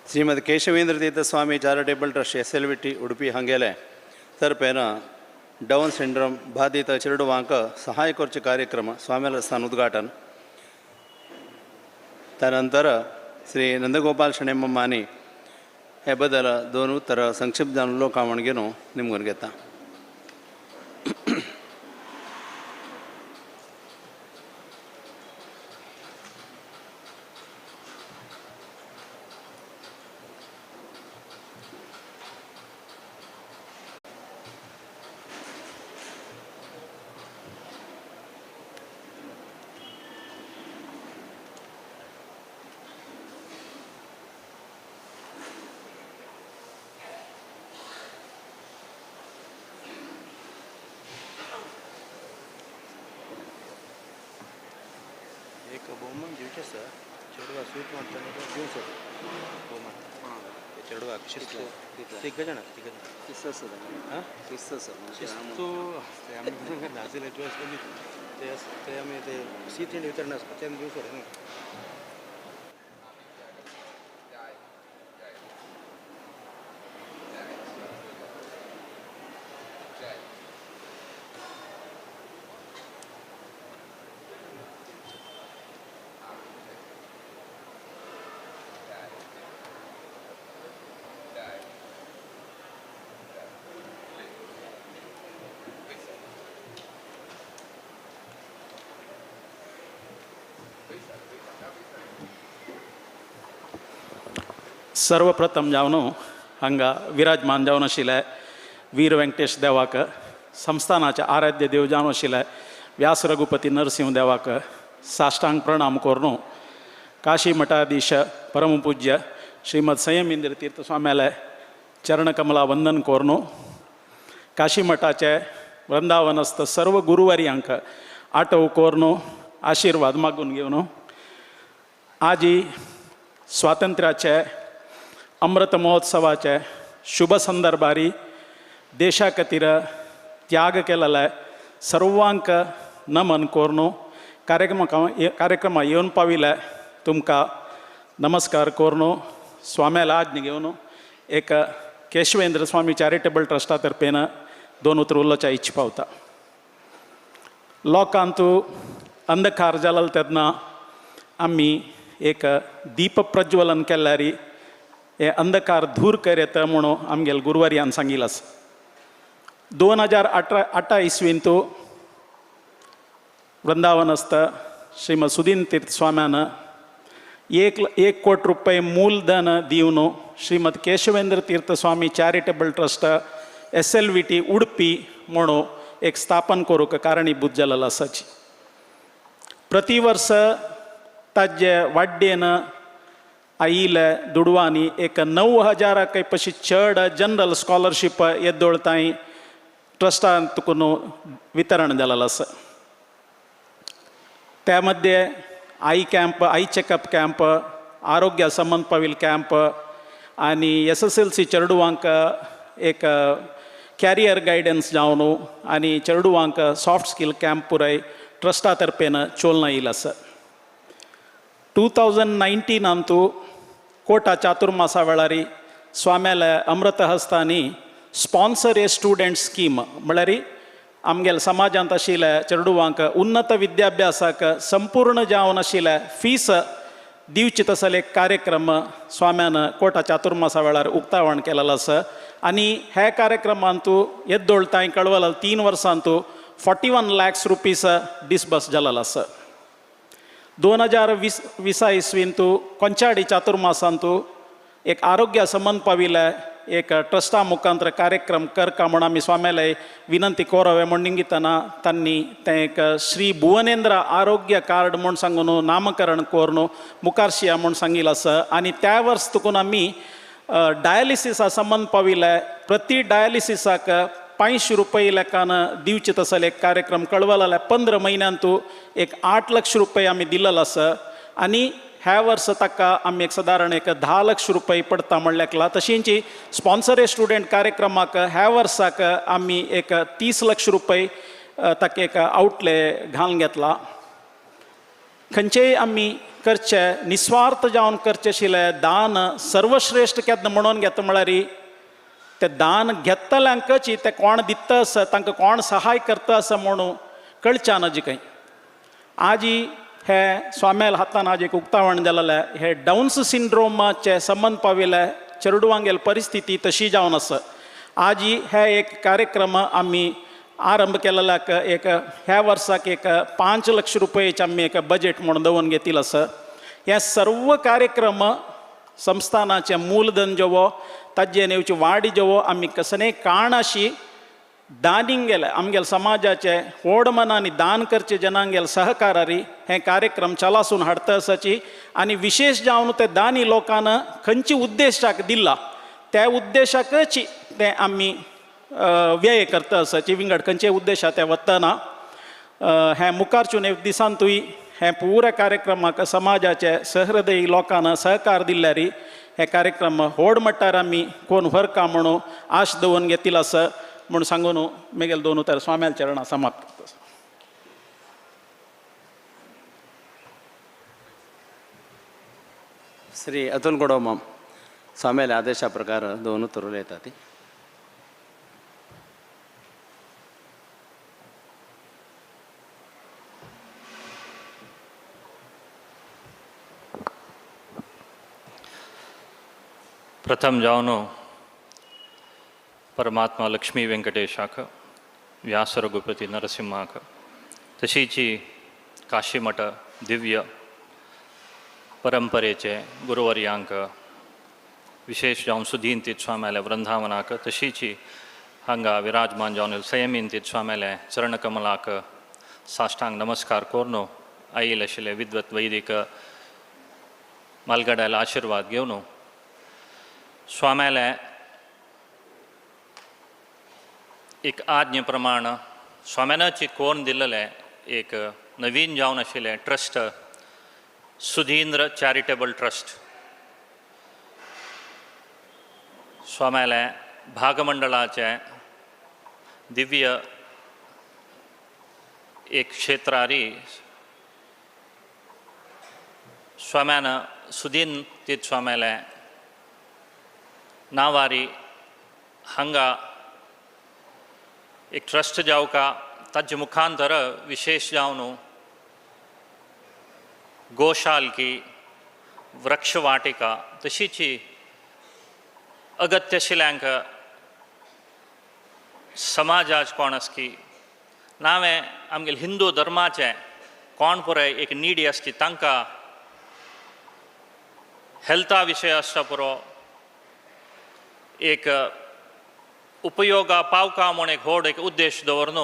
Shrimad Keshavendra Tirtha Swami charitable trust S L V T Udupi हांगेले तर्फेन डावन सिंड्रोम बाधित चेडवांक सहाय करचे कार्यक्रम स्वाम्याला स्थान उद्घाटन. त्यानंतर श्री नंदगोपाल शणेमम्मानी हे बदल दोन उत्तर संक्षिप्त जावन लोकां म्हण घेवन निमगून घेता. एक बहुमान दिवचे सर चेडवा सूट म्हणताना दिवचो बहुमान चेडवा शिस्त तिग जाण शिस्त आसा हां शिस्त आसा शिस्तू ते आमी नाशिल्ले चॉयस कमी ते ते आमी ते शीत थंड वितरण आसता ते आमी दिवचो न्हू. सर्वप्रथम जावन हांगा विराजमान जावन आशिल्ले वीर वेंकटेश देवाक, संस्थानाचे आराध्य देव जावन आशिल्ले व्यास रघुपती नरसिंह देवाक साष्टांग प्रणाम करून काशी मठाधीश परमपूज्य श्रीमद संयमेंद्र तीर्थ स्वाम्याले चरणकमला वंदन करून काशी मठाचे वृंदावनस्थ सर्व गुरुवार्यांक आटव करून आशिर्वाद मागून घेवन आजी स्वातंत्र्याचे अमृत महोत्सवाचे शुभ संदर्भारी देशा खातीर त्याग केलेले सर्वांक नमन करून कार्यक्रमा येवन पाविल्ले तुमकां नमस्कार करून स्वाम्याला आज्ञा घेवन एक केशवेंद्र स्वामी चॅरिटेबल ट्रस्टा तर्फेन दोन उतर उलोवच्या इच्छा पावता. लोकांतू अंधकार जालो तेन्ना आमी एक दीप प्रज्वलन केल्यारी हे अंधकार दूर कर येता म्हणून आमगेले गुरुवार्यान सांगिल्लें आसा. 2018 इसवींतू वृंदावनस्थ श्रीमद सुदीन तीर्थ स्वाम्यान 1 कोटी रुपये मूलधन दिवन Shrimad Keshavendra Tirtha Swami charitable trust SLVT Udupi म्हणून एक स्थापन करूंक कारणीभूत जाल्लो आसाची. प्रतिवर्स ताजे वाड्येन आयिल्ले दुडवांनी एक 9,000 पशी चड जनरल स्कॉलरशीप येदोळ तांय ट्रस्टान तुकून वितरण जालेलें आसा. त्या मध्ये eye camp, eye checkup camp, आरोग्य संबंद पाविल कॅम्प आनी SSLC चेडवांक एक कॅरियर गायडन्स जावन आनी चेडवांक सॉफ्ट स्कील कॅम्प पुराय ट्रस्टा तर्फेन चोलना येयला आसा. 2019 कोटा चातुर्मासा वेळारी स्वाम्याले अमृत हस्तांनी स्पॉन्सर ए स्टुडंट स्कीम म्हळ्यार आमगेले समाजांत आशिल्ल्या चेडवांक उन्नत विद्याभ्यासाक संपूर्ण जावन आशिल्ल्या फीस दिवची तसले एक कार्यक्रम स्वाम्यान कोटा चातुर्मासा वेळार उक्तावण केलेलो आसा. आनी ह्या कार्यक्रमांतू येद्दोळ तांय कळवला 3 वर्सांतू 41 लॅक्स रुपीस डिसबस जालेलो आसा. 2020 इसवींतू कोंचाडी चातुर्मासांतू एक आरोग्य संबंद पाविल्ले एक ट्रस्टा मुखांतर कार्यक्रम करका म्हूण आमी स्वाम्याले विनंती कोरावे म्हूण निंगितना तांणी तें एक श्री भुवनेंद्र आरोग्य कार्ड म्हूण सांगून नामकरण करून मुखारशिया म्हूण सांगिल्लें आसा. आनी त्या वर्स तुकून आमी डायलिसिसा संबंद पाविल्ले प्रति डायलिसिसाक 500 रुपये लेखान दिवचे तसले एक कार्यक्रम कळवला 15 म्हयन्यांतू एक 8 लक्ष रुपये आमी दिलेलो आसा. आनी ह्या वर्स ताका आमी एक सादारण एक 10 लक्ष रुपये पडटा म्हणल्यार तशींच स्पॉन्सर ए स्टुडंट कार्यक्रमाक ह्या वर्साक आमी एक 30 लक्ष रुपये ताका एक आवटले घालून घेतला. खंयचेय आमी करचे निस्वार्थ जावन करचे आशिल्ले दान सर्वश्रेश्ठ केन्ना म्हणून घेता म्हळ्यार ते दान घेतल्यांकच ते कोण दिता आसा तांकां कोण सहाय करता आसा म्हणून कळच्या ना जी खंय. आजी हे स्वाम्याल हातान आज एक उक्तावण जालेलें हे डाउन्स सिंड्रोमाचे संबंद पाविल्ले चेडवांगेल परिस्थिती तशी जावन आसा. आजी हे एक कार्यक्रम आमी आरंभ केलेल्याक एक ह्या वर्साक एक 5 लक्ष रुपयेचे आमी एक बजेट म्हणून दवरून घेतिल्लें आसा. हे सर्व कार्यक्रम संस्थानाचें मूलधन जेवो ताजें येवची वाडी जेवो आमी कसले काणाशी दानिंगेले आमगेले समाजाचे व्हड मनांनी दान करचे जनांगेल सहकारारी हे कार्यक्रम चलासून हाडता आसाची. आनी विशेष जावन ते दानी लोकांना खंयचे उद्देशाक दिला त्या उद्देशाकच ते आमी व्यय करता आसाची. विंगड खंयचे उद्देशा ते वतना हें मुखारचून एक दिसांतूय हे पुरा कार्यक्रमाक समाजाचे सहृदयी लोकांना सहकार दिल्यारी हे कार्यक्रम व्हड मट्टार आमी कोण व्हरका म्हणून आश दवरून घेतिल्लो आसा म्हूण सांगून मेगेल दोन उतर स्वाम्याल चरणा समाप्त करता. श्री अतुल गोडोमाम स्वाम्याले आदेशा प्रकार दोन उतर उलयता ती. प्रथम जावनो परमात्मा लक्ष्मी वेंकटेशाक व्यास रघुपती नरसिंहाक तशीची काशीमठ दिव्य परंपरेचे गुरुवर्यांक विशेष जावन सुधीन तीर्थस्वाम्याले वृंदावनाक तशीची हांगा विराजमान जावन संयमीन तीर्थस्वाम्याले चरणकमलाक साष्टांग नमस्कार कोरनो आयिल्ले आशिल्ले विद्वत वैदिक मालगड्याला आशिर्वाद घेवन स्वाम्याले एक आज्ञे प्रमाण स्वाम्यानाची कोण दिल्लें एक नवीन जावन आशिल्लें ट्रस्ट सुधींद्र चॅरिटेबल ट्रस्ट स्वाम्याले भागमंडळाचें दिव्य एक क्षेत्रारी स्वाम्यान सुदीन तीर्थ स्वाम्याले नावारी हांगा एक ट्रस्ट जावका ताजे मुखांतर विशेष जावन गोशालकी वृक्षवाटिका तशीची अगत्य आशिल्ल्यांक समाजाच कोण आसकी नांवें आमगेले हिंदू धर्माचें कोण पुराय एक निडी आसची तांकां हेल्था विशय आसता पुरो एक उपयोगा पावका म्हूण एक व्हड एक उद्देश दवरून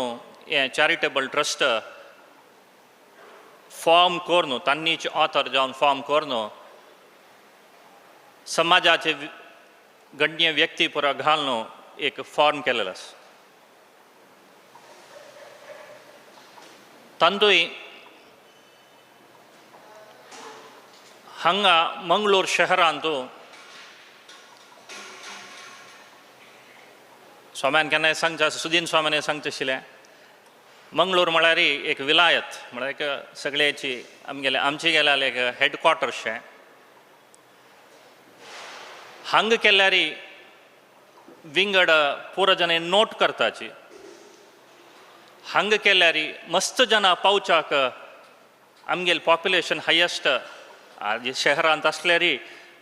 हें चॅरिटेबल ट्रस्ट फॉर्म करून तांणीच ऑथर जावन फॉर्म करून समाजाचे गण्य व्यक्ती पुरो घालून एक फॉर्म केलेलो आसा. तांतूय हांगा मंगळूर शहरांत स्वाम्यान केन्नाय सांगचें सुदीन स्वाम्यान सांगचें आशिल्लें मंगळूर म्हळ्यार एक विलायत म्हळ्यार एक सगळ्याची आमगेले आमचे गेल्यार एक हेडक्वॉर्टर्शें हांगा केल्यार विंगड पुरो जन नोट करताची हांगा केल्यार मस्त जाणां पावच्याक आमगेले पॉप्युलेशन हायेस्ट आज शहरांत आसल्यार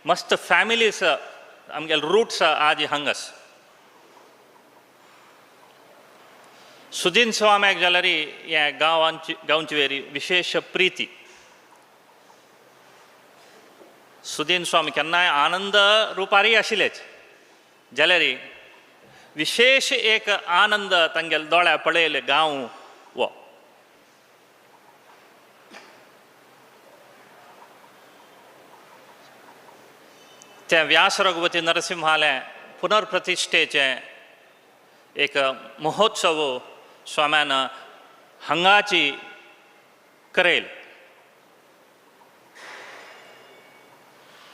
मस्त फॅमिलीज आमगेले रुट्स आज हांगास. सुदीन स्वाम्याक जाल्यार ह्या गांवांची गांवची वेरी विशेष प्रिती. सुदीन स्वामी केन्नाय आनंद रुपारी आशिल्लेच जाल्यार विशेष एक आनंद तांगेले दोळ्या पळयले गांव वो. त्या व्यास रघुपती नरसिंहाले पुनर्प्रतिष्ठेचें एक महोत्सव स्वाम्यान हांगाची करेल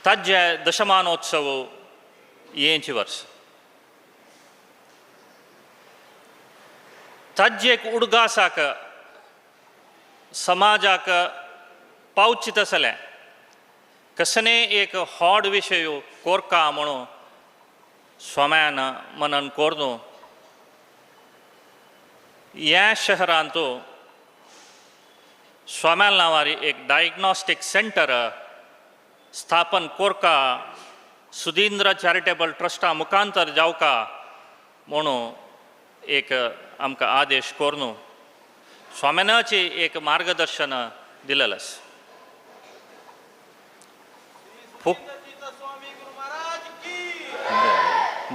ताज्जे दशमानोत्सव येंची वर्स ताज्जे एक उडगासाक समाजाक पावचीत आसलें कसने एक हॉड विशय कोरका म्हणून स्वाम्यान मनन कोरून ह्या शहरांतू स्वाम्याल नांवारी एक डायग्नॉस्टीक सेंटर स्थापन कोरका सुधींद्र चॅरिटेबल ट्रस्टा मुखांतर जावका म्हणून एक आमकां आदेश करून स्वाम्यानाचे एक मार्गदर्शन दिलेलें आसा.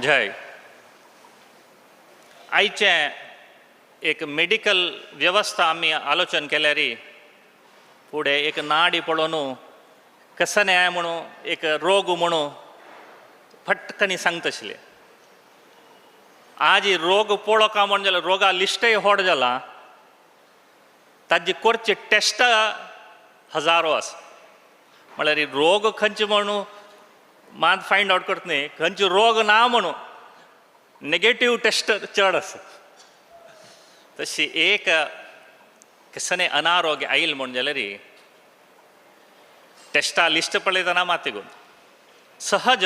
जय. आयचें एक मेडिकल वेवस्था आमी आलोचन केल्यार फुडें एक नाडी पळोवन कसं न्याय म्हणून एक रोग म्हणून फटकणी सांगता आशिल्ले. आज रोग पळोवका म्हण जाल्यार रोगा लिस्टय व्हड जाला, ताजी करची टेस्ट हजारो आसा. म्हळ्यार रोग खंयचे म्हणून मात फायंड आवट करता न्ही, खंयचे रोग ना म्हणून नेगेटीव टेस्ट चड आसा. तशी एक कसने अनारोग्य आयल म्हण जाल्यार टेस्टा लिस्ट पळयतना मात सहज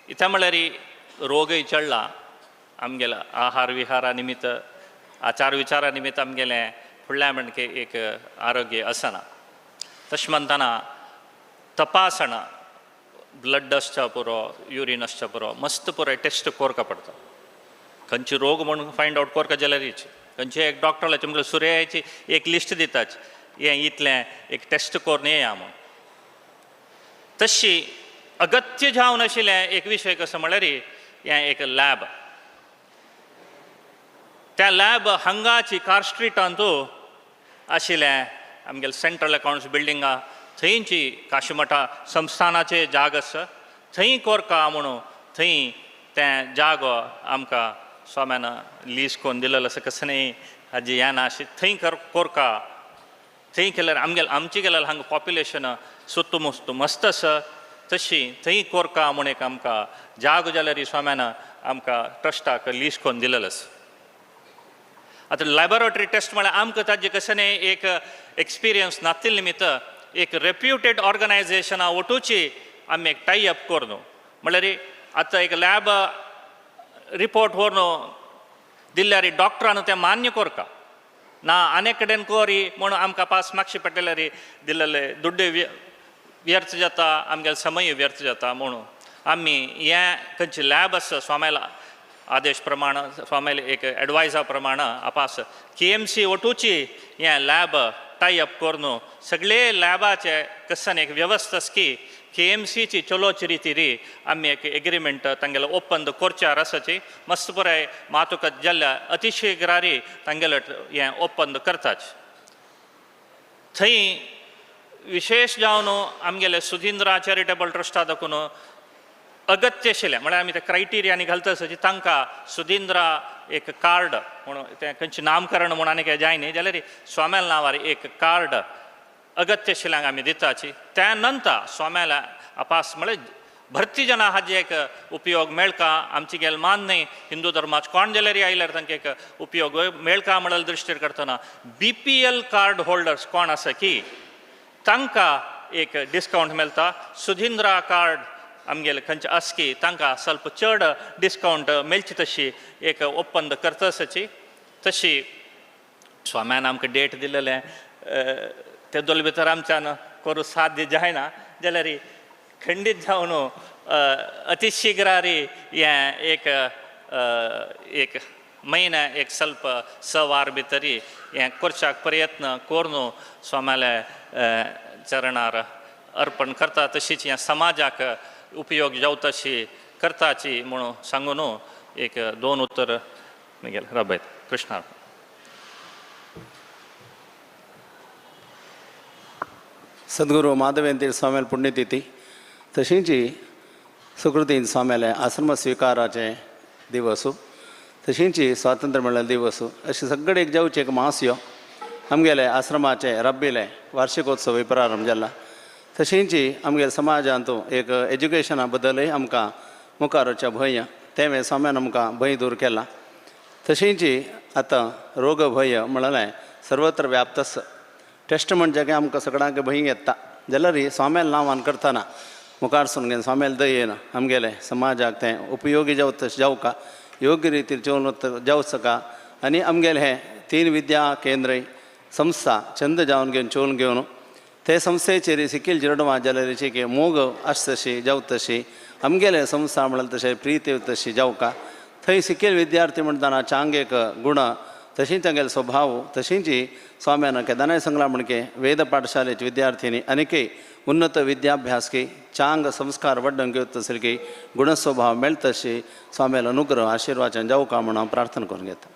इत्या म्हळ्यार रोगय चडला आमगेल्या आहार विहारा निमित्त आचार विचारा निमित्त आमगेलें फुडल्या म्हणके एक आरोग्य आसना. तशें म्हणटना तपासणा ब्लड आसच्या पुरो युरीन आसच्या पुरो मस्त पुरो टेस्ट कोरका पडटा. खंयचे रोग म्हणून फायंड आवट कोरका जाल्यार खंयचे एक डॉक्टराचे म्हणल्यार सुर्याची एक लिस्ट दिताच हें इतलें एक टेस्ट करून येया म्हूण. तशी अगत्य जावन आशिल्लें एक विशय कसो म्हळ्यार हें एक लॅब. त्या लॅब हांगाची कार स्ट्रिटांतू आशिल्लें आमगेले सेंट्रल अकावंट्स बिल्डिंगा थंयची काशीमठा संस्थानाचे जाग आसा थंय कोरका म्हणून थंय तें जागो आमकां स्वाम्यान लीज करून दिलेलो आसा. कसं न्ही हाजी हें ना अशें थंय कोरका थंय केल्यार आमगेले आमचे गेल्यार हांगा पॉप्युलेशन सुत्तू मुस्तू मस्त आसा. तशी थंय कोरका म्हूण एक आमकां जागो जाल्यार स्वाम्यान आमकां ट्रस्टाक लीज करून दिलेलो आसा. आतां लॅबोरेटरी टेस्ट म्हळ्यार आमकां ताजे कशें न्ही एक एक्सपिरियन्स नातिल्ले निमित्त एक रेप्युटेड ऑर्गनायजेशना वटूची आमी एक टाय अप करून म्हळ्यार आतां एक लॅब रिपोर्ट व्हरून दिल्यार डॉक्टरान तें मान्य करका ना आनी कडेन कोरी म्हणून आमकां पास मागशे पडटल्यार दिल्ले दुड्डे व्यर्थ जाता, आमगेलो समय व्यर्थ जाता. म्हणून आमी हें खंयची लॅब आसा स्वाम्याला आदेश प्रमाण स्वाम्याले एक एडवायजा प्रमाण आपास KMC वटूची हें लॅब टाय अप करून सगळे लॅबाचे कसन एक वेवस्था की KMCची चलोवची रिती री आमी एक एग्रीमेंट तांगेलो ओपन करचे आसाची मस्त पुराय मातुकत जाल्ल्या अतिशीघ्रारी तांगेलो हें ओपन करताच. थंय विशेश जावन आमगेले सुधींद्रा चॅरिटेबल ट्रस्टा दाखून अगत्य आशिल्लें म्हळ्यार आमी ते क्रायटेरियांनी घालता आसा तांकां सुधींद्रा एक कार्ड म्हणून तें खंयचें नामकरण म्हूण आनी कांय जाय न्ही जाल्यार स्वाम्याल नांवार एक कार्ड अगत्य आशिल्ल्यांक आमी दिताची. त्या नंतर स्वाम्याला अपास म्हळ्यार भरती जनां हाजे एक उपयोग मेळका आमची गेल मान न्ही हिंदू धर्माच कोण जाल्यार आयल्यार तांकां एक उपयोग मेळका म्हळ्यार दृश्टीर करतना BPL card holders कोण आसा की तांकां एक डिस्कावंट मेळटा. सुधींद्रा कार्ड आमगेले खंयचे आसा की तांकां ಸ್ವಲ್ಪ चड डिस्कावंट मेळची तशी एक ಒಪ್ಪಂದ करता आसाची. तशी स्वाम्यान आमकां डेट दिलेलें ते दोल भितर आमच्यान करूं साध्य जायना जाल्यार खंडीत जावन अतिशीघ्रारी हें एक एक म्हयन्या एक ಸ್ವಲ್ಪ 6 वार भितरी हें करच्याक प्रयत्न करून स्वाम्याले चरणार अर्पण करता. तशीच ह्या समाजाक उपयोग जावता तशी करताची म्हणून सांगून एक 2 उतर मागीर राबयत. कृष्णा. सद्गुरू माधवेंद्र स्वाम्याल पुण्यतिथी तशींच सुकृतीन स्वाम्याले आश्रम स्विकाराचे दिवस तशींच स्वातंत्र्य मेळ्ळें दिवस अशें सगळे एक जावचे एक मास यो आमगेले आश्रमाचे रब्बीले वार्षिकोत्सव प्रारंभ जाला. तशींच आमगेले समाजांत एक एज्युकेशना बद्दलय आमकां मुखारच्या भंय तें स्वाम्यान आमकां भंय दूर केला. तशींच आतां रोग भंय म्हणलें सर्वत्र व्याप्त आसा. टेस्ट म्हणजे काय आमकां सगळ्यांक भंय येता जाल्यार स्वाम्याल नांवान करतना मुखार सून घेवन स्वाम्याले दयेन आमगेले समाजाक तें उपयोगी जावत जावका योग्य रितीर जेवन जावचका आनी आमगेले हे 3 विद्या केंद्र संस्था छंद जावन घेवन चोवन घेवन ते संस्थेचेर सिकील जिरडवा जाल्यार की मोग आसतशी जावतशी आमगेले संस्था म्हणल्यार तशें प्रीती तशी जावका थंय सिकेल विद्यार्थी म्हणटना चांग एक गुण तशींच तांगेलो स्वभाव तशींच स्वाम्यान केदनाय सांगलां म्हणके वेद पाठशालेचे विद्यार्थींनी आनीकय उन्नत विद्याभ्यास की चांग संस्कार वड्डून घेवत तसली की गुणस्वभाव मेळतशी स्वाम्यालो अनुग्रह आशिर्वाचन जावका म्हणून हांव प्रार्थना करून घेता.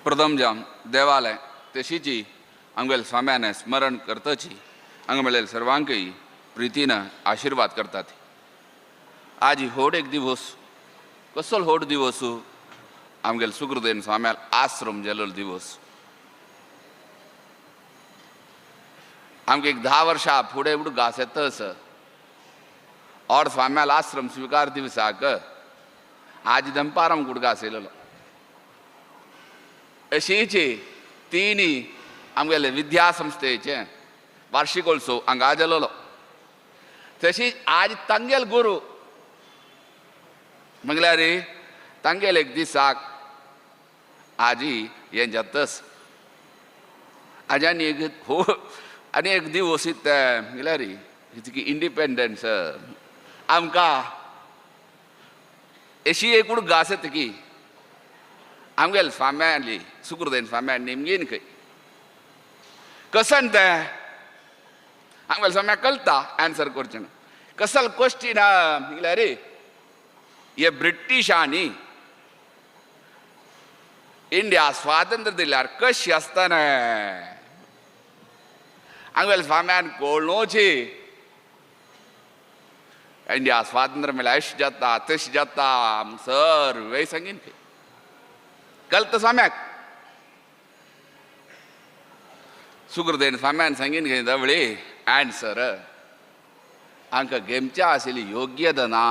प्रथम जाम देवालय तशीची आमगेले स्वाम्याने स्मरण करतची हांगा मेळिल्ले सर्वांकय प्रितीन आशिर्वाद करतात. आज होड एक दिवस कसलो होड दिवस आमगेले सुकृदेन स्वाम्याल आश्रम जाल्लो दिवस. आमगे एक 10 वर्षां फुडें उडू घास येतस और स्वाम्याल आश्रम स्विकार दिवसाक आज दनपार आमकां उडगास येयलेलो. अशीची तिनी आमगेले विद्यासंस्थेचे वार्षिकोत्सव हांगा जालोलो. तशीच आज तांगेल गुरू म्हणल्यार तांगेल एक दिसाक आजी हें जातस आज आनी एक हो आनी एक दिवस म्हणल्यार इंडिपेंडन्स आमकां अशी एक उडगास येता की आमगेले स्वाम्याली सुकृदेन स्वाम्यान नेमगीन खंय कसन तें आमगेले स्वाम्याक कळटा आन्सर करचें ना कसल क्वेश्चन म्हणल्यार हे ब्रिटिशांनी इंडिया स्वातंत्र्य दिल्यार कशी आसतना आमगेले स्वाम्यान कळनोची इंडिया स्वातंत्र्य मेळ्ळ्यार अशें जाता तशें जाता सर वय सांगीन खंय कळत स्वाम्याक सुकृदेन स्वाम्यान सांगीन खंय दवळी आन्सर आमकां घेवच्या आशिल्ली योग्यता ना.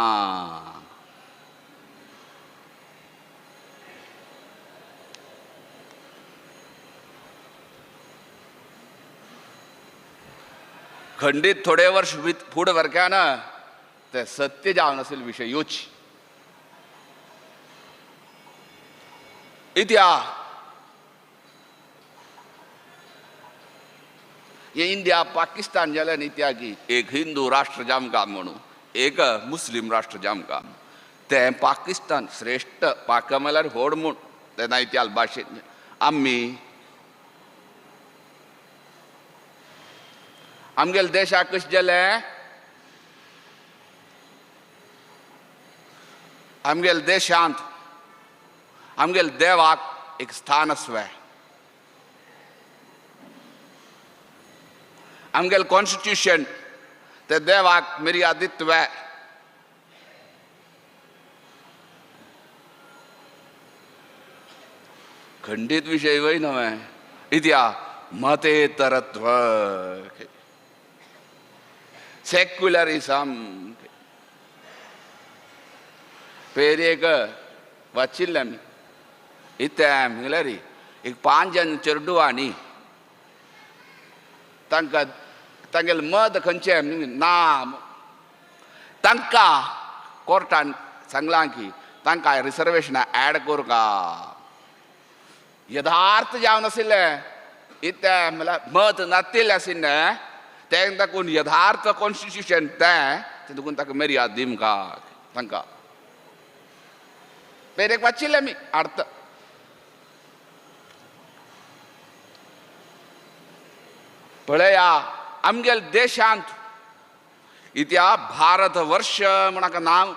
खंडीत थोडे वर्ष फुडें वरक्यान ते सत्य जावन आशिल्ले विशय योची इत्या हे इंडिया पाकिस्तान जाल्यार इत्या की एक हिंदू राष्ट्र जामकां म्हणून एक मुस्लीम राष्ट्र जामकां तें पाकिस्तान श्रेश्ठ पाका म्हणल्यार व्हड म्हूण तेन्ना इत्याल भाशेन आमी आमगेले देशाक कशें जालें आमगेले देशांत आमगेले देवाक एक स्थान आसवें आमगेले कॉन्स्टिट्यूशन ते देवाक मर्यादित्व. खंडीत विशय वय न्हय इत्या मतेतरत्व सेक्युलरिजम पेर एक वाचिल्लें आमी इतें म्हणल्यार एक 5 जाण चेडवांनी तांकां तांगेलें मत खंयचें ना तांकां कोर्टान सांगलां की तांकां रिजर्वेशनां एड करुंका यथार्थ जावन आशिल्लें इतें म्हणल्यार मत नातिल्लें आशिल्लें तें ताकून यथार्थ कॉन्स्टिट्यूशन तें देखून ताका मर्याद दिमका तांकां पेर एक वाचिल्लें आमी अर्थ पळया आमगेले देशांत इत्या भारत वर्ष म्हण नांव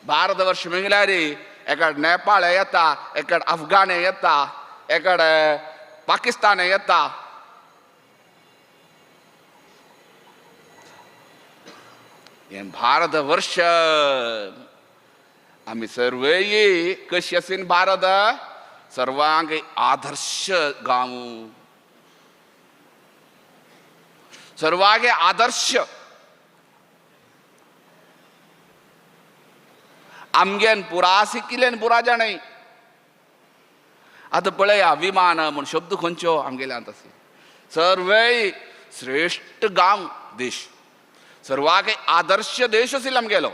भारत वर्ष म्हणल्यार एकाड नेपाळ येता एकाड अफगाण येता एकाड पाकिस्तान येता. हें भारत वर्ष आमी सर्वय कशी आसीन भारत सर्वांक आदर्श गांव, सर्वांक आदर्श. आमगेन पुरा शिकिल्ल्यान पुरा जाणय. आतां पळया विमान म्हूण शब्द खंयचो आमगेल्यान आसा. सर्वय श्रेश्ठ गांव देश, सर्वांक आदर्श देश आशिल्लो आमगेलो.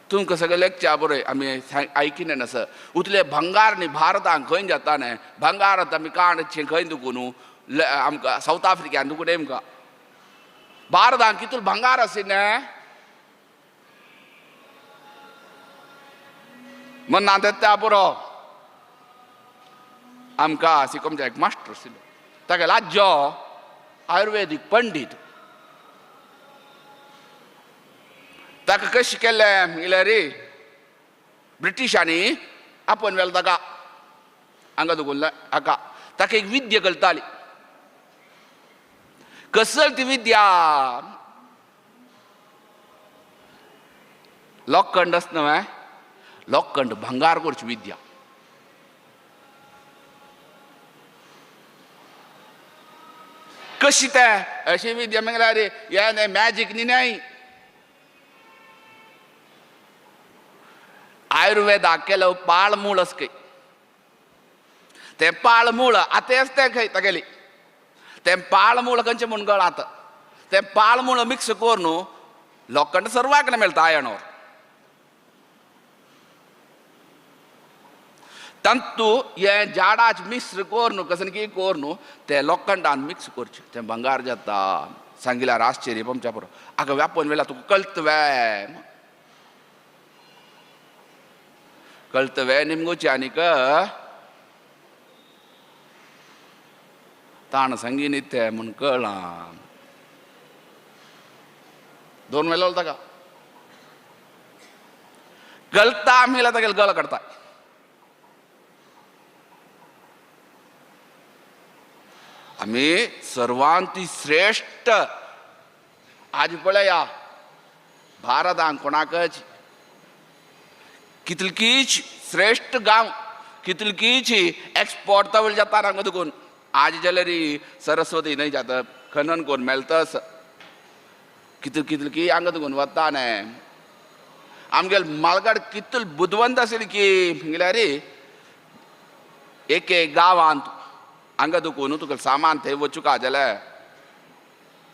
तुमकां सगळें लेक्चर बरें आमी आयकिना आसा. उतले भंगार न्ही भारतान खंय जाता न्ही, भंगार आतां आमी काणचें खंय दुखून न्हू आमकां सावथ आफ्रिक्यान दुखून आमकां भारतान कितलो भंगार आशिल्लें म्हण ना तें पुरो. आमकां शिकोमच्या एक मास्टर आशिल्लो, ताका आज्जो आयुर्वेदीक पंडीत. ताका कशें केलें म्हणल्यार रे ब्रिटिशांनी आपोवन व्हेलो ताका हांगा दुखून हाका. ताका एक विद्या कळटाली. कसल ती विद्या? लोखंड आसता न्हय, लोखंड भंगार करची विद्या. कशी तें अशी विद्या म्हणल्यार रे हें मॅजीक न्ही न्हय. आयुर्वेदाक केलो पाळमूळ अस खंय, तें पाळमूळ आतांच तें खंय तागेली तें पाळमूळ खंयचें म्हूण कळ आतां तें पाळमूळ मिक्स करून न्हू लोखंड सर्वाक मेळटा आयणोर. तंतू हें झाडाच मिश्र करून कसन की करून तें लोखंडान मिक्स करचें, तें भंगार जाता. सांगिल्यार आश्चर्य आमच्या बरोबर. आगो व्यापून वेला तुका कळत वे, कळत वे निमगोची आनीक ताण सांगीन तें म्हूण कळ्ळां. दोन वेलो ताका गलता आमी तागेले गळ काडटा. आमी सर्वांती श्रेश्ठ आज पळया भारतान कोणाकच कितलकीच श्रेश्ठ गांव, कितलकीच एक्सपोर्ट तवळ जाता हांगा दुकून. आज जाल्यार सरस्वती न्हय जाता खनन करून मेळटस कितल कितलकी हांगा दुकून वता न्हय. आमगेले मालगाड कितल बुदवंत आशिल्ली की म्हणल्यार एक एक गांवांत हांगा दुकून तुका सामान थंय वचूंक जाल्यार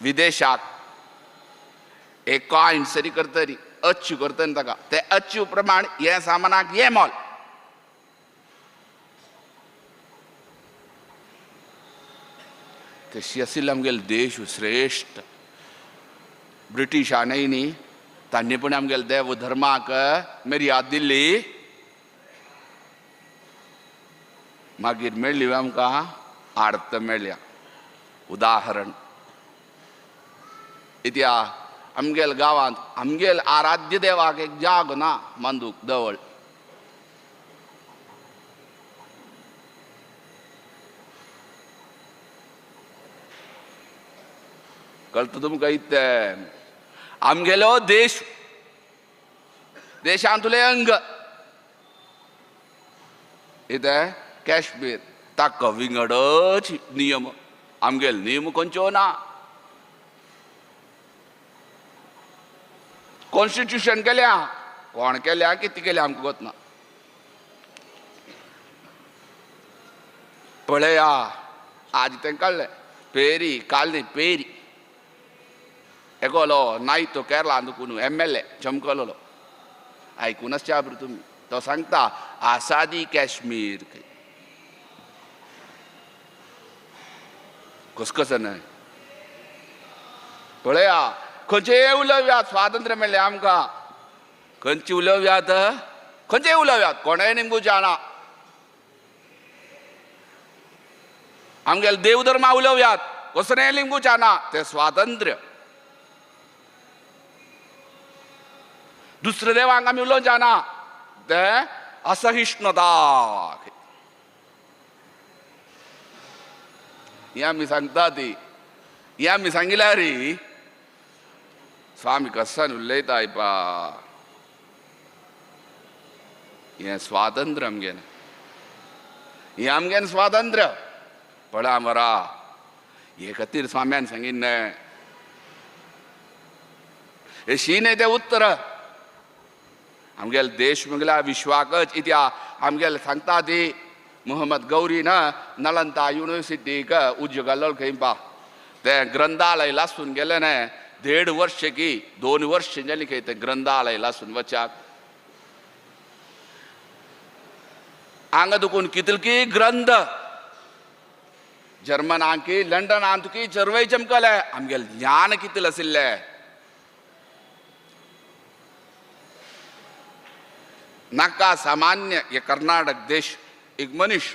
विदेशाक एक कॉयन सरी करतरी अच्छू करतली ताका ते अच्छू प्रमाण हें सामानाक हें मोल. तशी आशिल्लो आमगेलो देश श्रेश्ठ. ब्रिटिशांनी न्ही तांणी पण आमगेले देव धर्माक मर्याद दिल्ली, मागीर मेळ्ळी आमकां आर्त मेळ्ळ्या. उदाहरण इत्या आमगेल गांवांत आमगेल आराध्य देवाक एक जाग ना मंदूक दवळ. कळटा तुमकां इतलें आमगेलो देश देशांतले अंग इतें काश्मीर ताका विंगडच नियम, आमगेल नियम खंयचो ना. कॉन्स्टिट्युशन केल्या कोण केल्या कितें केल्या आमकां गोत ना. पळया आज तें काडलें पेरी काल न्ही पेरी एकलो नायक तो केरळान दुकून MLA चमकलोलो आयकून आसच्या तुमी. तो सांगता आसादी काश्मीर कसकस न्हय. पळया खंयचेय उलोवयात स्वातंत्र्य मेळ्ळें आमकां, खंयची उलोवयात खंयचेय उलोवयात कोणेय निमगू जाणा. आमगेले देवधर्मा उलोवयात कसलेय लिंगू जाणा तें स्वातंत्र्य. दुसऱ्या देवांक आमी उलोवंक जाणा तें असहिष्णुता. हें आमी सांगता ती, हें आमी सांगिल्यार स्वामी कसान उलयता पा. हें स्वातंत्र्य आमगेलें, हें आमगेलें स्वातंत्र्य पळा मरा. हे खातीर स्वाम्यान सांगिल्लें हे शी न्हय तें उत्तर. आमगेले देश म्हगेल्या विश्वाकच इत्या आमगेले सांगता ती मोहम्मद गौरी ना नालंदा युनिवर्सिटीक उज्ज घालो खंय पा तें ग्रंथालय लासून गेलें न्हय 1.5 वर्ष की 2 वर्ष जालीं खंय तें ग्रंथालय लासून वचाक. हांगा दुकून कितलकी ग्रंथ जर्मनान की लंडनान तुकी चर्वय चमकले आमगेले ज्ञान कितलें आशिल्लें. नाका सामान्य हे कर्नाटक देश एक मनीस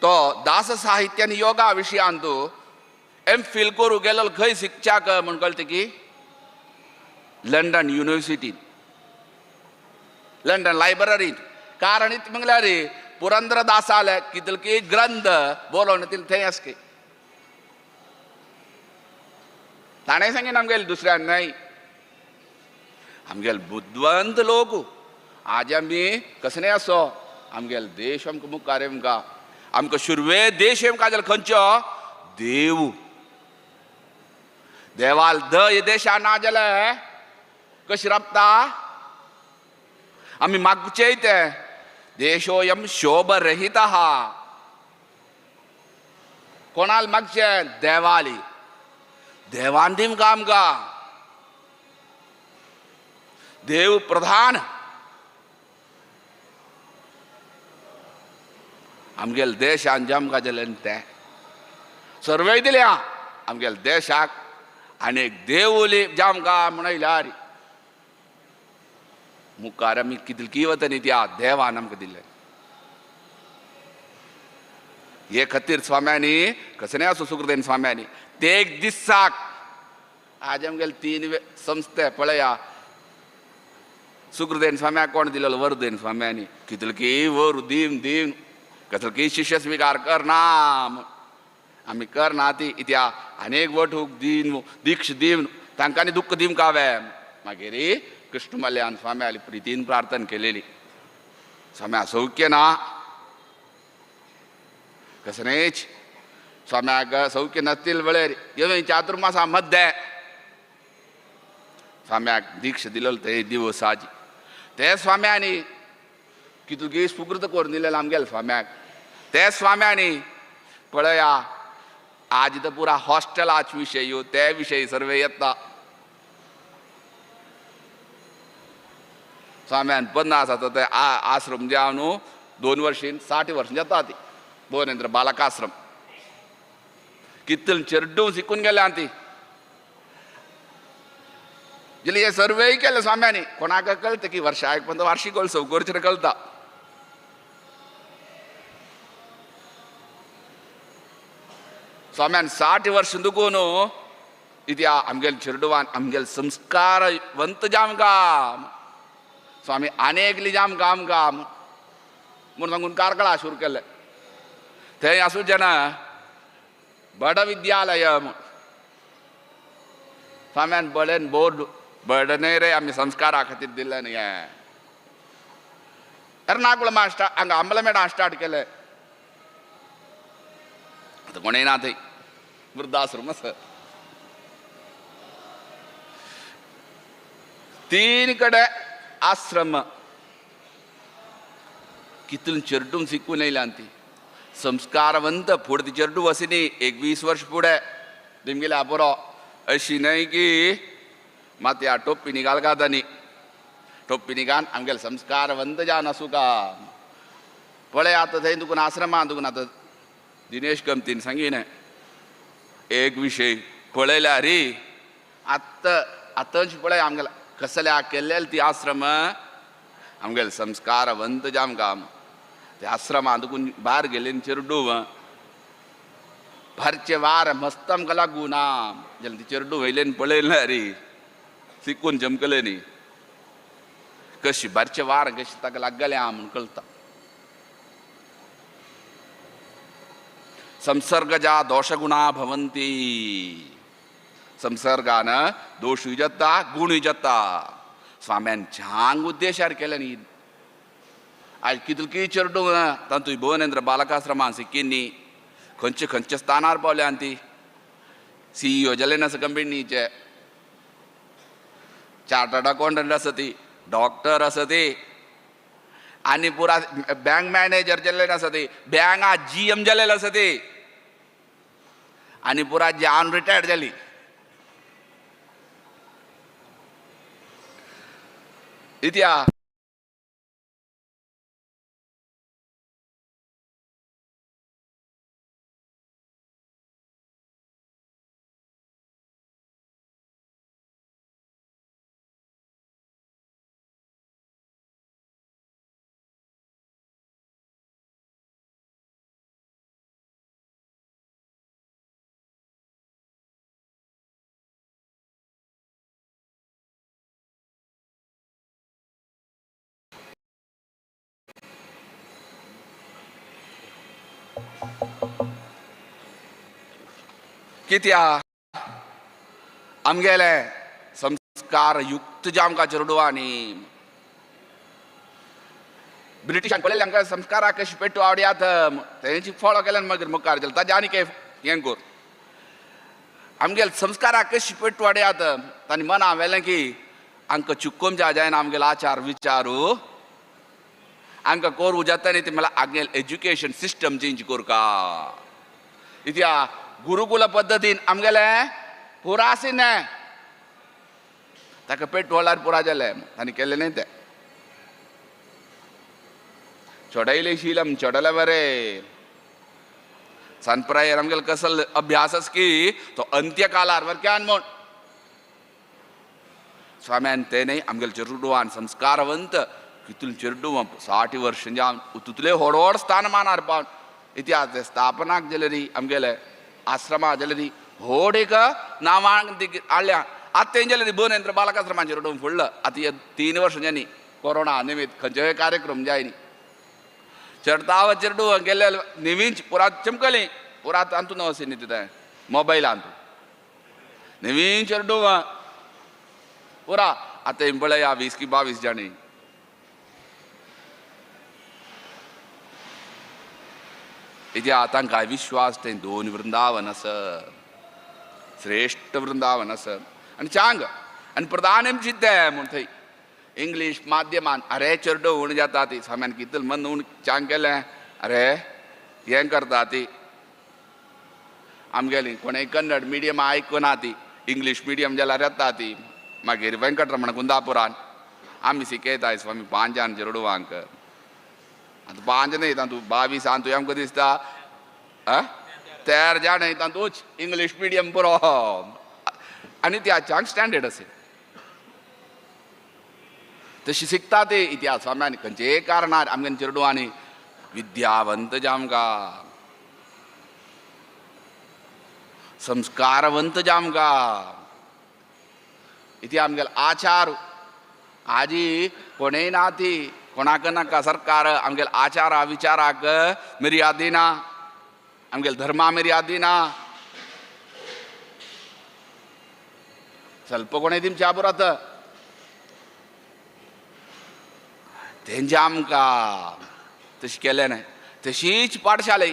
तो दास साहित्य आनी योगा विशयांत एम फिल करूं गेलो खंय शिकच्याक म्हण कळटा की लंडन युनिवर्सिटीन, लंडन लायब्ररींत. कारण इत म्हणल्यार पुरंदरदासाले कितलकी ग्रंथ बरोवन तितले थंय आसके. ताणें सांगीन आमगेले दुसऱ्यान न्हय, आमगेले बुदवंत लोक आज आमी कसले आसो आमगेले देश आमकां मुखार आमकां आमकां सुरवे देश आमकां जाल्यार खंयचो देव देवाल the देशा ना जाल्यार कशी राबता आमी मागचेय तें देशोयम शोभ रहित. कोणाल मागचें देवाली देवान दिमकां आमकां देव प्रधान. आमगेले देशान आमकां जालें तें सर्वय दिल्या आमगेले देशाक आनी एक देवली जामकां म्हणल्यार मुखार आमी कितली वता न्ही त्या देवान आमकां दिलें. हे खातीर स्वाम्यांनी कसलें आसूं सुखदेन स्वाम्यांनी ते एक दिसाक आज आमगेले 3 संस्थे पळया सुखदेन स्वाम्याक कोण दिलेलो वरदेन स्वाम्यांनी कितलकी वर दीवन दीवन कसलकी शिष्य स्वीकार करना आमी करना ती इत्या अनेक वटूक दीन दीक्ष दीवन तांकांनी दुःख दिवंक कावे. मागीर कृष्णमल्यान स्वाम्याली प्रितीन प्रार्थना केलेली स्वाम्या सौख्य ना कसनेच स्वाम्याक सौख्य नसतील वेळेर येवन चातुर्मासा मध्य स्वाम्याक दीक्ष दिलेलो ते दिवस आजी ते स्वाम्यांनी कितली सुकृत करून दिलेलं आमगेले स्वाम्याक. ते स्वाम्यांनी पळया आज तर पुरा हॉस्टेलाच विशय यो ते विशय सर्वे येता. स्वाम्यान 50 आतां ते आश्रम जे न्हू 2 वर्षीन 60 वर्सां जाता ती भुवनेंद्र बालकाश्रम कितले चेड्डू शिकून गेल्या ती जाल्यार हे सर्वेय केले स्वाम्यांनी. कोणाक कळटा की वर्षा एक पर्यंत वार्षिकोत्सव करचें कळटा. स्वाम्यान 60 वर्ष दुखून इत्या आमगेले चेरडुवान आमगेले संस्कारवंत जामकां स्वामी आनेकली जामकां आमकां म्हूण सांगून कार्कळा सुरू केलें. थंय आसूं जेन्ना बड विद्यालय स्वाम्यान बडेन बोर्ड बड न्हय रे आमी संस्कारा खातीर दिलें न्ही हें. एर्नाकुलमा हांगा अंबलमेडा स्टार्ट केलें आतां कोणय ना थंय वृद्धाश्रम आसा. 3 कडेन आश्रम कितून चेरडून शिकून येयल्यान ती संस्कारवंत फुडें ती चेरडू वसिनी 21 वर्ष फुडें तेमगेले बरो अशी न्हय की मात ह्या टोपी निघाल घालता न्ही टोपी निघान आमगेले संस्कारवंत जावन आसूं का पळय आतां थंय तुका आश्रमान तुका आतां दिनेश कमतीन सांगिना एक विशय पळयल्या रे आतां आतांच पळय आमगेले कसल्या केल्ले ती आश्रम आमगेले संस्कारवंत जामकां ते आश्रमान तुका भायर गेले चेरडू भारचे वार मस्त आमकां लागू ना जाल्यार ती चेरडू वयल्यान पळयलें रे शिकून जमकले न्ही कशी बारचे वार कशी ताका लागले म्हूण कळटा. संसर्गजा दोषगुणा भवंती संसर्गान दोशूय जाता गुणूय जाता. स्वाम्यान छांग उद्देशार केले न्ही आयज कितली चेरडूं तातूंत भुवनेंद्र बालकाश्रमान सिक्किंनी खंयचे खंयच्या स्थानार पावल्या ती सीईओ जाले ना कंपनीचे चार्टर्ड अकाउंटंट आसा ती डॉक्टर आसा ती आनी पुरा बँक मॅनेजर जाल्ले आसा ती बँका जीएम जाल्ले आसा ती आनी पुरा जावन रिटायर्ड जाली. इतिहास कित्या आमगेले संस्कार युक्त जे आमकां चेरडुवांनी ब्रिटिशान पळयलें आमकां संस्काराक कशें पेटू आवडयात तेंची फॉलो केल्यान मागीर मुखार गेले ताजें आनी काय हें कर आमगेले संस्काराक कशें पेटू आवडयात तांणी मना व्हेलें की आमकां चुकोवच्या जायना आमगेले आचार विचारू आमकां कोरू जाता न्ही ती म्हळ्यार आमगेले एज्युकेशन सिस्टम चेंज करका. इत्या गुरुकुल पद्दतीन आमगेले पुरा आशिल्लें ताका पेट वळार पुरा जालें तांणी केलें न्ही तें चडयलें शीलम चडलें बरें सानप्रायेर आमगेलो कसल अभ्यास की तो अंत्यकालार वरक्यान म्हूण स्वाम्यान तें न्ही आमगेले चेरडुवान संस्कारवंत कितून चेरडुवां 60 वर्सां जावन तितले व्हड व्हड स्थानमानार पावन इतिहास स्थापनाक जाले न्ही आमगेले आश्रमा जाले न्ही व्हड एक नांवान हाडल्या. आतां तें जालें न्ही भुवनेंद्र बालकाश्रमाचेर रडून फुडलो आतां हे 3 वर्सां जालीं कोरोना निमित्त खंयचेय कार्यक्रम जाय न्ही चडताव चेरडू गेल्ले नवीन पुरा चमकली पुरा तातूंत वचून न्ही तितूं मोबायलांत नवीन चेरडू पुरा आतां पळया 20 की 22 जाणी. इत्या तांकां विश्वास तें 2 वृंदावन आसा श्रेश्ठ वृंदावन आसा आनी चांग आनी प्रधान चिंतें म्हूण थंय इंग्लीश माध्यमान अरे चेरडो उण जाता ती स्वाम्यान कितले मन उण चांग केलें अरे हें करता ती आमगेली कोणें कन्नड मिडियम आयकना ती इंग्लीश मिडियम जाल्यार येता ती. मागीर वेंकटरमण कुंदापुरान आमी शिकयताय स्वामी 5 जाण चेरडुवांक आतां 5 न्ही तातूंत 22 आं तुवें आमकां दिसता 13 जाण न्ही तातूंत इंग्लीश मिडियम पुरो आनी त्या चांग स्टँडर्ड असेल तशी शिकता ते इतिहास स्वाम्यान खंयचेय कारणार आमगे चेरडुवांनी विद्यावंत जामका संस्कारवंत जामका इति आमगेले आचार आजी कोणेय ना ती कोणाक नाका सरकार आमगेले आचारा विचाराक मर्यादी ना आमगेले धर्मा मर्यादी ना ಸ್ವಲ್ಪ कोणें तुमच्या पुरात तेंचे आमकां तशें केलें न्हय. तशीच पाठशाला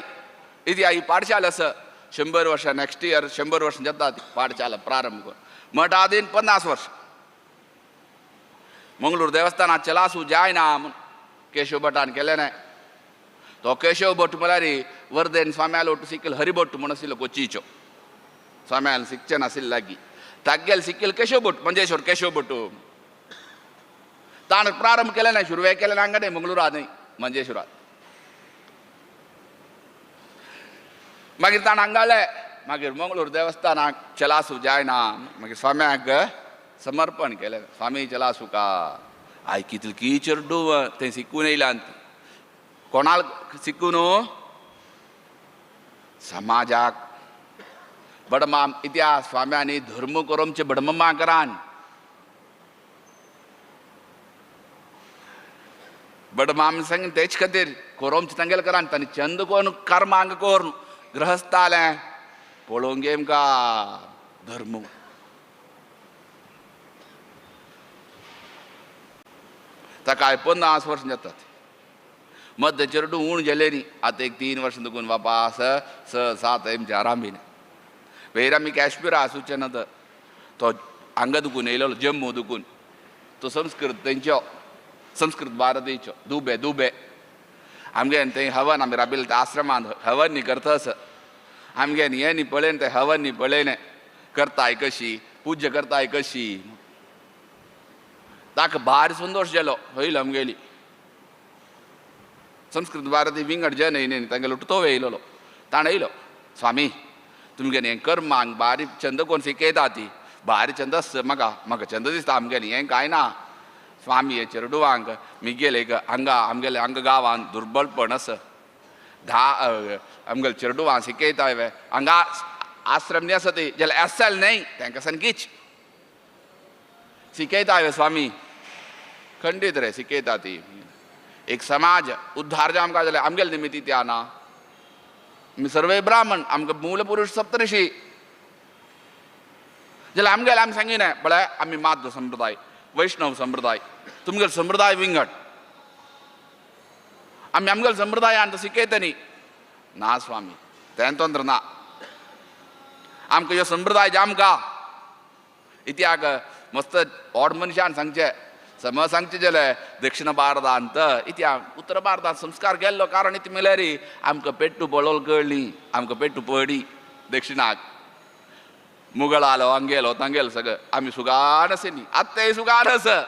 इती ही पाठशाला आसा 100 वर्सां नेक्स्ट इयर 100 वर्सां जाता ती पाठशाला प्रारंभ कर मठादीन 50 वर्स मंगळूर देवस्थानात चलासू जायना म्हूण केशव भटान केलें न्हय. तो केशव भट म्हळ्यार वर्धेन स्वाम्यालो ಒಟ್ಟು ಸಿಕ್ಕಲ್ ಹರಿಭಟ್ಟು म्हूण आशिल्लो कोचीचो स्वाम्याल शिकचें नाशिल्लें लागीं तागेल सिक्कील केशव भट मंजेश्वर केशव भट ताणें प्रारंभ केलें न्हय सुरवेक केलें हांगा न्हय मंगळुरांत न्हय मंजेश्वरांत. मागीर ताणें हांगालें मागीर मंगळूर देवस्थानाक चलासू जायना मागीर स्वाम्याक समर्पण केलें स्वामी चलासू का I कितली चेरडू तें शिकून येयल्यान कोणाक शिकून समाजाक बडमाम इतिहास स्वाम्यांनी धर्म करोमचे बडममा करान बडमाम संग तेच खातीर कोरोमचे तांगेले करान तांणी चंद कोण कर्मांग कोरून गृहस्थालें पळोवंक आमकां धर्म ताका 50 वर्सां जातात. मध्य चेरडू ऊण गेले न्ही आतां एक 3 वर्सां दुखून वापास 6 7 एमचे आरांबीन वेर आमी काश्मीरा आसूचे ना तर तो हांगा दुखून येयलो जम्मू दुखून तो संस्कृत तेंच्यो संस्कृत भारतीचो दुबे दुबे आमगे थंय हवन आमी राबिल्ले त्या आश्रमांत हवन न्ही करता आस आमगे न्ही हें न्ही पळयन तें हवन न्ही पळयलें करताय कशी पूज्य करताय कशी ताका भारी संतोश जालो हयल आमगेली संस्कृत भारती विंगड जन येयले तांगेलो तो येयलो ताणें येयलो स्वामी तुमगेलें हें कर्मांक बारी छंद कोण शिकयता ती भारी छंद आसता म्हाका म्हाका छंद दिसता आमगेलें हें कांय ना स्वामी हे चेरडुवांक मिगेले हांगा आमगेले हांगा गांवांत दुर्बलपण आसा धा आमगेले चेरडुवां शिकयता हांगा आश्रम न्ही आसा ती जाल्यार एसल न्हय तांकां सामकीच शिकयता स्वामी खंडीत रे शिकयता ती एक समाज उद्धार जावं आमकां जाल्यार आमगेले निमित्ती त्या ना आमी सर्वे ब्राह्मण आमकां मूल पुरुश सप्तऋषी जाल्यार आमगेले आमी सांगिना पळय आमी माध्व संप्रदाय वैष्णव संप्रदाय तुमगेलो संप्रदाय विंगड आमी आमगेलो संप्रदायान शिकयता न्ही ना स्वामी तें तंत्र ना आमकां ह्यो संप्रदाय आमकां इत्याक मस्त व्हड मनशान सांगचें समज सांगचें जाल्यार दक्षिण भारतांत इत्या उत्तर भारतांत संस्कार केल्लो कारण इतलें म्हणल्यार आमकां पेट्टू पळोवंक कळ्ळी आमकां पेट्टू पडली दक्षिणाक मुगल आलो हांगेलो तांगेलो सगळें आमी सुगान आसा न्ही आतांय सुगान आसा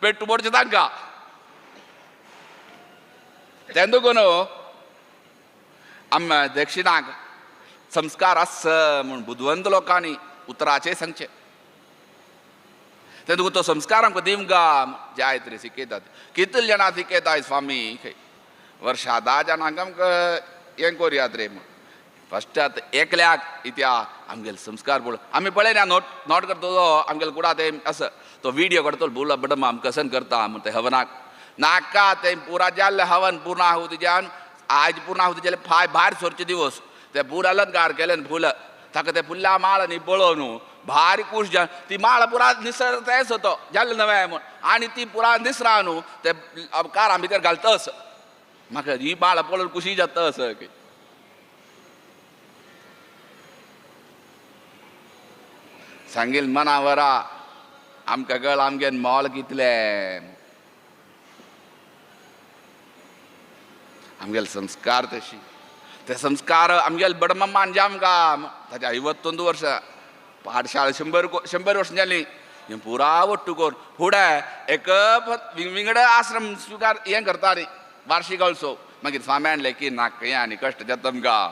पेट्टू पडचें तांकां तें देखून आमी दक्षिणाक संस्कार आसा म्हूण बुदवंत लोकांनी उतराचें सांगचें तें तुका तो संस्कार आमकां दिवंक जायत रे शिकयतात कितले जाणां शिकयताय स्वामी खंय वर्षा 10 जाणांक आमकां हें करुयात रे म्हूण फस्ट आतां एकल्याक इत्या आमगेले संस्कार पळय आमी पळयना नोट नोट करतलो आमगेले कुडा ते आसा तो विडियो काडटलो बुला बडम आमकां कसन करता म्हण ते हवनाक नाका तें पुरा जाल्लें हवन पूर्ण आहुती जावन आयज पूर्ण आहुती जालें फाय भायर सरचे दिवस ते पूर अलंकार केले फुलां ताका ते फुलां माळ न्ही पळोवन न्हू भारी खूश जावन ती माळ पुरा निसरतेच तो जालें नवें म्हूण आनी ती पुरा निसरा न्हू ते कारां भितर घालता म्हाका ही माळ पळोवन खुशी जाता असं की सांगील मनावरा आमकां कळ आमगे मोल कितलें आमगेले संस्कार तशी ते संस्कार आमगेले बडमम्मान जे आमकां ताच्या 51 वर्सां पाठशाळा 100 वर्सां जालीं हें पुरा वट्टू करून फुडें एक विंगड आश्रम स्विकार हें करता न्ही वार्षिकोत्सव मागीर स्वाम्यान लेखी नाक हें आनी कश्ट जाता आमकां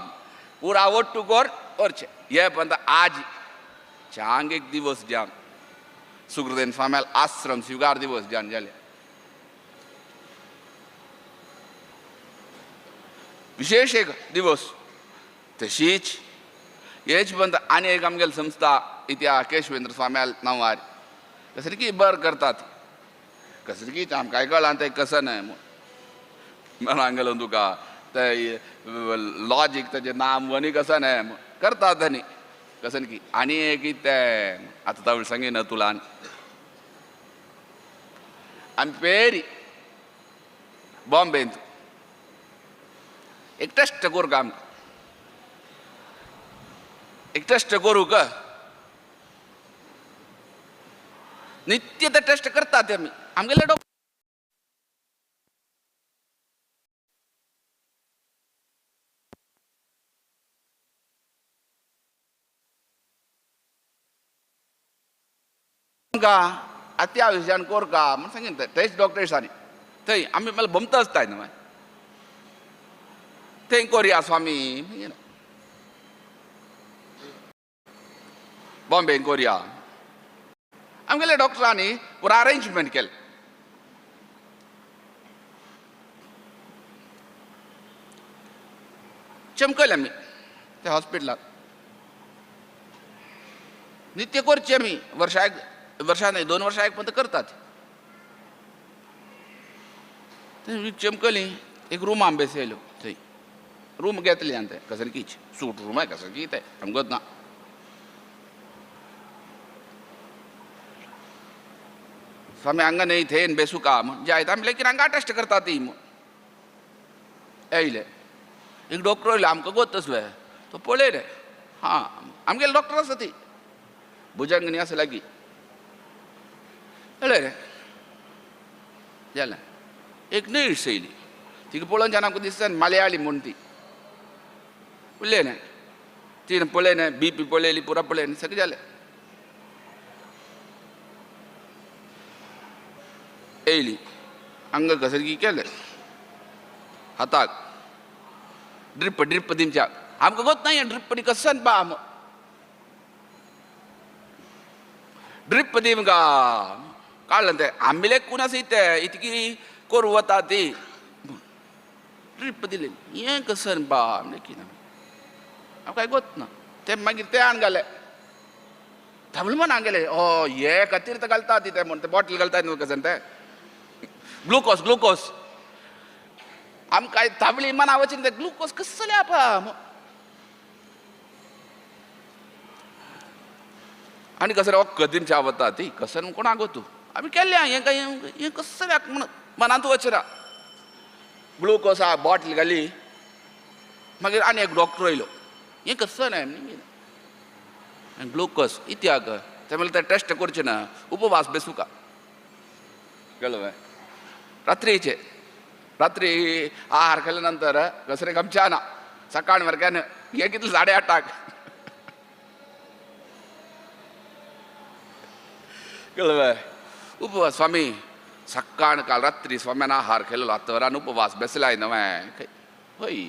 पुरा वट्टू करून करचें हे पण आज चांग एक दिवस जावन सुकृतेन स्वाम्याल आश्रम स्विकार दिवस जावन जाले विशेष एक दिवस तशीच हेच बंद आनी एक आमगेली संस्था इत्या केशवेंद्र स्वाम्याल नांवार कसली की बर करतात कसली की आमकां कळना तें कसं न्हय म्हूण हांगेलो तुका ते लॉजीक ताजें नाम वनी कसं न्हय करतात न्ही कसं की आनी एक तें आतां तवळ सांगिना तुला आमी पेरी बॉम्बेंत एक टेस्ट करूं का आमकां एक टेस्ट करूं का नित्य ते टेस्ट करतात आमी आमगेले डॉक्टर अत्यावश्यान कोर का म्हण सांगीन तेच डॉक्टर्सांनी थंय आमी मला भमता आसताय न्हय थंय कोरया स्वामी बॉम्बे कोरया आमगेले डॉक्टरांनी पुरा अरेंजमेंट केलें चमकले आमी त्या हॉस्पिटलांत नित्य करचे आमी वर्षा एक वर्षा न्हय 2 वर्सां एक पर्यंत करतात थंय चमकली एक रूम आमी बेसयलो थंय रूम घेतली आनी तें कसली कीच सूट रूम आहे कसं की तें आमकां ना स्वामी हांगा न्हय थंय बेसू का म्हण जायत आमी लेगीत हांगा टेस्ट करता ती म्हूण येयले एक डॉक्टर येयलो आमकां गोत तसले तो पळयले हां आमगेले डॉक्टर आसा ती भुजंगनी आसा लागीं पळय रे जालें एक नर्स येयली तिका पळोवन आमकां दिसता मलयाळी म्हूण ती उलयलें तिणें पळयलें बीपी पळयली पुरा पळयलें सगळें जालें येयली अंग कसरगी केलें हाताक ड्रिप ड्रिप दिमच्या आमकां गोत ना ड्रिप कसन बा ड्रिप दिमका काडलें तें आंबिले कोण आसा इतें इतकी करूं वता ती ड्रिप दिली हें कसन बा म्हणलें आमकां कांय गोत ना तें मागीर तें हाण घालें थांबलें म्हण हांगेलें ओ हे खातीर तें घालता ती तें म्हण तें बॉटल घालता न्हू कसन तें ग्लुकोज ग्लुकोज आमकां ताबली मना वचून तें ग्लुकोज कसलें आपा आनी कसलें वखद दिमच्या वता ती कसन कोणाक गो तूं आमी केल्लें हें काय हें कसलें म्हण मनांत वचना ग्लुकोज आ बॉटल घाली मागीर आनी एक डॉक्टर येयलो हें कसं न्हय ग्लुकोज इत्याक तें म्हणल्यार तें टेस्ट करचें ना उपवास बेसुका कळ्ळें रात्रीचे रात्री आहार केल्या नंतर कसरे आमच्या ना सकाळ मरक्यान हें कितलें 8:30 कळ्ळें उपवास स्वामी सकाळ काल रात्री स्वाम्यान आहार केलेलो आतां उपवास बेसलाय नवें हय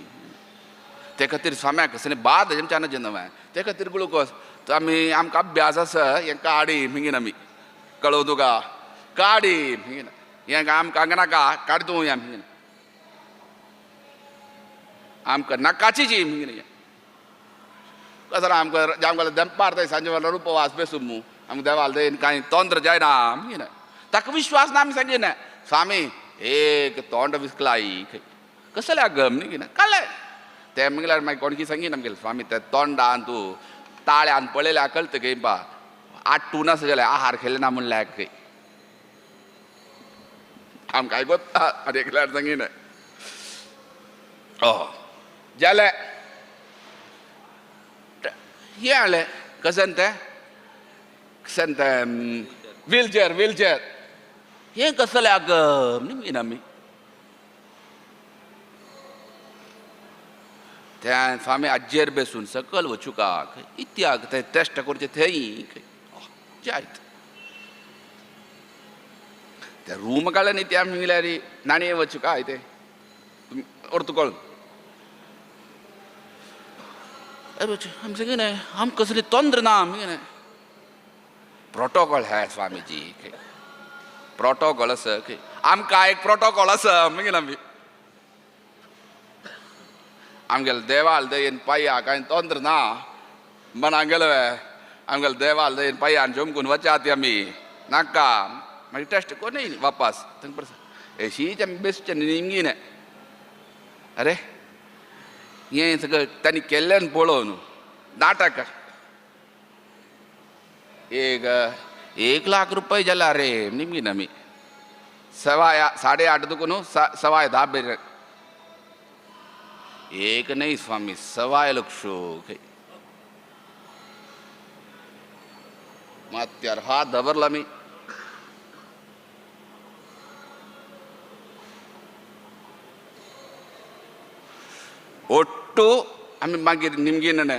ते खातीर स्वाम्याक कसलें बाद आमच्या नवें ते खातीर ग्लुकोज आमी आमकां अभ्यास आसा हें काडी मिगीन आमी कळोवं तुका काडी मिगीन हें आमकां हांगा नाका काड तूं हें मिगीन आमकां नाकाची जी मिगीन हें कसो आमकां आमकां दनपार थंय सांजे वेळार उपवास बेसूं मू आमकां देवाल दयेन कांय तोंद्र जायना मिगीन ताका विश्वास ना आमी सांगिना स्वामी एक तोंड विस्कलाय कसलें गम न्ही काडलें तें म्हणल्यार मागीर कोण की सांगिना आमगेलें स्वामी तें तोंडान तूं ताळ्यान पळयल्यार कळटा खंय बा आट्टून आसा जाल्यार आहार खेले ना म्हणल्यार खंय आमकां आयकोता आनी एकल्यार सांगिना जालें हें हाडलें कसन तें कसन तें व्हीलचेर व्हीलचेर हें कसलें आगम न्ही आमी त्या स्वामी आज्जेर बेसून सकल वचुका इत्याक ते टेस्ट करचे थंय जायत ते रूम काडले न्ही त्या म्हणल्यार नाणये वचुका ते अर्थ कळून आमी सांगी न्हय आम कसली तंत्र ना आमी न्हय प्रोटोकॉल है स्वामीजी प्रोटोकॉल आसा आमकां एक प्रोटोकॉल आसा मागीर आमी आमगेले देवाल दयेन पाया कांय तंत्र ना म्हण आमगेले आमगेले देवाल दयेन पायान जमकून वचात आमी नाका मागीर टेस्ट कोण येयली वापास थंय अशीच आमी बेसचे निमगीन अरे हें सगळें तांणी केल्ल्यान पळोवन नाटक एक 1 लाख रुपये जाला रे निमगीन आमी 8.25 दुकून 10.25 बेर एक नाही स्वामी 1.25 लक्ष मात्यार हात धरला मी ಒಟ್ಟು आमी मागीर निमगीन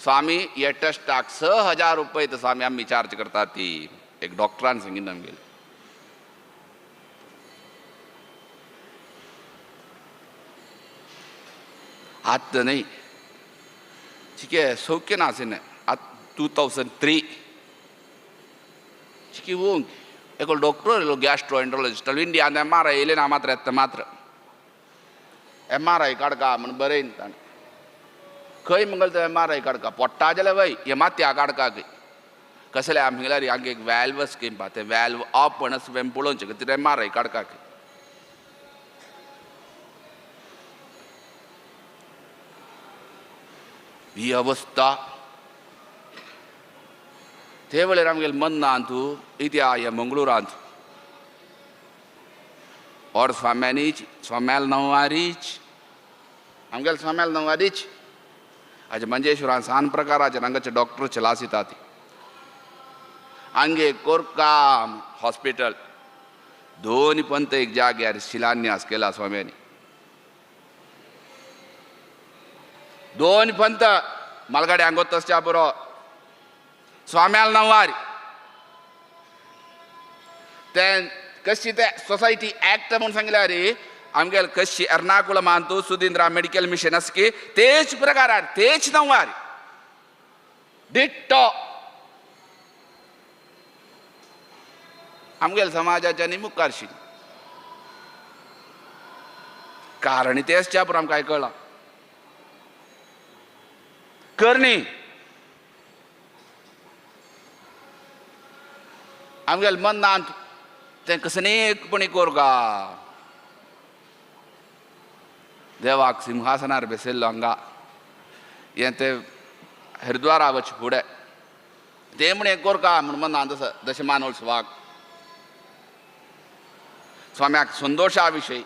स्वामी हे टेस्टाक 6,000 रुपये तर स्वामी आमी चार्ज करता ती एक डॉक्टरान सांगिन आमगेले आतां न्हय चिके सौख्य ना आशिल्लें आतां 2003 चिकी वोंक एक डॉक्टर येयलो गॅस्ट्रोएंट्रोलॉजिस्ट इंडियान MRI येयलें ना मात्र येता मात्र MRI काडका म्हण बरयन ताणें खंय मंगल तो MRI काडका पोट्टा जाल्यार वय हे मात्या काडका खंय कसले आमी म्हणल्यार हांगा एक वॅल्व स्कीम पा तें वॅल्व ओपन आसा तें पळोवचें खातीर MRI काडका खंय ही अवस्था ते वेळेर आमगेले मन्नांत इत्या ह्या मंगळुरांत और स्वाम्यानीच स्वाम्याल नवारीच आमगेले स्वाम्याल नवारीच आज मंजेश्वरान सान प्रकाराचे हांगाचे डॉक्टर चलासिता ती आंगे कोरकाम हॉस्पिटल दोन पंत एक जाग्यार शिलान्यास केला स्वाम्यांनी. दोन पंत मालगाडी हांगो तसच्या बरो स्वाम्याल नवारी ते कशी ते सोसायटी ऍक्ट म्हणून सांगल्या रे आमगेल कशी एर्नाकुलमांतू सुधींद्रा मेडिकल मिशन असकी तेच प्रकारार तेच नवारी डिट्टो आमगेल समाजाच्या मुखारशी कारण तेच च्या पुरो आमकां कळ्ळां करणी आमगेल मनांत तें कसनेकपणी कोरगा देवाक सिंहासनार बेसिल्लो हांगा हें ते हरिद्वारा वच फुडें ते म्हण एक कोरका म्हण मनांत आसा दशमानोत्सवाक स्वाम्याक संतोशा विशयी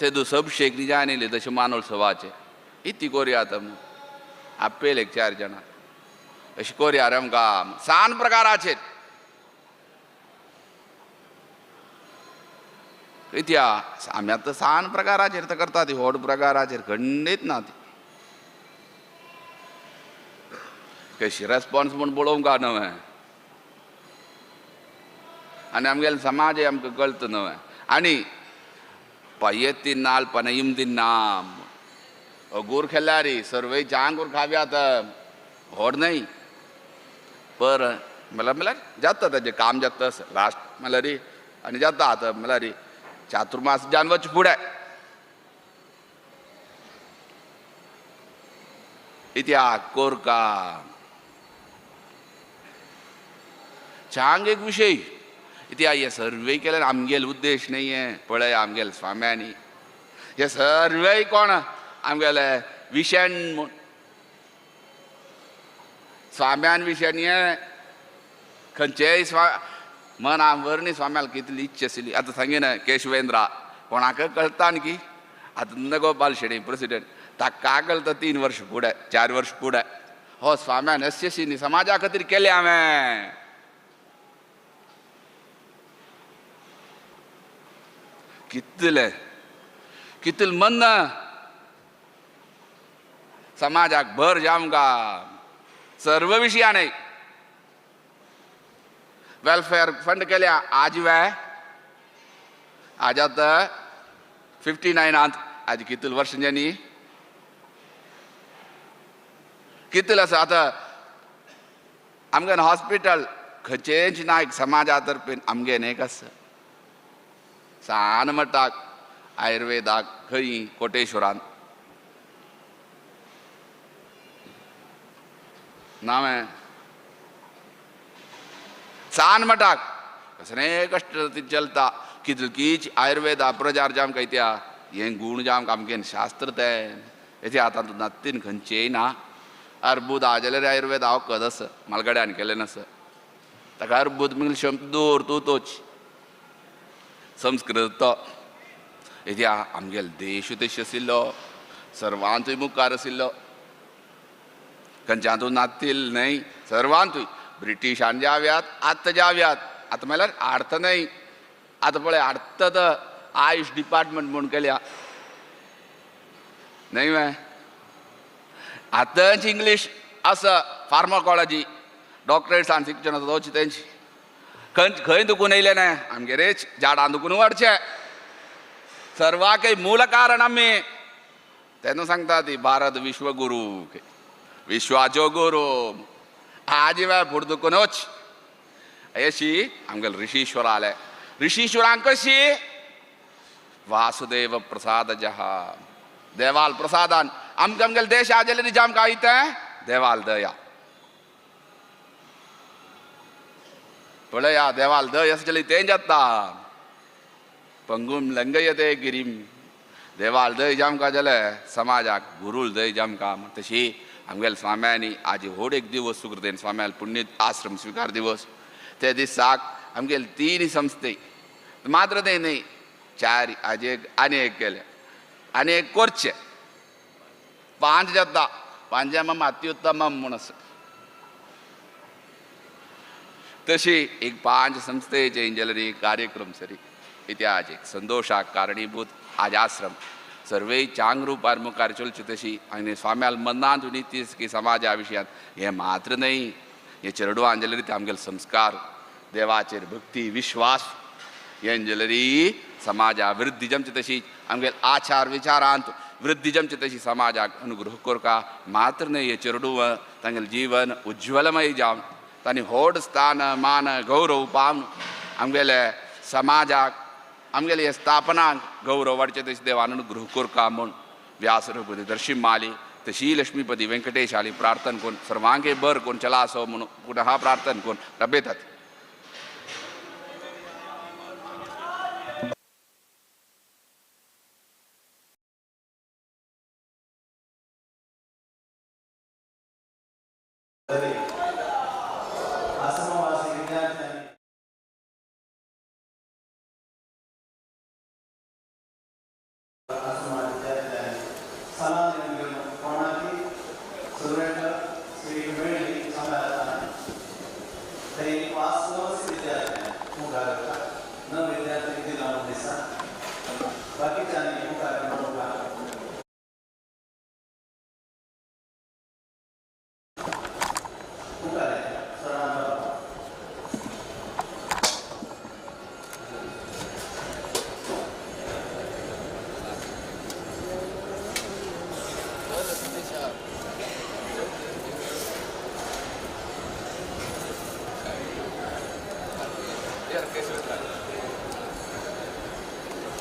ते दुसअभिषेक निजान येयले दशमानोत्सवाचे इती कोरया आतां आपेल एक चार जाणां अशी कोरया रे आमकां सान प्रकाराचेर कित्या आमी आतां सान प्रकाराचेर तर करता ती व्हड प्रकाराचेर खंडीत ना ती कशी रेस्पॉन्स म्हूण पळोवंक न्हय आनी आमगेले समाज आमकां कळटा न्हय आनी पय्ये तिन्नाल पनयीम तिन्नाम गुर खेळ्ळ्यार सर्वय चांगूर खाव्यात व्हड न्हय पर म्हणल्यार म्हणल्यार जाता ताजें काम जाता लास्ट म्हणल्यार आनी जाता आतां म्हणल्यार चातुर्मास जावन वच फुडें इत्या कोरका चांग एक विशय इत्या हे सर्वे केल्यार आमगेल उद्देश न्हय हे पळय आमगेल स्वाम्यांनी हे सर्वेय कोण आमगेले विशण म्हूण स्वाम्यान विशण हे खंयचेय स्वा मना वरणी स्वाम्याल कितली इच्छा आशिल्ली आतां सांगिना केशवेंद्रा कोणाक कळटा न्ही की आतां नंदगोपाल शेणी प्रेसिडेंट ताका कळटा 3 वर्ष फुडें 4 वर्ष फुडें हो स्वाम्यान अशी न्ही समाजा खातीर केलें हांवें. कितले कितले मन समाजाक भर जामका सर्व विशयान वेलफेअर फंड केल्या आज वे आज आतां 59 आज कितले वर्ष न्ही कितले आसा आतां आमगे हॉस्पिटल खंयचेंच ना एक समाजा तर्फेन आमगे एक आसा सान मठाक आयुर्वेदाक खंय कोटेश्वरान नांव सान मठाक कसले कश्ट चलता कितकीच आयुर्वेदा प्रचार जाम काय त्या हें गूण जाम आमगे शास्त्र तें हेचे आतां नातीन खंयचेय ना अर्बुद आ जाल्यार आयुर्वेद हांव कद आसा मालगड्यान केलें नासा ताका अर्बुद म्हणजे शब्द दवर तूं तोच संस्कृत तो हेच्या आमगेलो देश देश आशिल्लो सर्वांतूय मुखार आशिल्लो खंयच्यातूं नातील न्हय सर्वांतूय ब्रिटिशान जाव्यात आतां जाव्यात आतां म्हणल्यार आर्थ न्हय आतां पळय आर्थ तर आयुश डिपार्टमेंट म्हूण केल्या न्हय वे आतांच इंग्लीश आसा फार्माकॉलॉजी डॉक्टरेट्सान शिक्षण आसा तोच तेंची खंय खंय दुखून येयलें ना आमगेरेच झाडां दुखून वाडचें सर्वाकय मूल कारण आमी तेन्ना सांगता ती भारत विश्वगुरू विश्वाचो गुरू आज वेळ फुडें दुखून वच अशी आमगेले ऋषीश्वर आले ऋषीश्वरांक कशी वासुदेव प्रसाद जहा देवाल प्रसादान आमकां आमगेले देश आजले जाम काय तें देवाल दया पळया देवाल दय अशें जाल्यार तें जाता पंगूम लंगयते गिरीम देवाल दय जामकां जाल्यार समाजाक गुरूल दय जामकां तशी आमगेले स्वाम्यांनी आज व्हड एक दिवस सुकृतेन स्वाम्याल पुण्य आश्रम स्विकार दिवस ते दिसाक आमगेले 3 संस्थे मात्र ते न्हय 4 आज एक आनी एक केले आनी एक करचें 5 जाता 5 अत्युत्तम म्हूण आसा. तशी एक 5 संस्थेचे इंजलरी कार्यक्रम सरी इतिहास एक संतोषाक कारणीभूत आज आश्रम सर्वे चांग रूपार मुखार चलची तशी आनी स्वाम्याल मनांत उनीतीस की समाजा विशयांत हें मात्र न्हय हे चेरडुवान जाल्यार ते आमगेले संस्कार देवाचेर भक्ती विश्वास हें जाल्यार समाजा वृद्धी जमची तशी आमगेले आचार विचारांत वृद्धी जमची तशी समाजाक अनुग्रह करका मात्र न्हय हे चेरडूव तांगेलें जीवन उज्ज्वलमय जावन तांणी व्हड स्थान मान गौरव पावन आमगेले समाजाक आमगेले स्थापनाक गौरव वाडचे तशी देवान अनुग्रह करका म्हूण व्यास रघुपती दर्शी माली तशी लक्ष्मीपती वेंकटेश आली प्रार्थना करून सर्वांगे बर कोण चला असो म्हणून पुनः प्रार्थना करून रबेतात.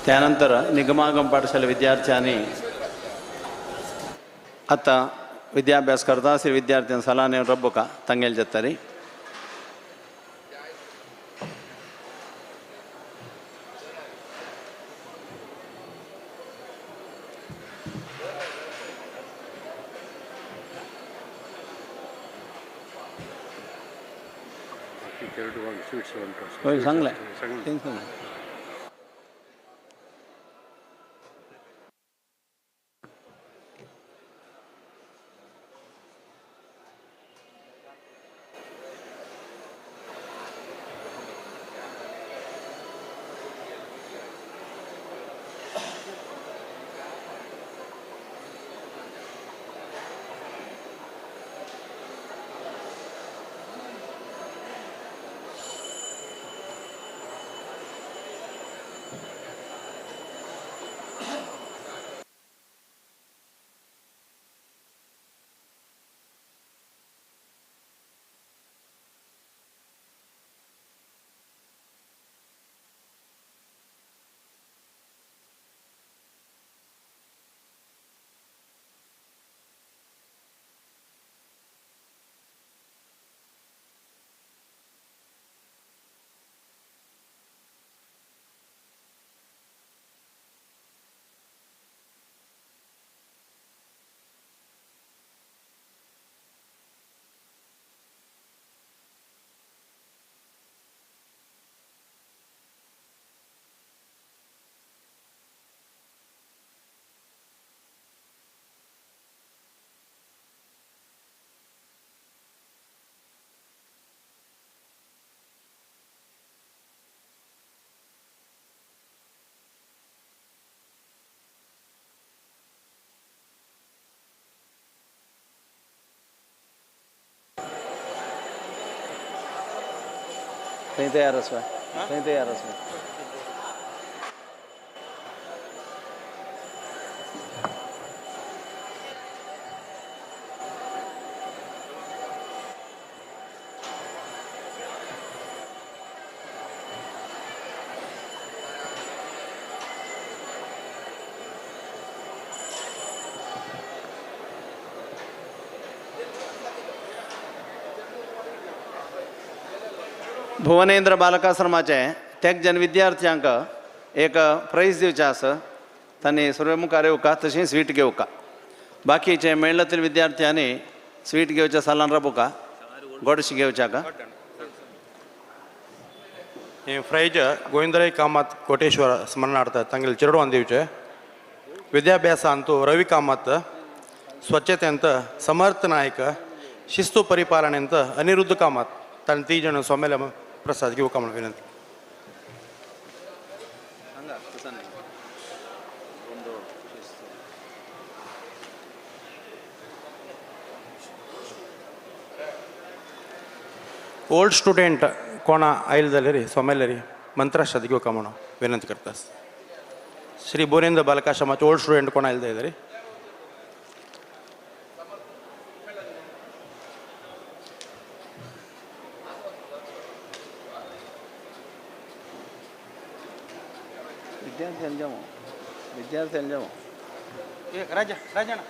त्यानंतर निगमागम पाठशाला विद्यार्थ्यांनी आता विद्याभ्यास करता असे विद्यार्थ्यांना सलाने रब्बका तंगेल जत्तरी. सांगले सांगले. थंय तयार आसा, थंय तयार आसा. भुवनेंद्र बालकाश्रमाचे तेग जन विद्यार्थ्यांक एक प्रायज दिवचें आसा, तांणी सर्वे मुखार येवका तशें स्वीट घेवका. बाकीचे मेळ्ळतले विद्यार्थ्यांनी स्वीट घेवच्या सालान राबोवका, गोडशी घेवच्याका. हे फ्रायज गोविंदराय कामत कोटेश्वर स्मरणार्थ तांगेले चेडवान दिवचे. ವಿದ್ಯಾಭ್ಯಾಸ ಅಂತೂ ರವಿ ಕಾಮತ್, ಸ್ವಚ್ಛತೆ ಅಂತ ಸಮರ್ಥ ನಾಯಕ, ಶಿಸ್ತು ಪರಿಪಾಲನೆ ಅಂತ ಅನಿರುದ್ಧ ಕಾಮತ್ ತನ್ನ ತೀಜನ ಸೊಮ್ಮೆಲೆ ಪ್ರಸಾದ್ಗೆ ಹೋಗ ವಿನಂತಿ. ಓಲ್ಡ್ ಸ್ಟೂಡೆಂಟ್ ಕೋಣ ಐಲ್ದಲ್ಲಿ ರೀ ಸೊಮ್ಮೆಲೆ ರೀ ಮಂತ್ರಾಕ್ಷತೆಗೆ ಹೋಗ ವಿನಂತಿ ಕರ್ತಾಸ್. ಶ್ರೀ ಬೋರೇಂದ್ರ ಬಾಲಕಾಶ್ರಮ ಓಲ್ಡ್ ಸ್ಟೂಡೆಂಟ್ ಕೋಣ ಇಲ್ಲದೆ ಇದ್ದಾರೆ. ವಿದ್ಯಾರ್ಥಿ ಅಲ್ಜಾವ, ವಿದ್ಯಾರ್ಥಿ ಅಲ್ಜಾವ. ರಾಜ ರಾಜಣ್ಣ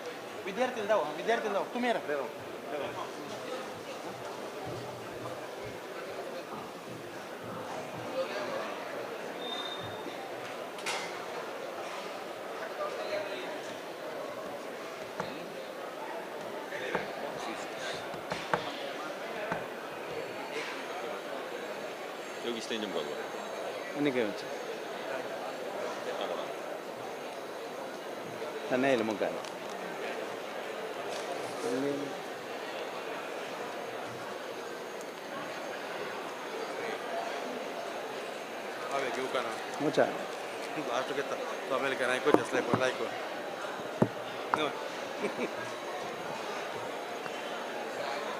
ವಿದ್ಯಾರ್ಥಿ ಇಲ್ದಾವ, ವಿದ್ಯಾರ್ಥಿ ಇಲ್ದಾವ ತುಮೇರ.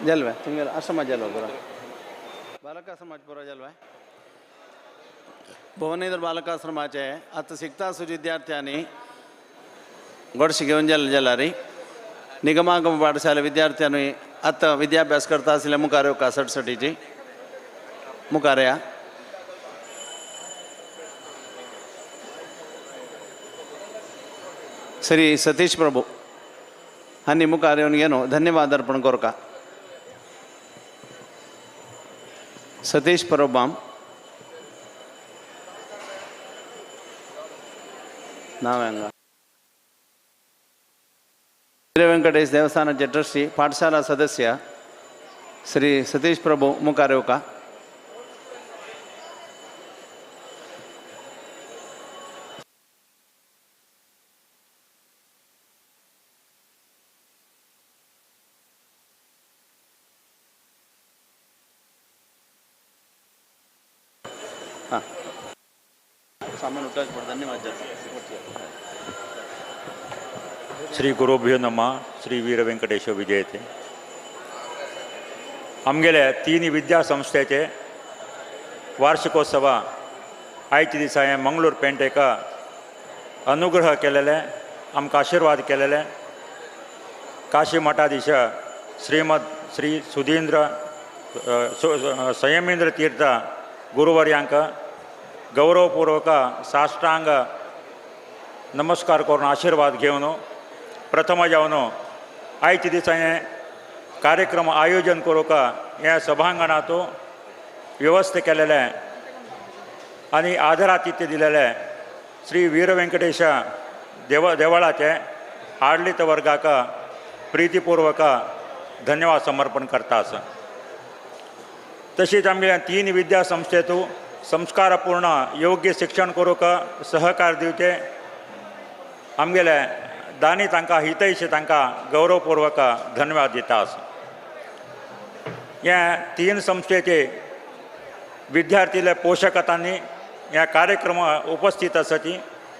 ಜಲ್ವೆ तुमगेलो आश्रमा जलवा पुरा बालकाश्रमाचे पुरा जलवा भुवनेंद्र बालकाश्रमाचे आतां शिकता आसूं विद्यार्थ्यांनी गोडशें घेवन जेल जेलारी निगमागम पाठशाला विद्यार्थ्यांनी आतां विद्याभ्यास करता आशिल्ल्या मुखार येवका सटसटीची मुखार या. श्री सतीश प्रभू हांणी मुखार येवन घेवन धन्यवाद अर्पण करका. सतीश प्रभूबाम नाव हांगा. वीर वेंकटेश देवस्थानाचे ट्रस्टी पाठशाला सदस्य श्री सतीश प्रभू मुखार येवका. हां सामान उठाच पड. धन्यवाद. श्री गुरुभ्यो नमः. श्री वीर वेंकटेश विजयते. आमगेले तीन विद्यासंस्थेचे वार्षिकोत्सव आयच्या दिसा हें मंगळूर पेंटेक अनुग्रह केलेले, आमकां आशिर्वाद केलेले काशी मठाधीश श्रीमद श्री सुधींद्र संयमेंद्र तीर्थ गुरुवर्यांक गौरवपूर्वक साष्टांग नमस्कार करून आशिर्वाद घेवन प्रथम जावन आयच्या दिसा हें कार्यक्रम आयोजन करूंक ह्या सभांगणांत व्यवस्था केलेले आनी आदरातिथ्य दिलेले श्री वीर वेंकटेश देवळाचे आडलित वर्गाक प्रितीपूर्वक धन्यवाद समर्पण करता आसा. तशीच आमगे तीन विद्यासंस्थेतू संस्कारपूर्ण योग्य शिक्षण करूंक सहकार दिवचे आमगेले दानी तांकां हितैशी तांकां गौरवपूर्वक धन्यवाद दिता आसा. ह्या तीन संस्थेचे विद्यार्थीले पोशकतांनी ह्या कार्यक्रम उपस्थित आसा ती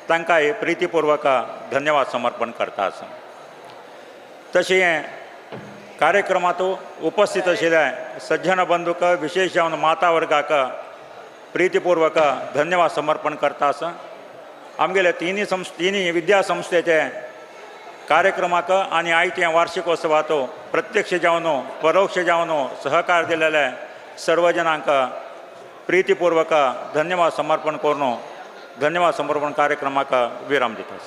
तांकां प्रितीपूर्वक धन्यवाद समर्पण करता आसा. तशें हें कार्यक्रमांत उपस्थित आशिल्ले सज्जन बंधूक विशेष जावन माता वर्गाक प्रितीपूर्वक धन्यवाद समर्पण करता आसा. आमगेले तिनूय विद्यासंस्थेचे कार्यक्रमाक आनी आयच्या वार्षिकोत्सवाचो प्रत्यक्ष जावन परोक्ष जावन सहकार दिलेले सर्व जणांक प्रितीपूर्वक धन्यवाद समर्पण करून धन्यवाद समर्पण कार्यक्रमाक विराम दिता.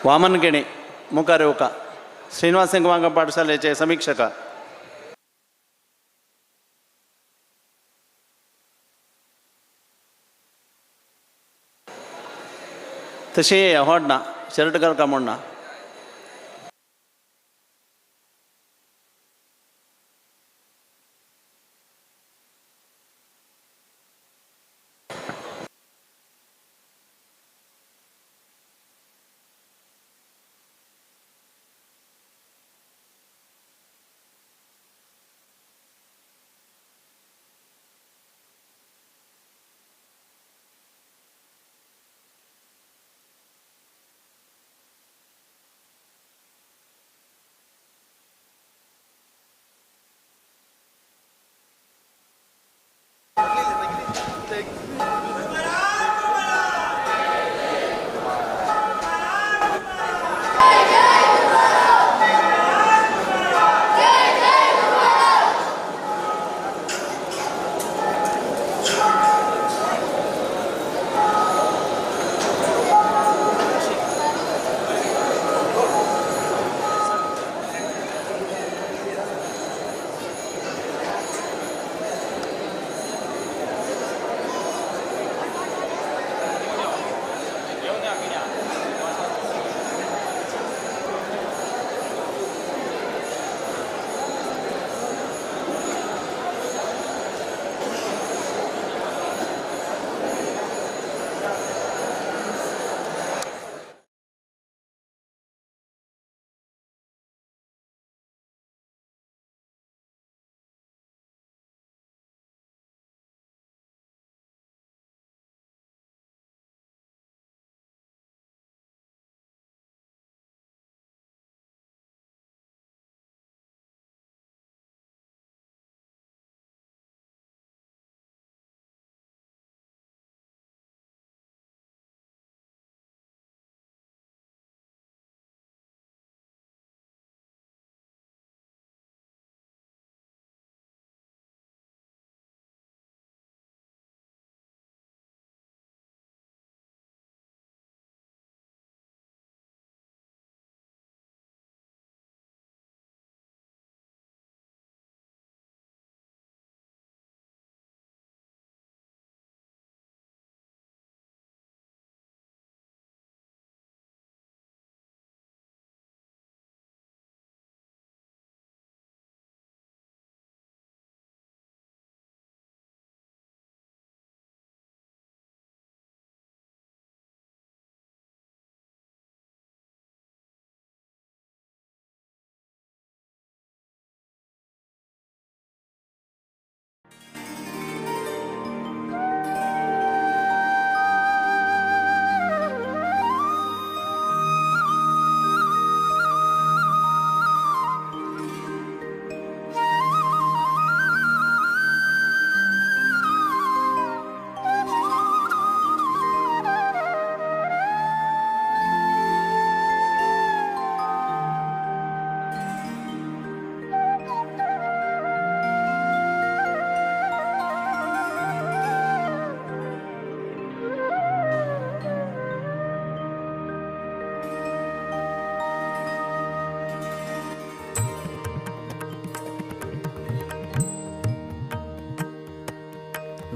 वामन केणी मुखार येवका. श्रीनिवास निगमागम पाठशालेचे समीक्षक. तशें अवॉर्ड ना शर्ट करका म्हण ना.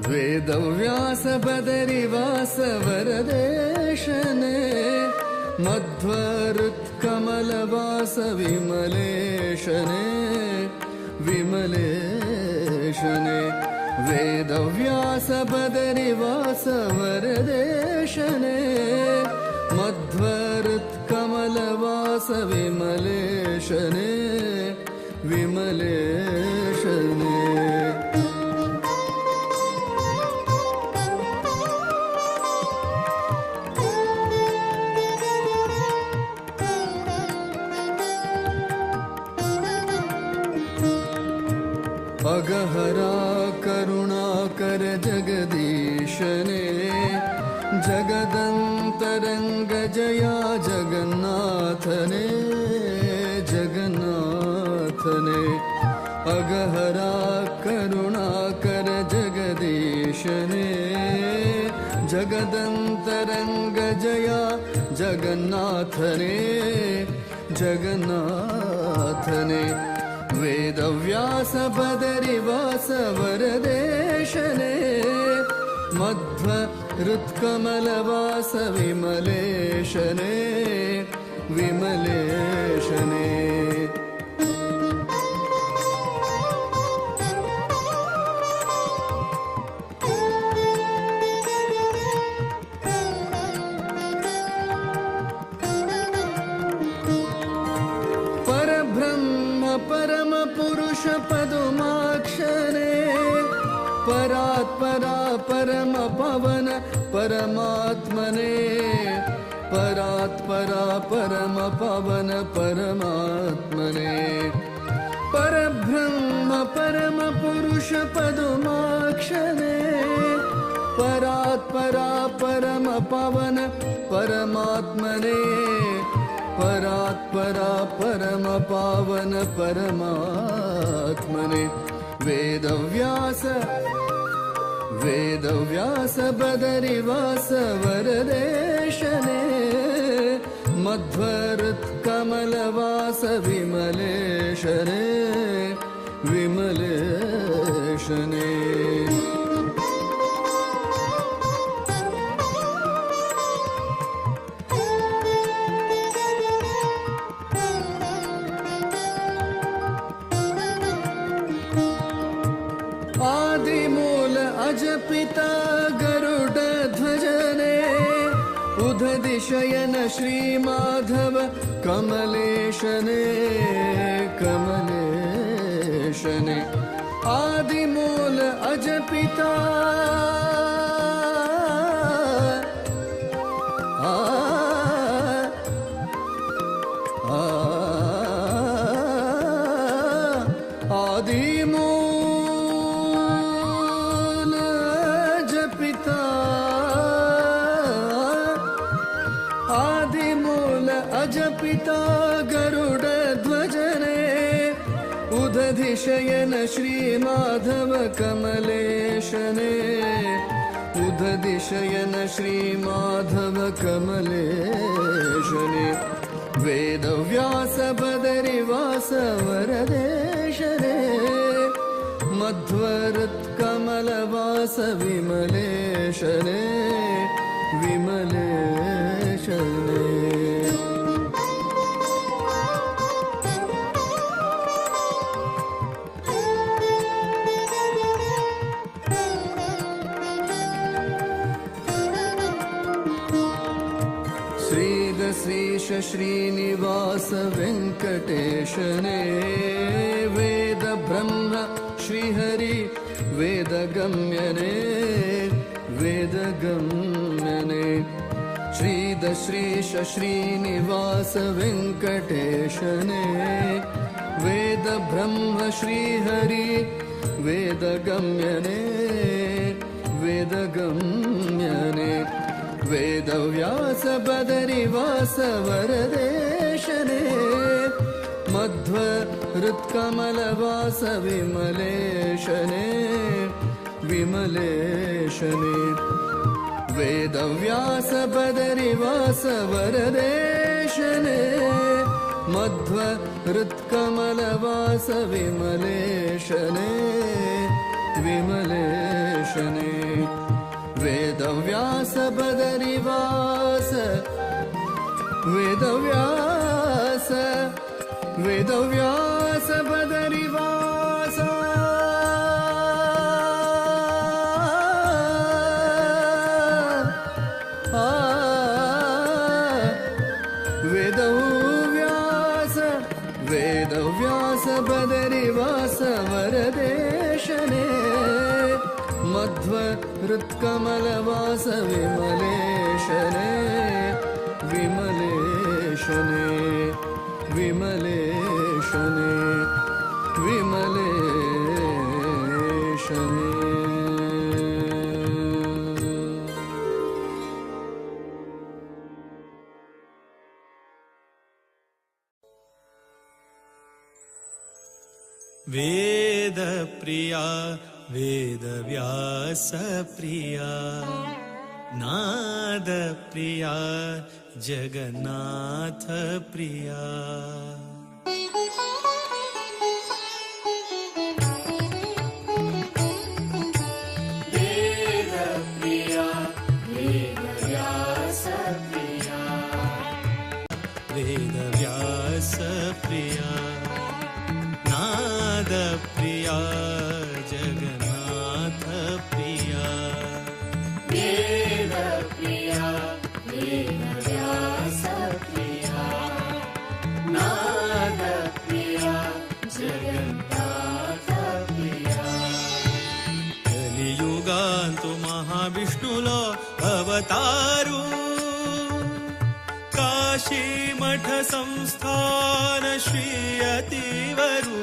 वेदव्यास बदरिवास वरदेशने मध्वरुत्कमलवास विमलेशने विमलेशने वेदव्यास बदरिवास वरदेशने मध्वरुत्कमलवास विमलेशने विमलेशने। अगहरा करुणाकर जगदीशने जगदंतरंग जया जगन्नाथने जगन्नाथने। अगहरा करुणाकर जगदीशने जगदंतरंग जया जगन्नाथने जगन्नाथने। वेदव्यास बदरिवास वरदेशने मध्व हृत्कमलवास विमलेशने विमलेशने। परब्रह्म परम पुरुष पदुमाक्षरे परात्परा परम पवन परमात्मने परात्परा परम पवन परमात्मने। परब्रह्म परम पुरुष पदुमाक्षरे परात्परा परम पवन परमात्मने परात्परा परम पावन परमात्मने। वेदव्यास वेदव्यास बदरिवास वरदेशने मध्वहृत्कमलवास विमलेशने विमलेशने। आदिमूल अजपिता गरुड ध्वजने उदधिशयन श्री माधव कमलेशने कमलेशने। आदिमूल अजपिता आदिमूल अजपिता आदिमूल अजपिता गरुड ध्वजने उदधिशयन श्री माधव कमलेशने उदधिशयन श्री माधव कमलेशने। वेदव्यास बदरिवास वरदेशने मध्वहृत्कमलवास विमलेशने विमलेशने। श्रीदश्रीश श्रीनिवास वेङ्कटेशने वेद ब्रह्म श्रीहरि वेदगम्यने वेदगम्यने। श्रीदश्रीश श्रीनिवास वेङ्कटेशने वेद ब्रह्म श्रीहरि वेदगम्यने वेदगम्यने। वेदव्यास बदरिवास वरदेशने मध्वहृत्कमलवास विमलेशने विमलेशने। वेदव्यास बदरिवास वरदेशने मध्वहृत्कमलवास विमलेशने विमलेशने। वेदव्यास बदरिवास वेदव्यास वेदव्यास बदरिवास वेदव्यास वेदव्यास बदरिवास वरदेशने मध्वहृत्कमलवास विमलेशने विमलेशने विमलेशने विमलेशने। वेद प्रिया वेदव्यास प्रिया नाद प्रिया जगन्नाथ प्रिया। वेद प्रिया प्रिया नाद प्रिया जगन्नाथ प्रिया वेद प्रिया वेद व्यास प्रिया नाद प्रिया जगन्नाथ प्रिया कलियुगांतु महाविष्णुलो अवतारू काशी मठ संस्थान श्री अतिवरू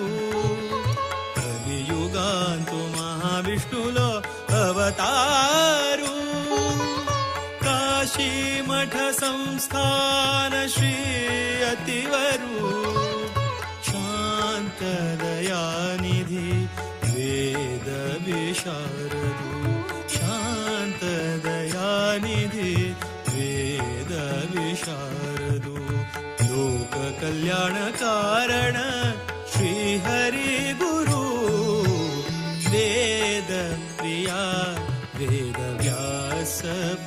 कलियुगांतु महाविष्णुलो अवतारू काशी मठ संस्थान श्री अतिवरू शांत दयानिधि वेद विशारदु शांत दयानिधि वेद विशारदु लोक कल्याण कारण श्री हरि गुरु वेद प्रिया वेद व्यास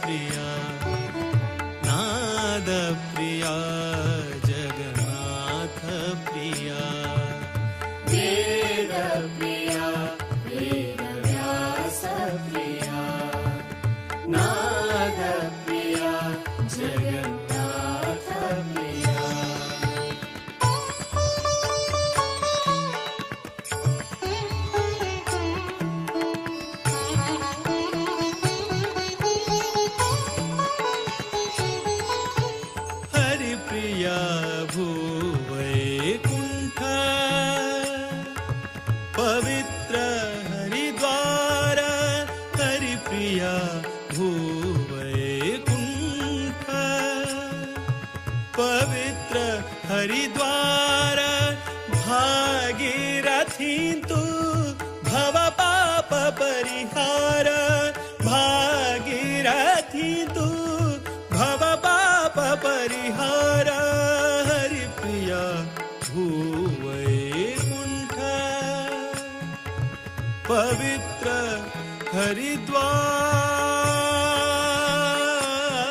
प्रिया नाद प्रिया जगन्नाथ प्रिया वेद प्रिया वेद व्यास प्रिया नाद प्रिया जगन्नाथ प्रिया हरि प्रिया भूवैकुंठ पवित्र हरिद्वार हरि प्रिया भूवैकुंठ पवित्र हरिद्वार भागीरथी तु भव पाप परिहार भागीरथी तु भव पाप परिहार हरि प्रिया भूवैकुंठ पवित्र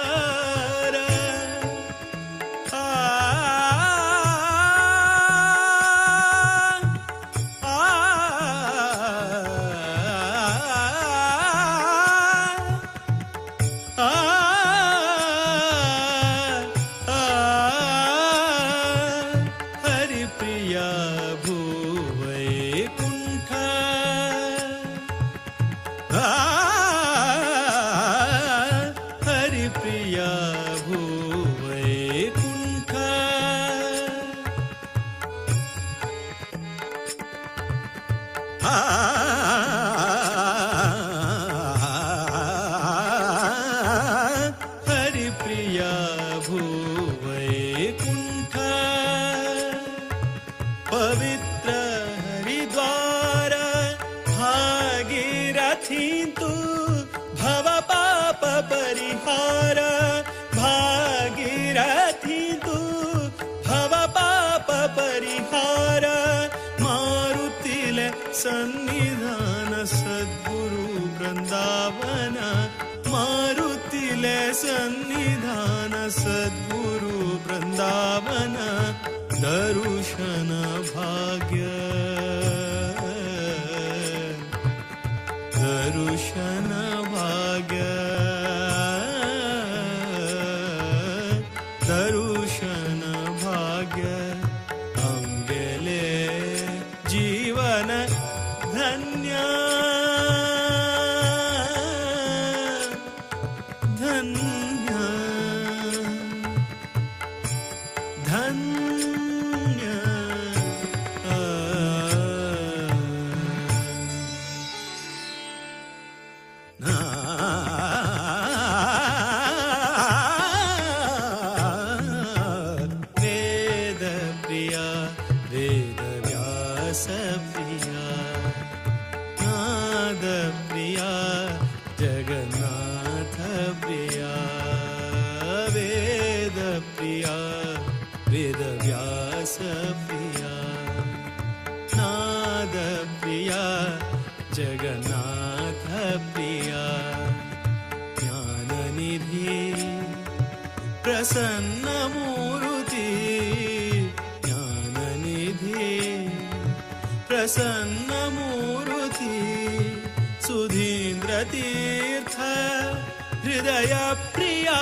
हरिद्वार आ आ आ आ हरि प्रिया भूवैकुंठ हरि प्रिया भूवैकुंठ हरि प्रिया भूवैकुंठ पवित्र हरिद्वार भागीरथी तु भव पाप परिहार भागीरथी तु भव पाप परिहार मारुतिले सन्निधान सद्गुरु वृंदावन मारुतिले सन्निधान सद्गुरु वृंदावन दर्शन भाग्य दर्शन भाग्य दर्शन भाग्य अंगेले जीवन धन्य धन्य धन्य वेद प्रिया वेद व्यास प्रिया नाद प्रिया जगन्नाथ प्रिया वेद प्रिया वेद व्यास प्रिया नाद प्रिया जगन्नाथ प्रिया ज्ञाननिधि प्रसन्न मूर्ति ज्ञाननिधि प्रसन्न मूर्ति सुधीन्द्र तीर्थ हृदय प्रिया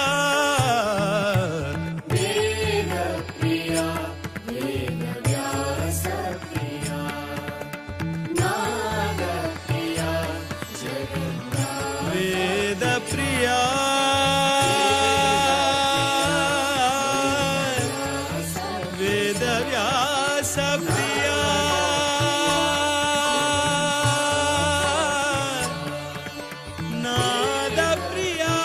वेद प्रिया वेद व्यास प्रिया नाद प्रिया जगन्नाथ वेद प्रिया वेद व्यास प्रिया नाद प्रिया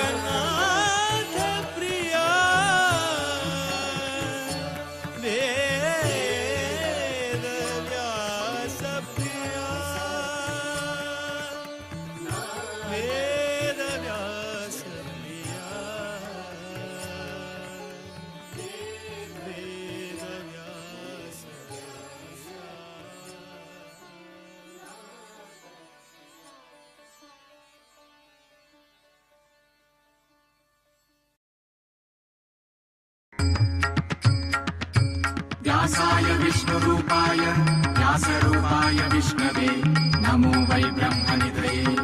जगन्नाथ प्रिया वेद व्यास प्रिया वेद व्यास प्रिया वेद व्यास व्यासाय विष्णुरूपाय व्यासरूपाय विष्णवे नमो वै ब्रह्मनिधये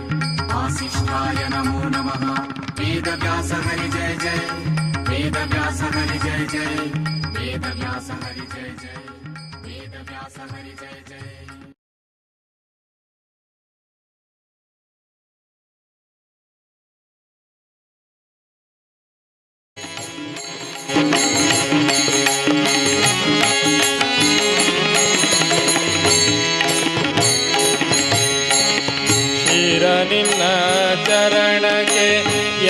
वासिष्ठाय नमो नमः। वेदव्यास हरि जय जय वेदव्यास हरि जय जय वेदव्यास हरि जय जय वेदव्यास हरि जय जय। ಶಿರ ನಿನ್ನ ಚರಣಕ್ಕೆ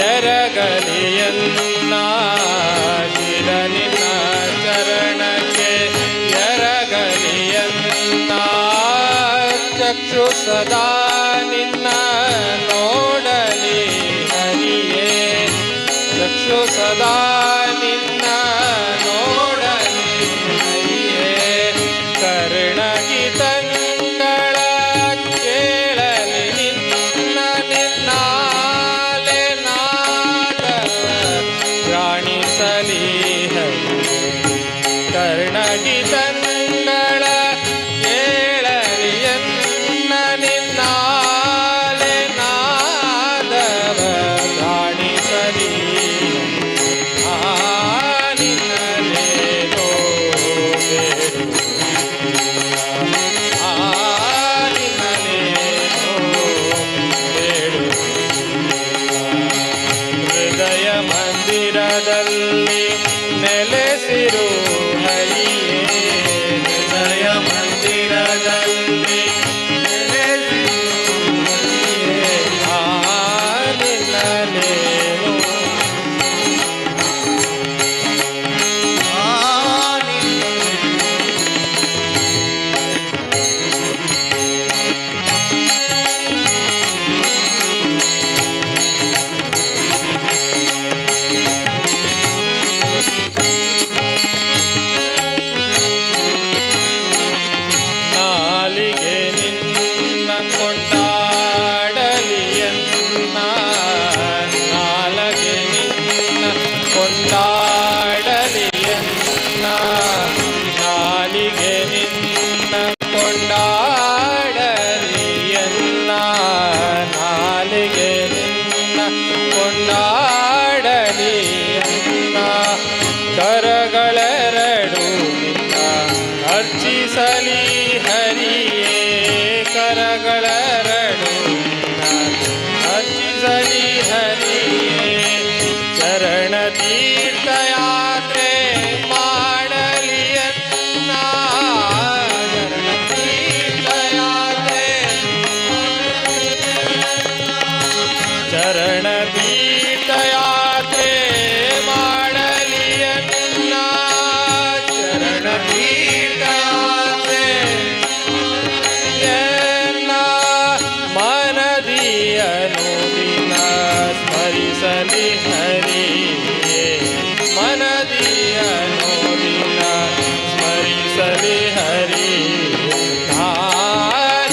ಎರಗಲಿಯನ್ನ ಶಿರ ನಿನ್ನ ಚರಣಕ್ಕೆ ಎರಗಲಿಯನ್ನ ಚಕ್ಷು ಸದಾ ನಿನ್ನ ನೋಡಲಿ ಹರಿಯೇ ಚಕ್ಷು ಸದಾ ನಿನ್ನ ನೋಡಲಿ ಹರಿಯೇ ಕರ್ಣಗೀತಂಗಳ ಕೇಳಲಿ ನಿನ್ನ ನಿನ್ನಾಲೆ ನಾದ ಪ್ರಾಣಿಸಲಿ ಹರಿಯೇ ಕರ್ಣಗೀತಂಗಳ ಕೇಳಲಿ ಎನ್ನ ನಿನ್ನಾಲೆ ನಾದವ ಪ್ರಾಣಿಸಲಿ ನಿನ್ನಲೇನೋ ಬೇಡು ನಿನ್ನಲೇನೋ ಬೇಡು ಹೃದಯ ಮಂದಿರದಲ್ಲಿ ನೆಲೆಸಿರು ಹರಿಯೇ ಹೃದಯ ಮಂದಿರದಲ್ಲಿ ನೆಲೆಸಿರು ಹರಿಯೇ ನಿನ್ನಲೇನೋ ನಾಲಿಗೆ ನಿನ್ನ ಕೊಂಡಾಡಲಿಯನ್ನ ನಾಲಗೆ ನಿನ್ನ ಕೊಂಡಾಡಲಿಯನ್ನ ನಾಲಿಗೆ ನಿನ್ನ ಕೊಂಡಾಡಲಿಯನ್ನ ನಾಲಿಗೆ ನಿನ್ನ ಕೊಂಡಾಡಲಿಯನ್ನ ಕರಗಳೆರಡು ನಿನ್ನ ಅರ್ಚಿಸಲಿ ಹರಿಯೇ ಕರಗಳೆರಡು ನಿನ್ನ ಅರ್ಚಿಸಲಿ ಹರಿಯೇ ಚರಣ ತೀರ್ಥಯಾತ್ರೆ ಮಾಡಲಿಯನ್ನ ಚರಣ ತೀರ್ಥಯಾತ್ರೆ ಚರಣ ತೀರ್ಥಯಾತ್ರೆ ಮಾಡಲಿಯನ್ನ ಚರಣ ತೀರ್ಥಯಾತ್ರೆ ಎನ್ನ ಮನದಿಯನು ದಿನ ಸ್ಮರಿಸಲಿ ಹರಿಯೇ ಮನದಿಯನು ದಿನ ಸ್ಮರಿಸಲಿ ಹರಿಯೇ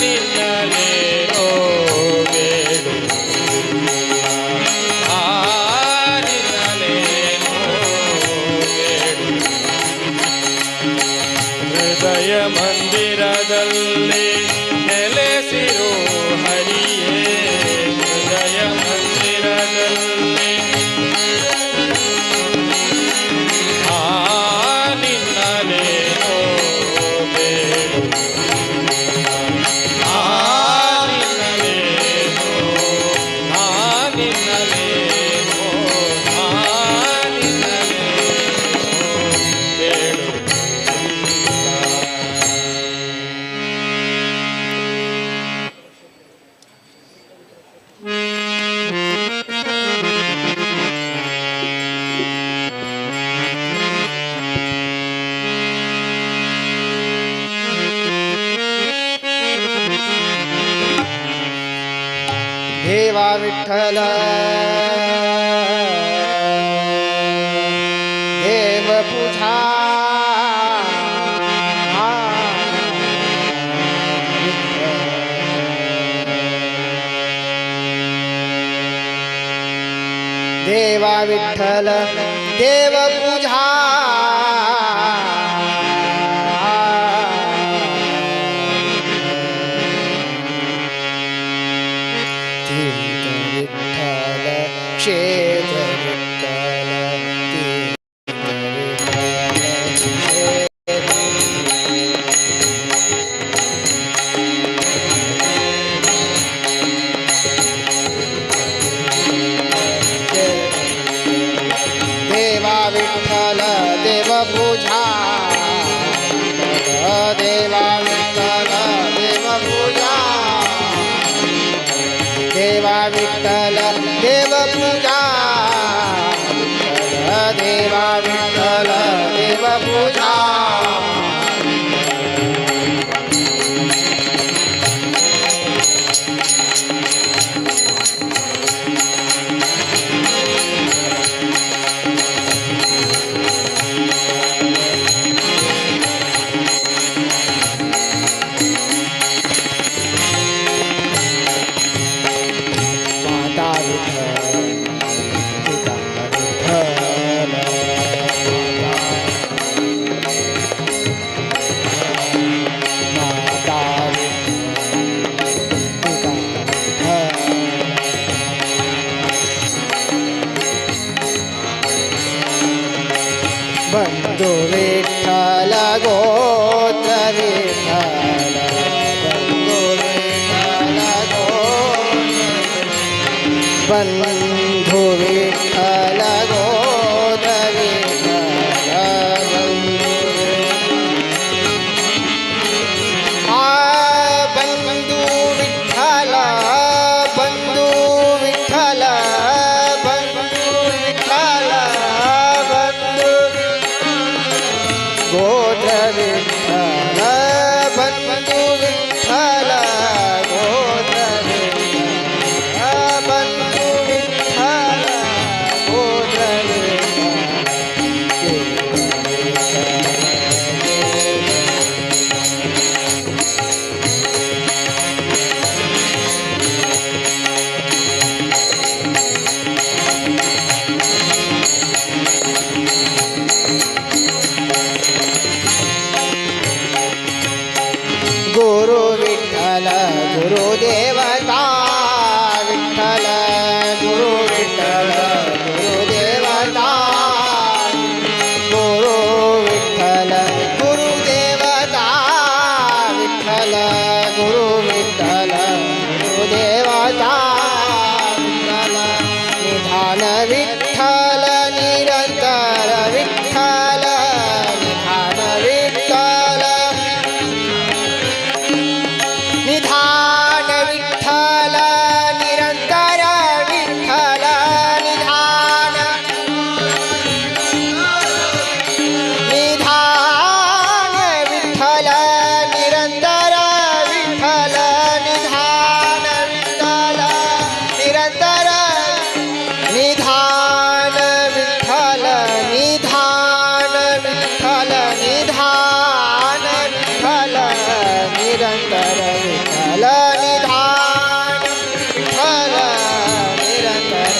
ನಿನ್ನಲೇನೋ ಬೇಡು ನಿನ್ನಲೇನೋ ಬೇಡು विठ्ठल देव पूजा देवा विठ्ठल देव पूजा तीर्थ विठ्ठल क्षेत्र विठ्ठल तीर्थ विठ्ठल क्षेत्र देवा विठ्ठल देव पूजा देवा विठ्ठल देव पूजा देवा विठ्ठल देव पूजा देवा विठ्ठल देव पूजा माता विठ्ठल पिता विठ्ठल माता पिता विठ्ठल बंधु विठ्ठल गोत्र विठ्ठल बंधु विठ्ठल गोत्र बंधु विठ्ठल गोत्र विठ्ठल बंधु आ बंधु विठ्ठल बंधु विठ्ठल बंधु विठ्ठल बंधु गोत्र विठ्ठल बंधु विठ्ठल गोत्र विठ्ठल बंधु विठ्ठल गोत्र गुरु विठ्ठल गुरुदेवता विठ्ठल गुरु विठ्ठल गुरुदेवता गुरु विठ्ठल गुरुदेवता विठ्ठल गुरु विठ्ठल गुरुदेवता विठ्ठल निधान विठ्ठल निरंतर विठ्ठल निधान विठ्ठल निधान विठ्ठल निरंतर विठ्ठल निधान निधान विठ्ठल निरंतर विठ्ठल निधान विठ्ठल निरंतर निधान विठ्ठल निधान विठ्ठल निधान विठ्ठल निरंतर विठ्ठल निधान विठ्ठल निरंतर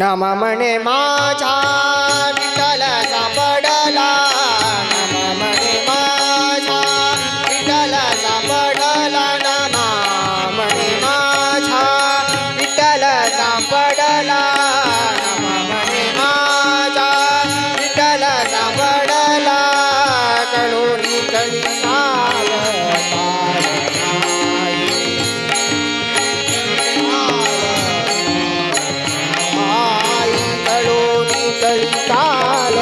नम म्हणे माझा विठ्ठल सापडला, नम म्हणे माझा विठ्ठल सापडला, नम म्हणे माझा विठ्ठल सापडला, नम म्हणे माझा विठ्ठल सापडला. कळोनी कळी काल आई, कळोनी कळी काल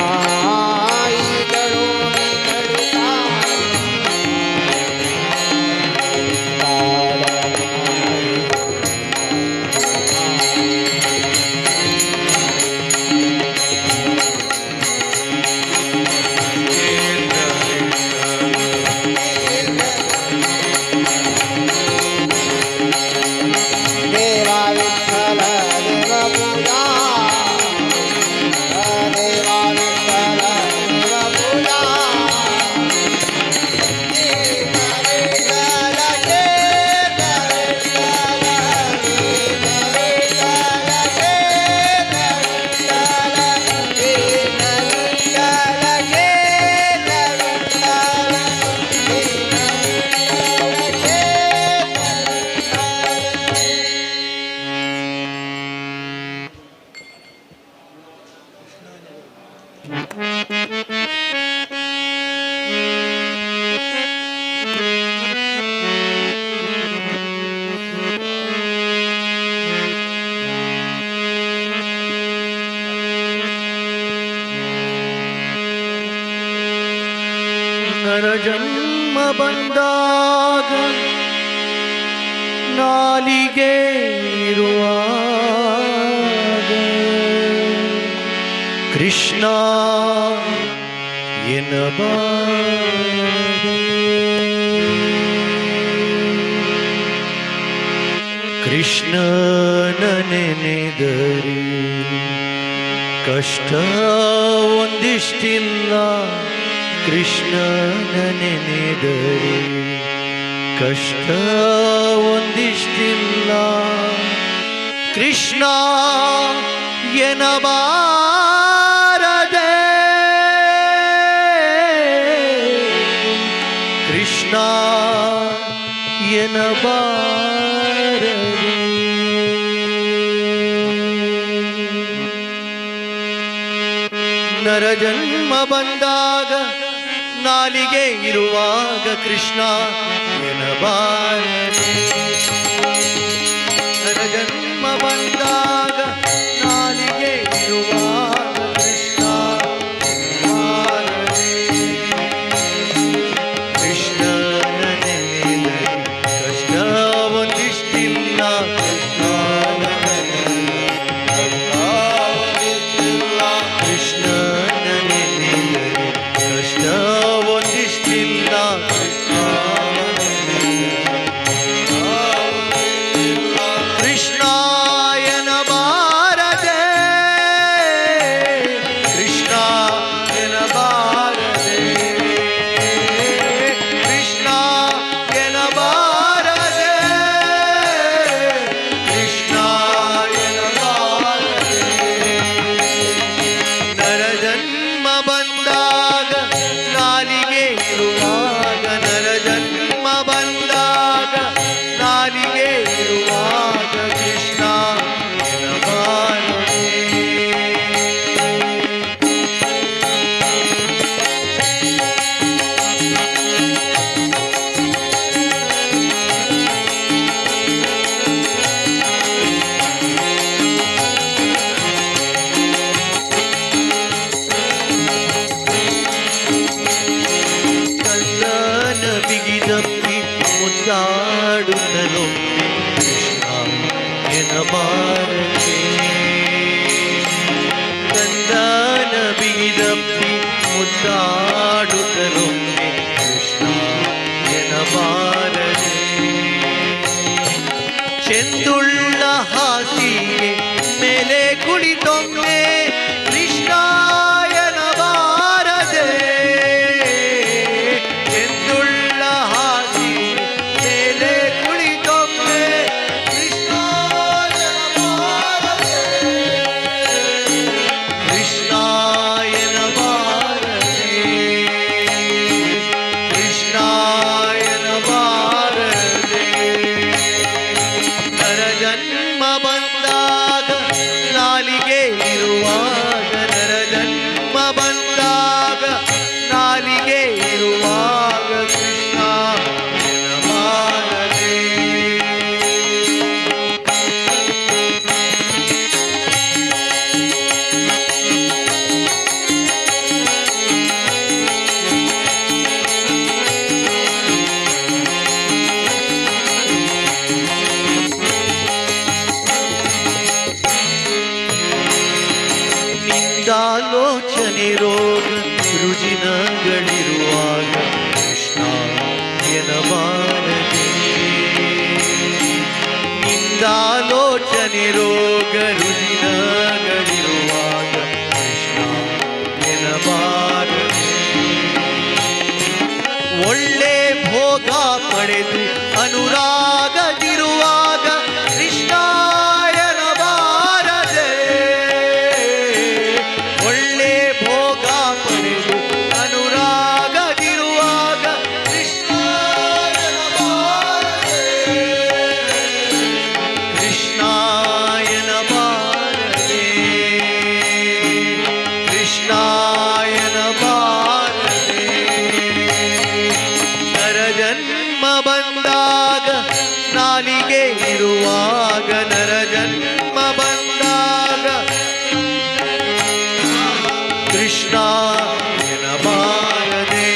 आई, कळोनी कळी काल. देवा विठ्ठल देव पूजा, देवा विठ्ठल देव पूजा. ನರಜನ್ಮ ಬಂದಾಗ ನಾಲಿಗೆ ಇರುವಾಗ ಕೃಷ್ಣ ಎನ್ನಬಾರದೆ, ಕೃಷ್ಣನ ನೆನೆದರೆ ಕಷ್ಟ ಒಂದಿಷ್ಟಿಲ್ಲ, ಕೃಷ್ಣನ ನೆನೆದರೆ ಕಷ್ಟ ಒಂದಿಷ್ಟಿಲ್ಲ, ಕೃಷ್ಣ ಎನ್ನಬಾರದೆ, ಕೃಷ್ಣ ಎನ್ನಬಾರದೆ. ನರಜನ್ಮ ಬಂದಾಗ ನಾಲಿಗೆ ಇರುವಾಗ ಕೃಷ್ಣ ಎನ್ನಬಾರದೆ, ನರಜನ್ಮ ಬಂದಾಗ ನಾಲಿಗೆ ಇರುವಾಗ ಕೃಷ್ಣ ಎನ್ನಬಾರದೆ, ಕೃಷ್ಣನ ನೆನೆದರೆ ಕಷ್ಟ ಒಂದಿಷ್ಟಿಲ್ಲ, ಕೃಷ್ಣನ ಕೃಷ್ಣನ ನೆನೆದರೆ ಕಷ್ಟ ಒಂದಿಷ್ಟಿಲ್ಲ, ಕೃಷ್ಣ ರೋಗ ರುಜಿನಗಳಿರುವಾಗ ಕೃಷ್ಣ ಎನಬಾರದೆ. ಒಳ್ಳೆ ಭೋಗ ಪಡೆದು ಅನುರಾಗದಿರುವಾಗ ಕೃಷ್ಣ ಎನಬಾರದೆ. ಒಳ್ಳೆ ಭೋಗ ಪಡೆದು ಅನುರಾಗದಿರುವಾಗ ಕೃಷ್ಣ ಎನಬಾರದೆ. ಕೃಷ್ಣ ಎನಬಾರದೆ. ಕೃಷ್ಣ ಎನಬಾರದೆ. ನರಜನ್ಮ ಬಂದಾಗ ನಾಲಿಗೆ ಇರುವಾಗ, ನರಜನ್ಮ ಬಂದಾಗ ಕೃಷ್ಣ ಎನಬಾರದೆ.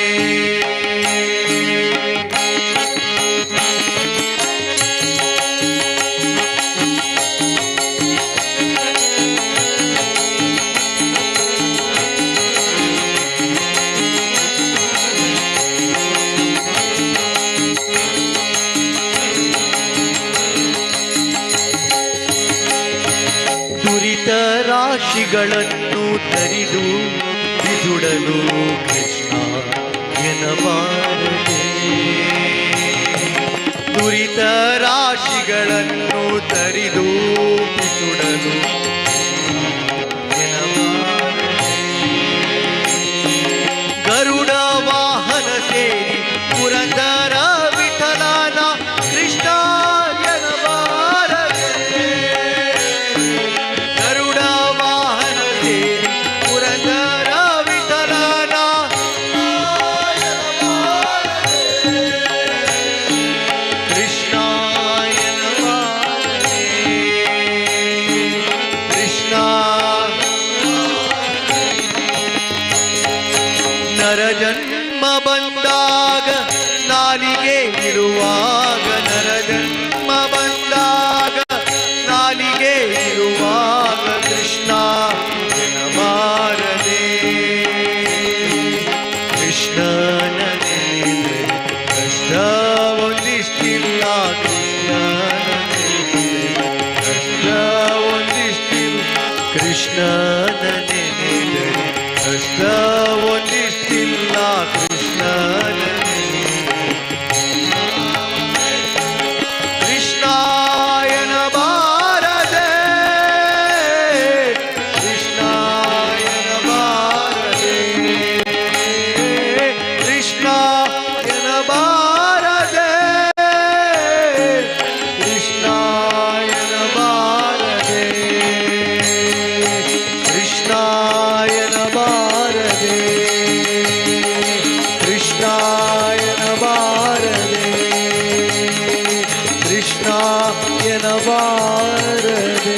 ದುರಿತ ರಾಶಿಗಳನ್ನು ತರಿದು ಬಿಸುಡಲು ಕೃಷ್ಣ ಎನಬಾರದೆ. ದುರಿತ ರಾಶಿಗಳನ್ನು ತರಿದು ಬಿಸುಡಲು ಎನಬಾರದೆ. ಗರುಡ ವಾಹನ ಸೇರಿ ಪುರಂದರ ವಿಠಲನ ಕೃಷ್ಣ ಎನಬಾರದೆ. ಗರುಡ ವಾಹನ ಸೇರಿ ಪುರಂದರ ವಿಠಲನ ಕೃಷ್ಣ ಎನಬಾರದೆ. ಕೃಷ್ಣ ನರಜನ್ಮ ಬಂದಾಗ ನಾಲಿಗೆ ಇರುವಾಗ, ನರಜನ್ಮ ಬಂದಾಗ ನಾಲಿಗೆ ಇರುವಾಗ ಕೃಷ್ಣ ಎನಬಾರದೆ. ಕೃಷ್ಣನ ನೆನೆದರೆ ಕಷ್ಟ ಒಂದಿಷ್ಟಿಲ್ಲ, ಕೃಷ್ಣನ ನೆನೆದರೆ ಕಷ್ಟ ಒಂದಿಷ್ಟಿಲ್ಲ, ಕೃಷ್ಣನ ನೆನೆದರೆ ಕಷ್ಟ ಒಂದಿಷ್ಟಿಲ್ಲ, ಕೃಷ್ಣನ ಕೃಷ್ಣ ಎನಬಾರದೆ. ಕೃಷ್ಣ ಎನಬಾರದೆ. ಕೃಷ್ಣ ಎನಬಾರದೆ. ಕೃಷ್ಣ ಎನಬಾರದೆ. ಕೃಷ್ಣ ಎನಬಾರದೆ. ಕೃಷ್ಣ ಎನಬಾರದೆ. ಕೃಷ್ಣ ಎನಬಾರದೆ.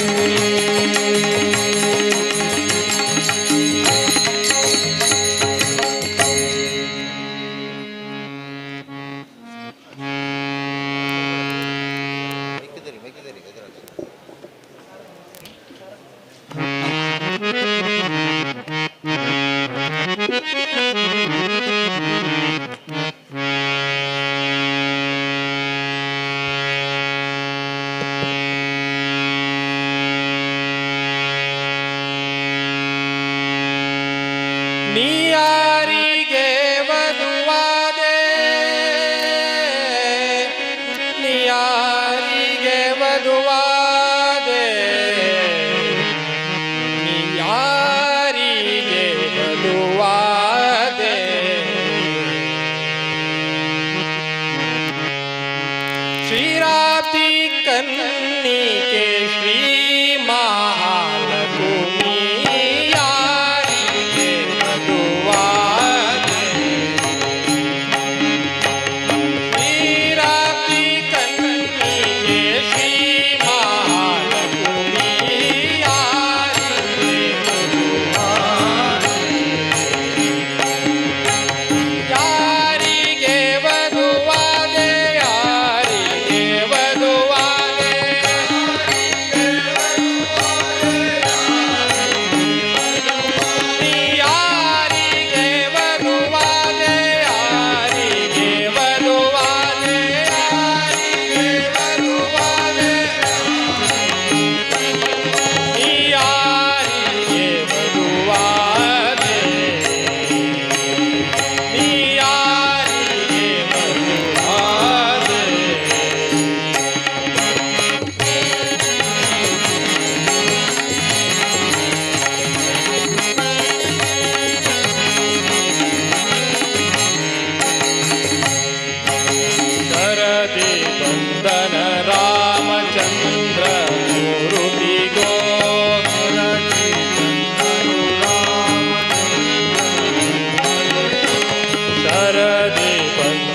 ನೀಯಾರಿಗೆ ವಧುವಾದೆ, ನೀಯಾರಿಗೆ ವಧುವಾದೆ, ನೀಯಾರಿಗೆ ವಧುವಾದೆ. ಶ್ರೀರಾತಿ ಕನ್ನಿಕೆ ಶ್ರೀ ಮಹಾಲಕ್ಷ್ಮಿ ಯಾರಿಗೆ ವಧುವಾದೆ. ಶ್ರೀರಾತಿ ಕನ್ನಿಕೆ ಶ್ರೀ ಮಹಾಲಕ್ಷ್ಮಿ ಯಾರಿಗೆ ವಧುವಾದೆ. ಯಾರಿಗೆ ವಧುವಾದೆ, ಯಾರಿಗೆ ವಧುವಾದೆ,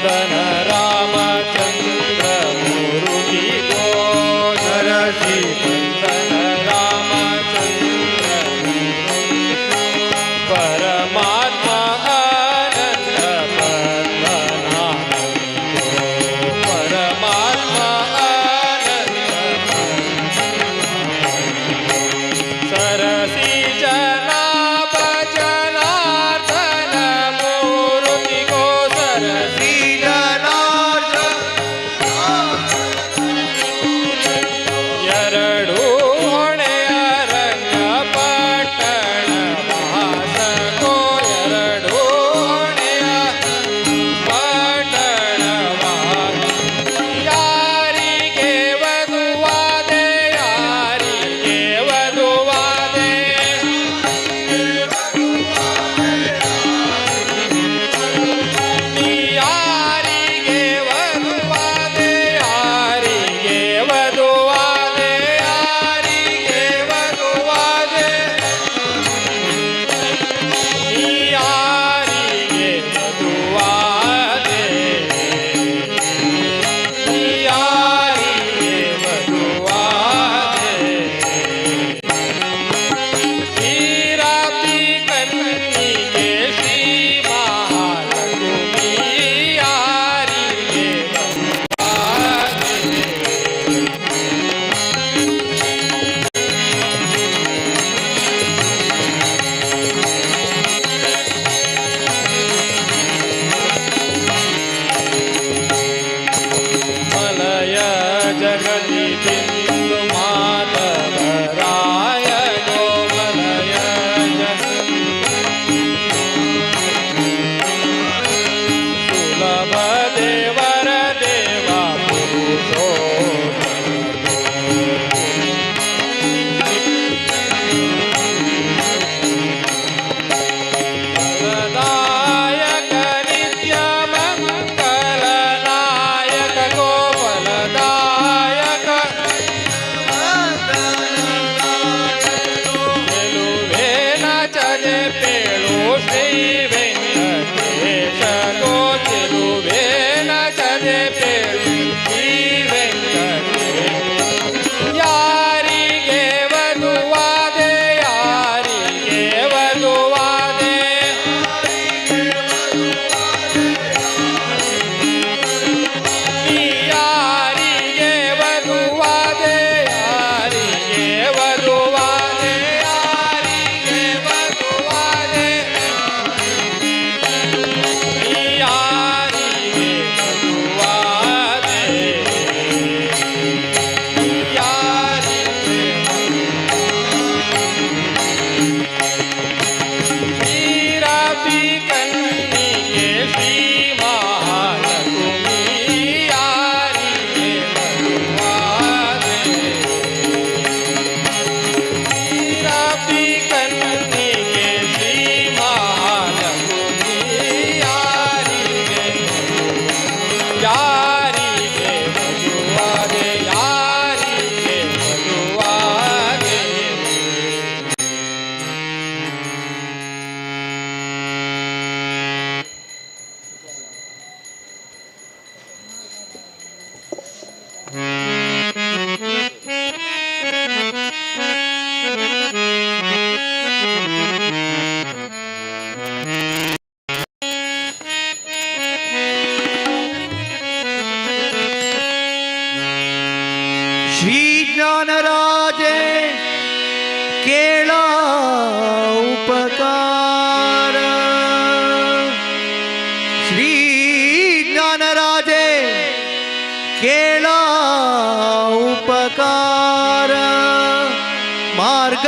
ನಂದನ ರಾಮಚಂದ್ರ ಮೂರುತಿ ಗೋ ಸರಸಿ ನಂದನ ರಾಮಚಂದ್ರ ಪರಮಾತ್ಮ ಆನಂದ ಪದ್ಮನಾಭ ಪರಮಾತ್ಮ ಆನಂದ ಸರಸಿ ಜನಾಭ ಜನಾರ್ದನ ಮೂರುತಿ ಗೋ ಸರಸಿ ಜನಾರ್ದನ ಎರಡು ಹೊಣೆಯ ರಂಗ ಪಟ್ಟಣ ವಾಸಕೋ ಎರಡು ಹೊಣೆಯ ಪಟ್ಟಣ ವಾಸ ಯಾರಿಗೆ ವಧುವಾದೆ ಯಾರಿಗೆ ವಧುವಾದೆ ನೀ ಯಾರಿಗೆ ವಧುವಾದೆ ಯಾರಿಗೆ ವಧುವಾದೆ ಯಾರಿಗೆ ವಧುವಾದೆ ನೀ ಯಾರಿಗೆ ವಧುವಾದೆ ನೀ ಯಾರಿಗೆ ವಧುವಾದೆ ಶ್ರೀರಾತಿ ಕನ್ನಿಗೆ ಶ್ರೀ ಮಹಾಲಕ್ಷ್ಮಿ ಯಾರಿಗೆ ವಧುವಾದೆ. ಮಲಯ ಜಗತಿ ಬಿಂದು ಮಾಧವರಾಯ ಗೋಮಲಯ ಜಗತಿ ಸುಲಭ ದೇವರ ದೇವ ಪುರುಷೋತ್ತಮ ಫಲದಾಯಕ ನಿತ್ಯ ಮಂಗಲನಾಯಕ ಗೋಫಲದಾಯಕ ಚೆಲುವೇನ ಚಲೆ ಪೇಳು ಶ್ರೀ ವೆಂಕಟೇಶ ಗೋ ಚೆಲುವೇನ ಚಲೆ ಪೇಳು ಶ್ರೀ ವೆಂಕಟೇಶ ಯಾರಿಗೆ ವಧುವಾದೆ ಯಾರಿಗೆ ವಧುವಾದೆ ನೀ ಯಾರಿಗೆ ವಧುವಾದೆ ಯಾರಿಗೆ ವಧುವಾದೆ ಯಾರಿಗೆ ವಧುವಾದೆ ನೀ ಯಾರಿಗೆ ವಧುವಾದೆ ನೀ ಯಾರಿಗೆ ಶ್ರೀರಾತಿ ಕನ್ನಿಗೆ ಶ್ರೀ ಮಹಾಲಕ್ಷ್ಮಿ ಯಾರಿಗೆ ವಧುವಾದೆ ಶ್ರೀರಾತಿ ಕನ್ನಿಗೆ ಶ್ರೀ ಮಹಾಲಕ್ಷ್ಮಿ ಯಾರಿಗೆ ಯಾರಿಗೆ ವಧುವಾದೆ ಯಾರಿಗೆ ವಧುವಾದೆ. श्री ज्ञानराजे केळा उपकार श्री ज्ञानराजे केळा उपकार मार्ग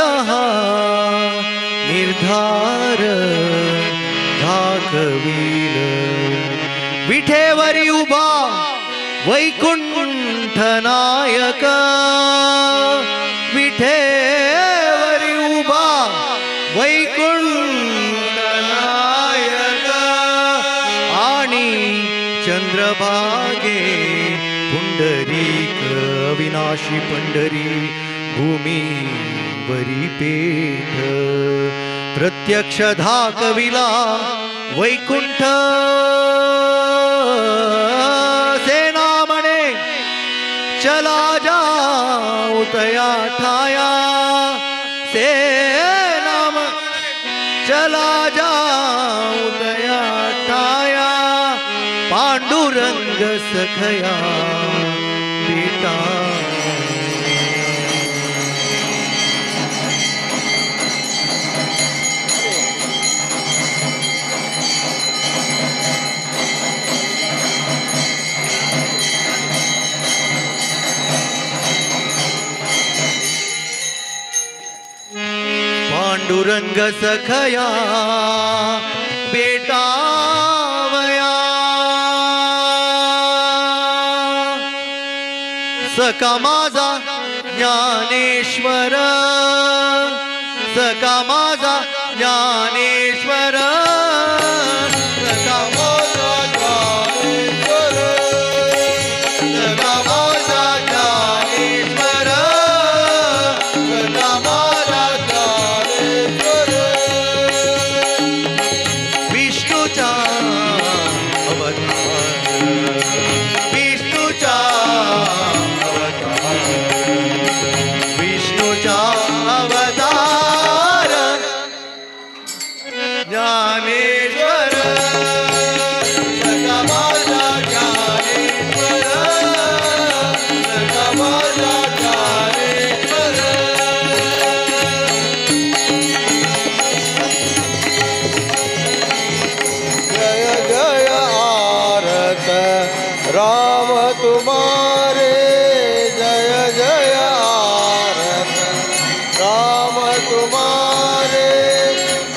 निर्धार दाखवील विठेवरी उभा वैकुंठ नायक विठेवरी उभा वैकुंठ नायक आणि चंद्रभागे पुंडरीक अविनाशी पंढरी भूमी वरी पेठ प्रत्यक्ष धाकविला वैकुंठ। चला जाऊं तया ठाया से नाम चला जाऊं तया ठाया पांडुरंग सखया बेटा। पांडुरंग सखया बेटावया सखा माझा ज्ञानेश्वर सखा माझा ज्ञानेश्वर सखा माझा ज्ञानेश्वर सखा माझा ज्ञानेश्वर सखा माझा ज्ञानेश्वर विष्णूचा अवतार विष्णूचा अवतार विष्णूचा अवतार ज्ञानेश्वर सखा माझा ज्ञानेश्वर सखा माझा ज्ञानेश्वर। जय जय आरत राम तुम्हारे जय जय आरत राम तुम्हारे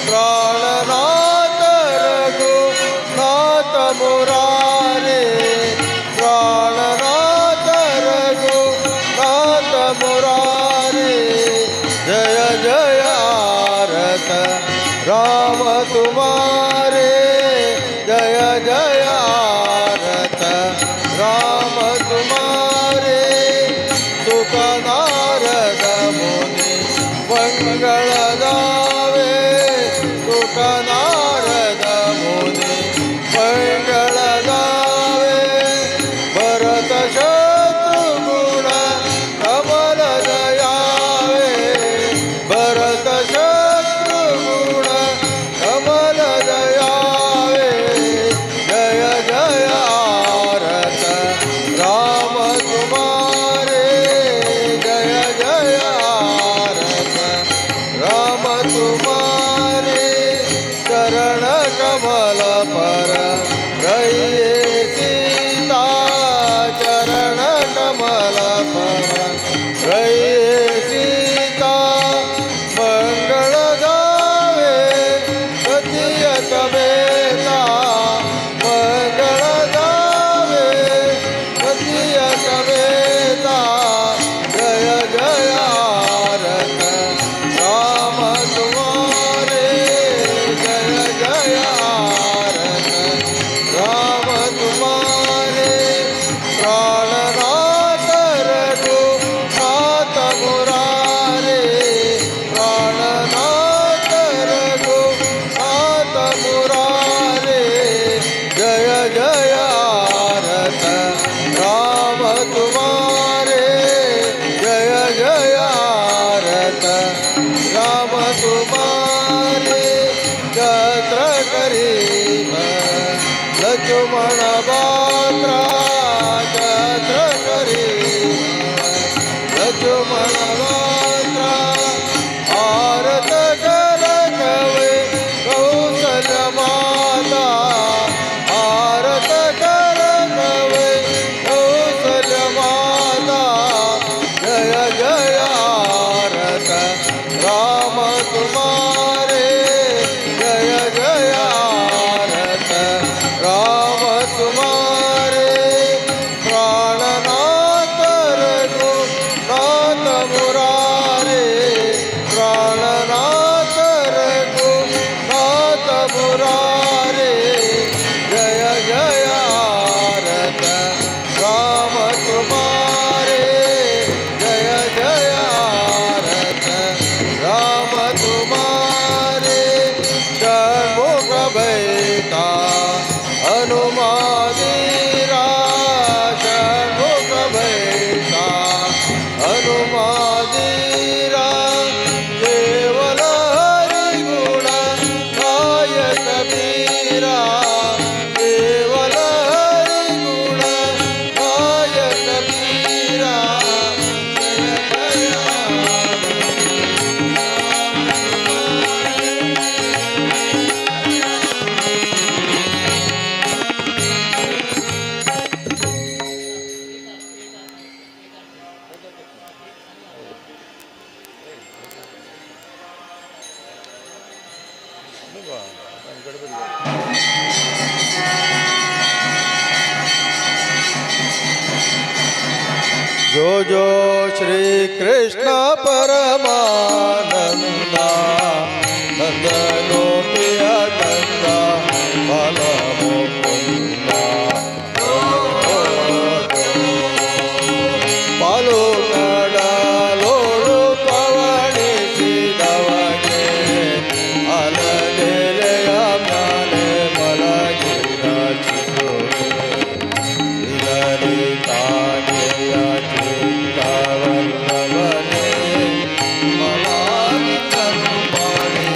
प्राणनाथ रघुनाथ मुरारे प्राणनाथ रघुनाथ मुरारे जय जय आरत राम तुम्हारे जय जय आरत राम तुम्हारे सुख नारद मुनि मंगल दावे सुख नारद मुनि मंगल दावे भरत शत्रुघ्न कमल दयावे भरत शत्रुघ्न कमल दयावे जय जय आरत राम तुम्हारे जय जय आरत राम तुम्हारे चरण कमल पर रहिए सीता चरण कमल पर रहिए सीता मंगल गावे सतियत बेता मंगल गावे सतियत बेता जय जय आरत राम तुम्हारे जय जय आरत राम तुम्हारे प्राणनाथ रघुनाथ मुरारे प्राणनाथ रघुनाथ मुरारे जय जय आरत राम तुम्हारे जय जय आरत राम तुम्हारे छत्र करीब लक्ष्मण बात्रा छत्र करीब लक्ष्मण बात्रा आरत कर कवे कौशल माता आरत कर कवे कौशल माता जय जय आरत राम तुम्हारे जय जय आरत राम तुम्हारे प्राणनाथ रघुनाथ मुरारे प्राणनाथ रघुनाथ मुरारे जय जय आरत राम तुम्हारे जय जय आरत राम तुम्हारे षण्मुख बैठा हनुमानीरा षण्मुख बैठा जो जो श्री कृष्ण परमानंदा नंद गोपिय गंगा बाल मुकुंदा। पालो कडालोडु पवಣಿಸಿದವಗೆ ಅಲನೆಲೆಯ ಮ್ಯಾಲೆ ಮಲಗಿದ ಶಿಶುವೆ ಇಲಲಿತಾಗೆಯ ಚಿತ್ತವಲ್ಲವನೇ ಮಲಾಗಿ ಕರುಪಾಣಿ.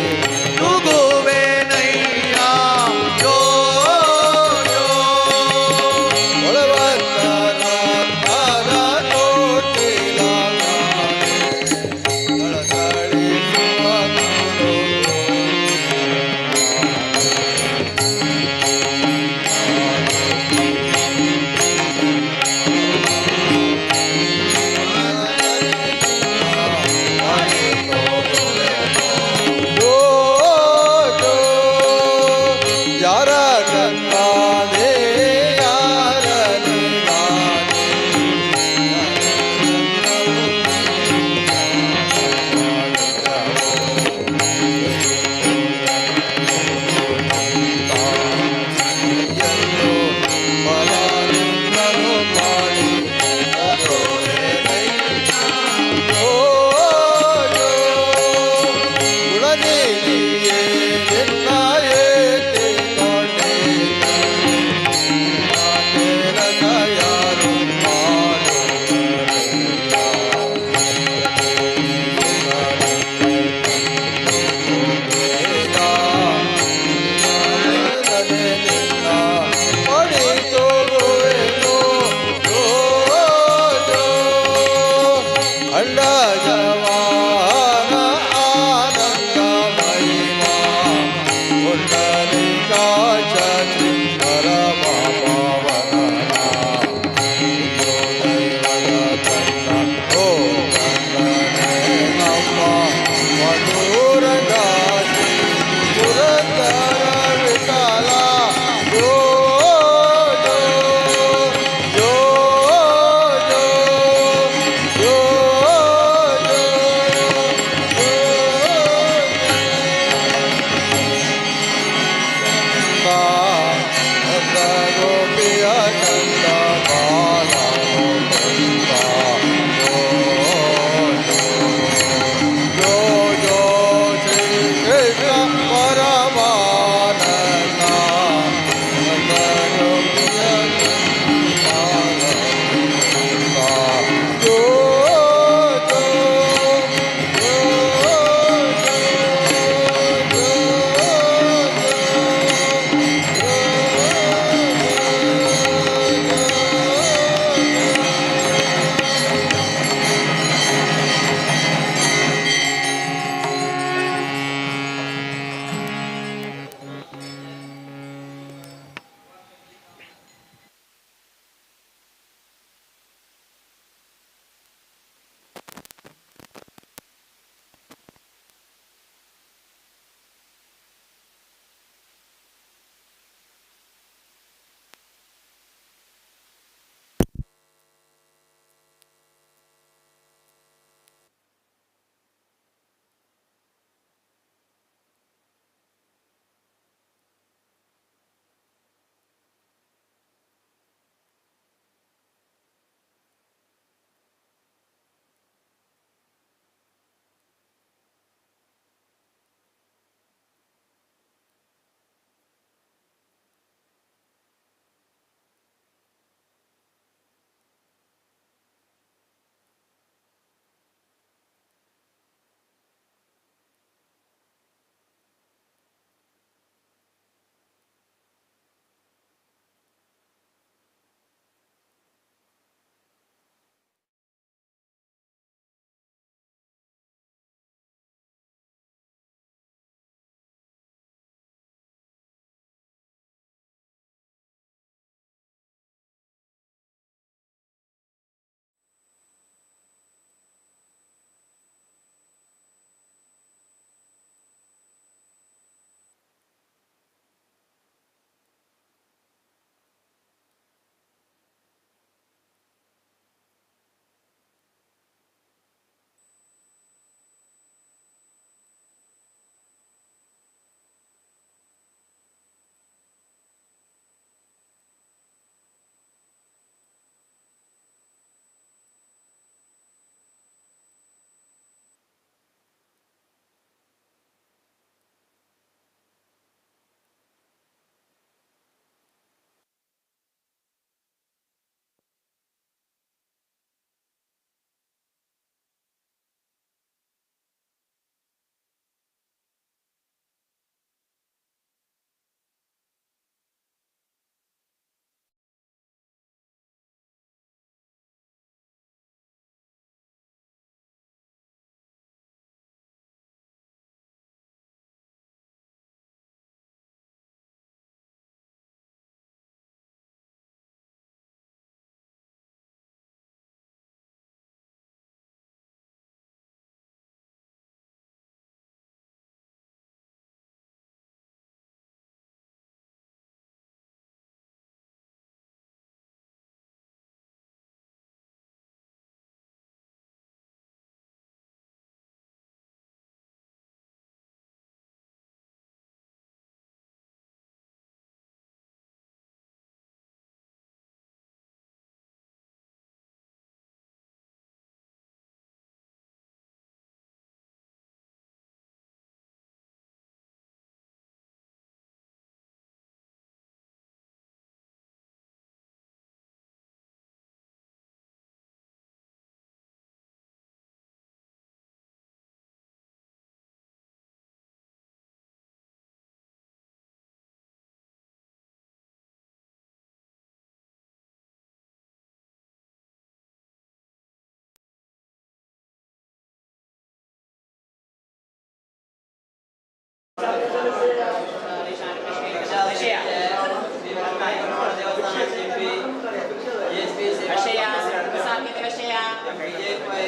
Vijay Pai,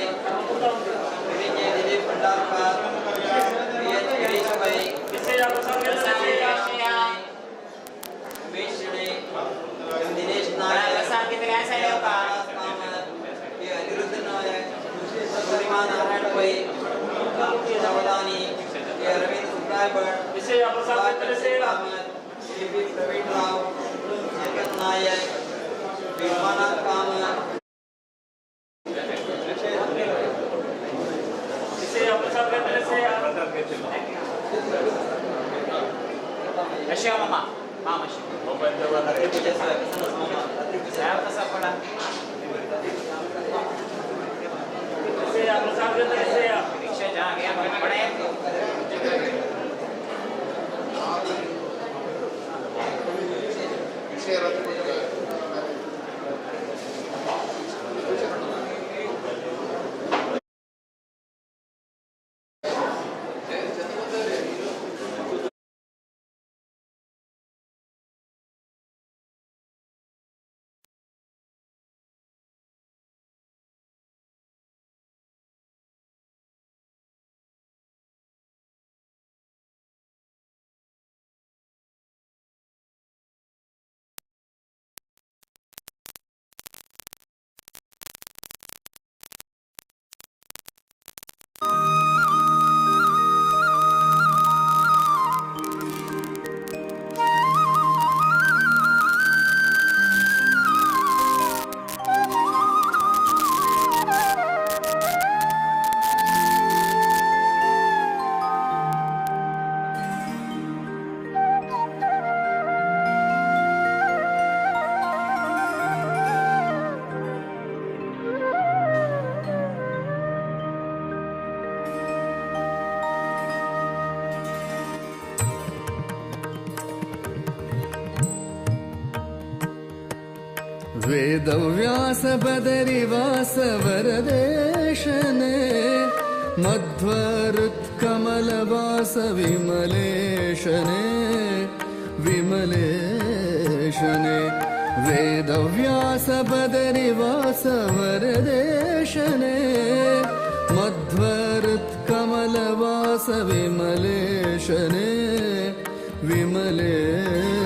V K Dilip Bhandarkar, V H Girish Pai, Umesh Shenoy, M Dinesh Naik, K Aniruddha Naik, Purnima Narayan Pai, Navadhani, K Aravind Subray Bhat, Kamath, Shri V Praveen Rao, Chetan Naik, Vishwanath Kamath. Vedavyasa Badarivasa ವರದೇಶನೇ ಮಧ್ವರುತ್ಕಮಲವಾಸ ವಿಮಲೇಶನೇ ವಿಮಲೇಶನೇ Vedavyasa ಬದರಿವಾಸ ವರದೇಶನೇ ಮಧ್ವರುತ್ಕಮಲವಾಸ ವಿಮಲೇಶನೇ ವಿಮಲೇಶನೇ.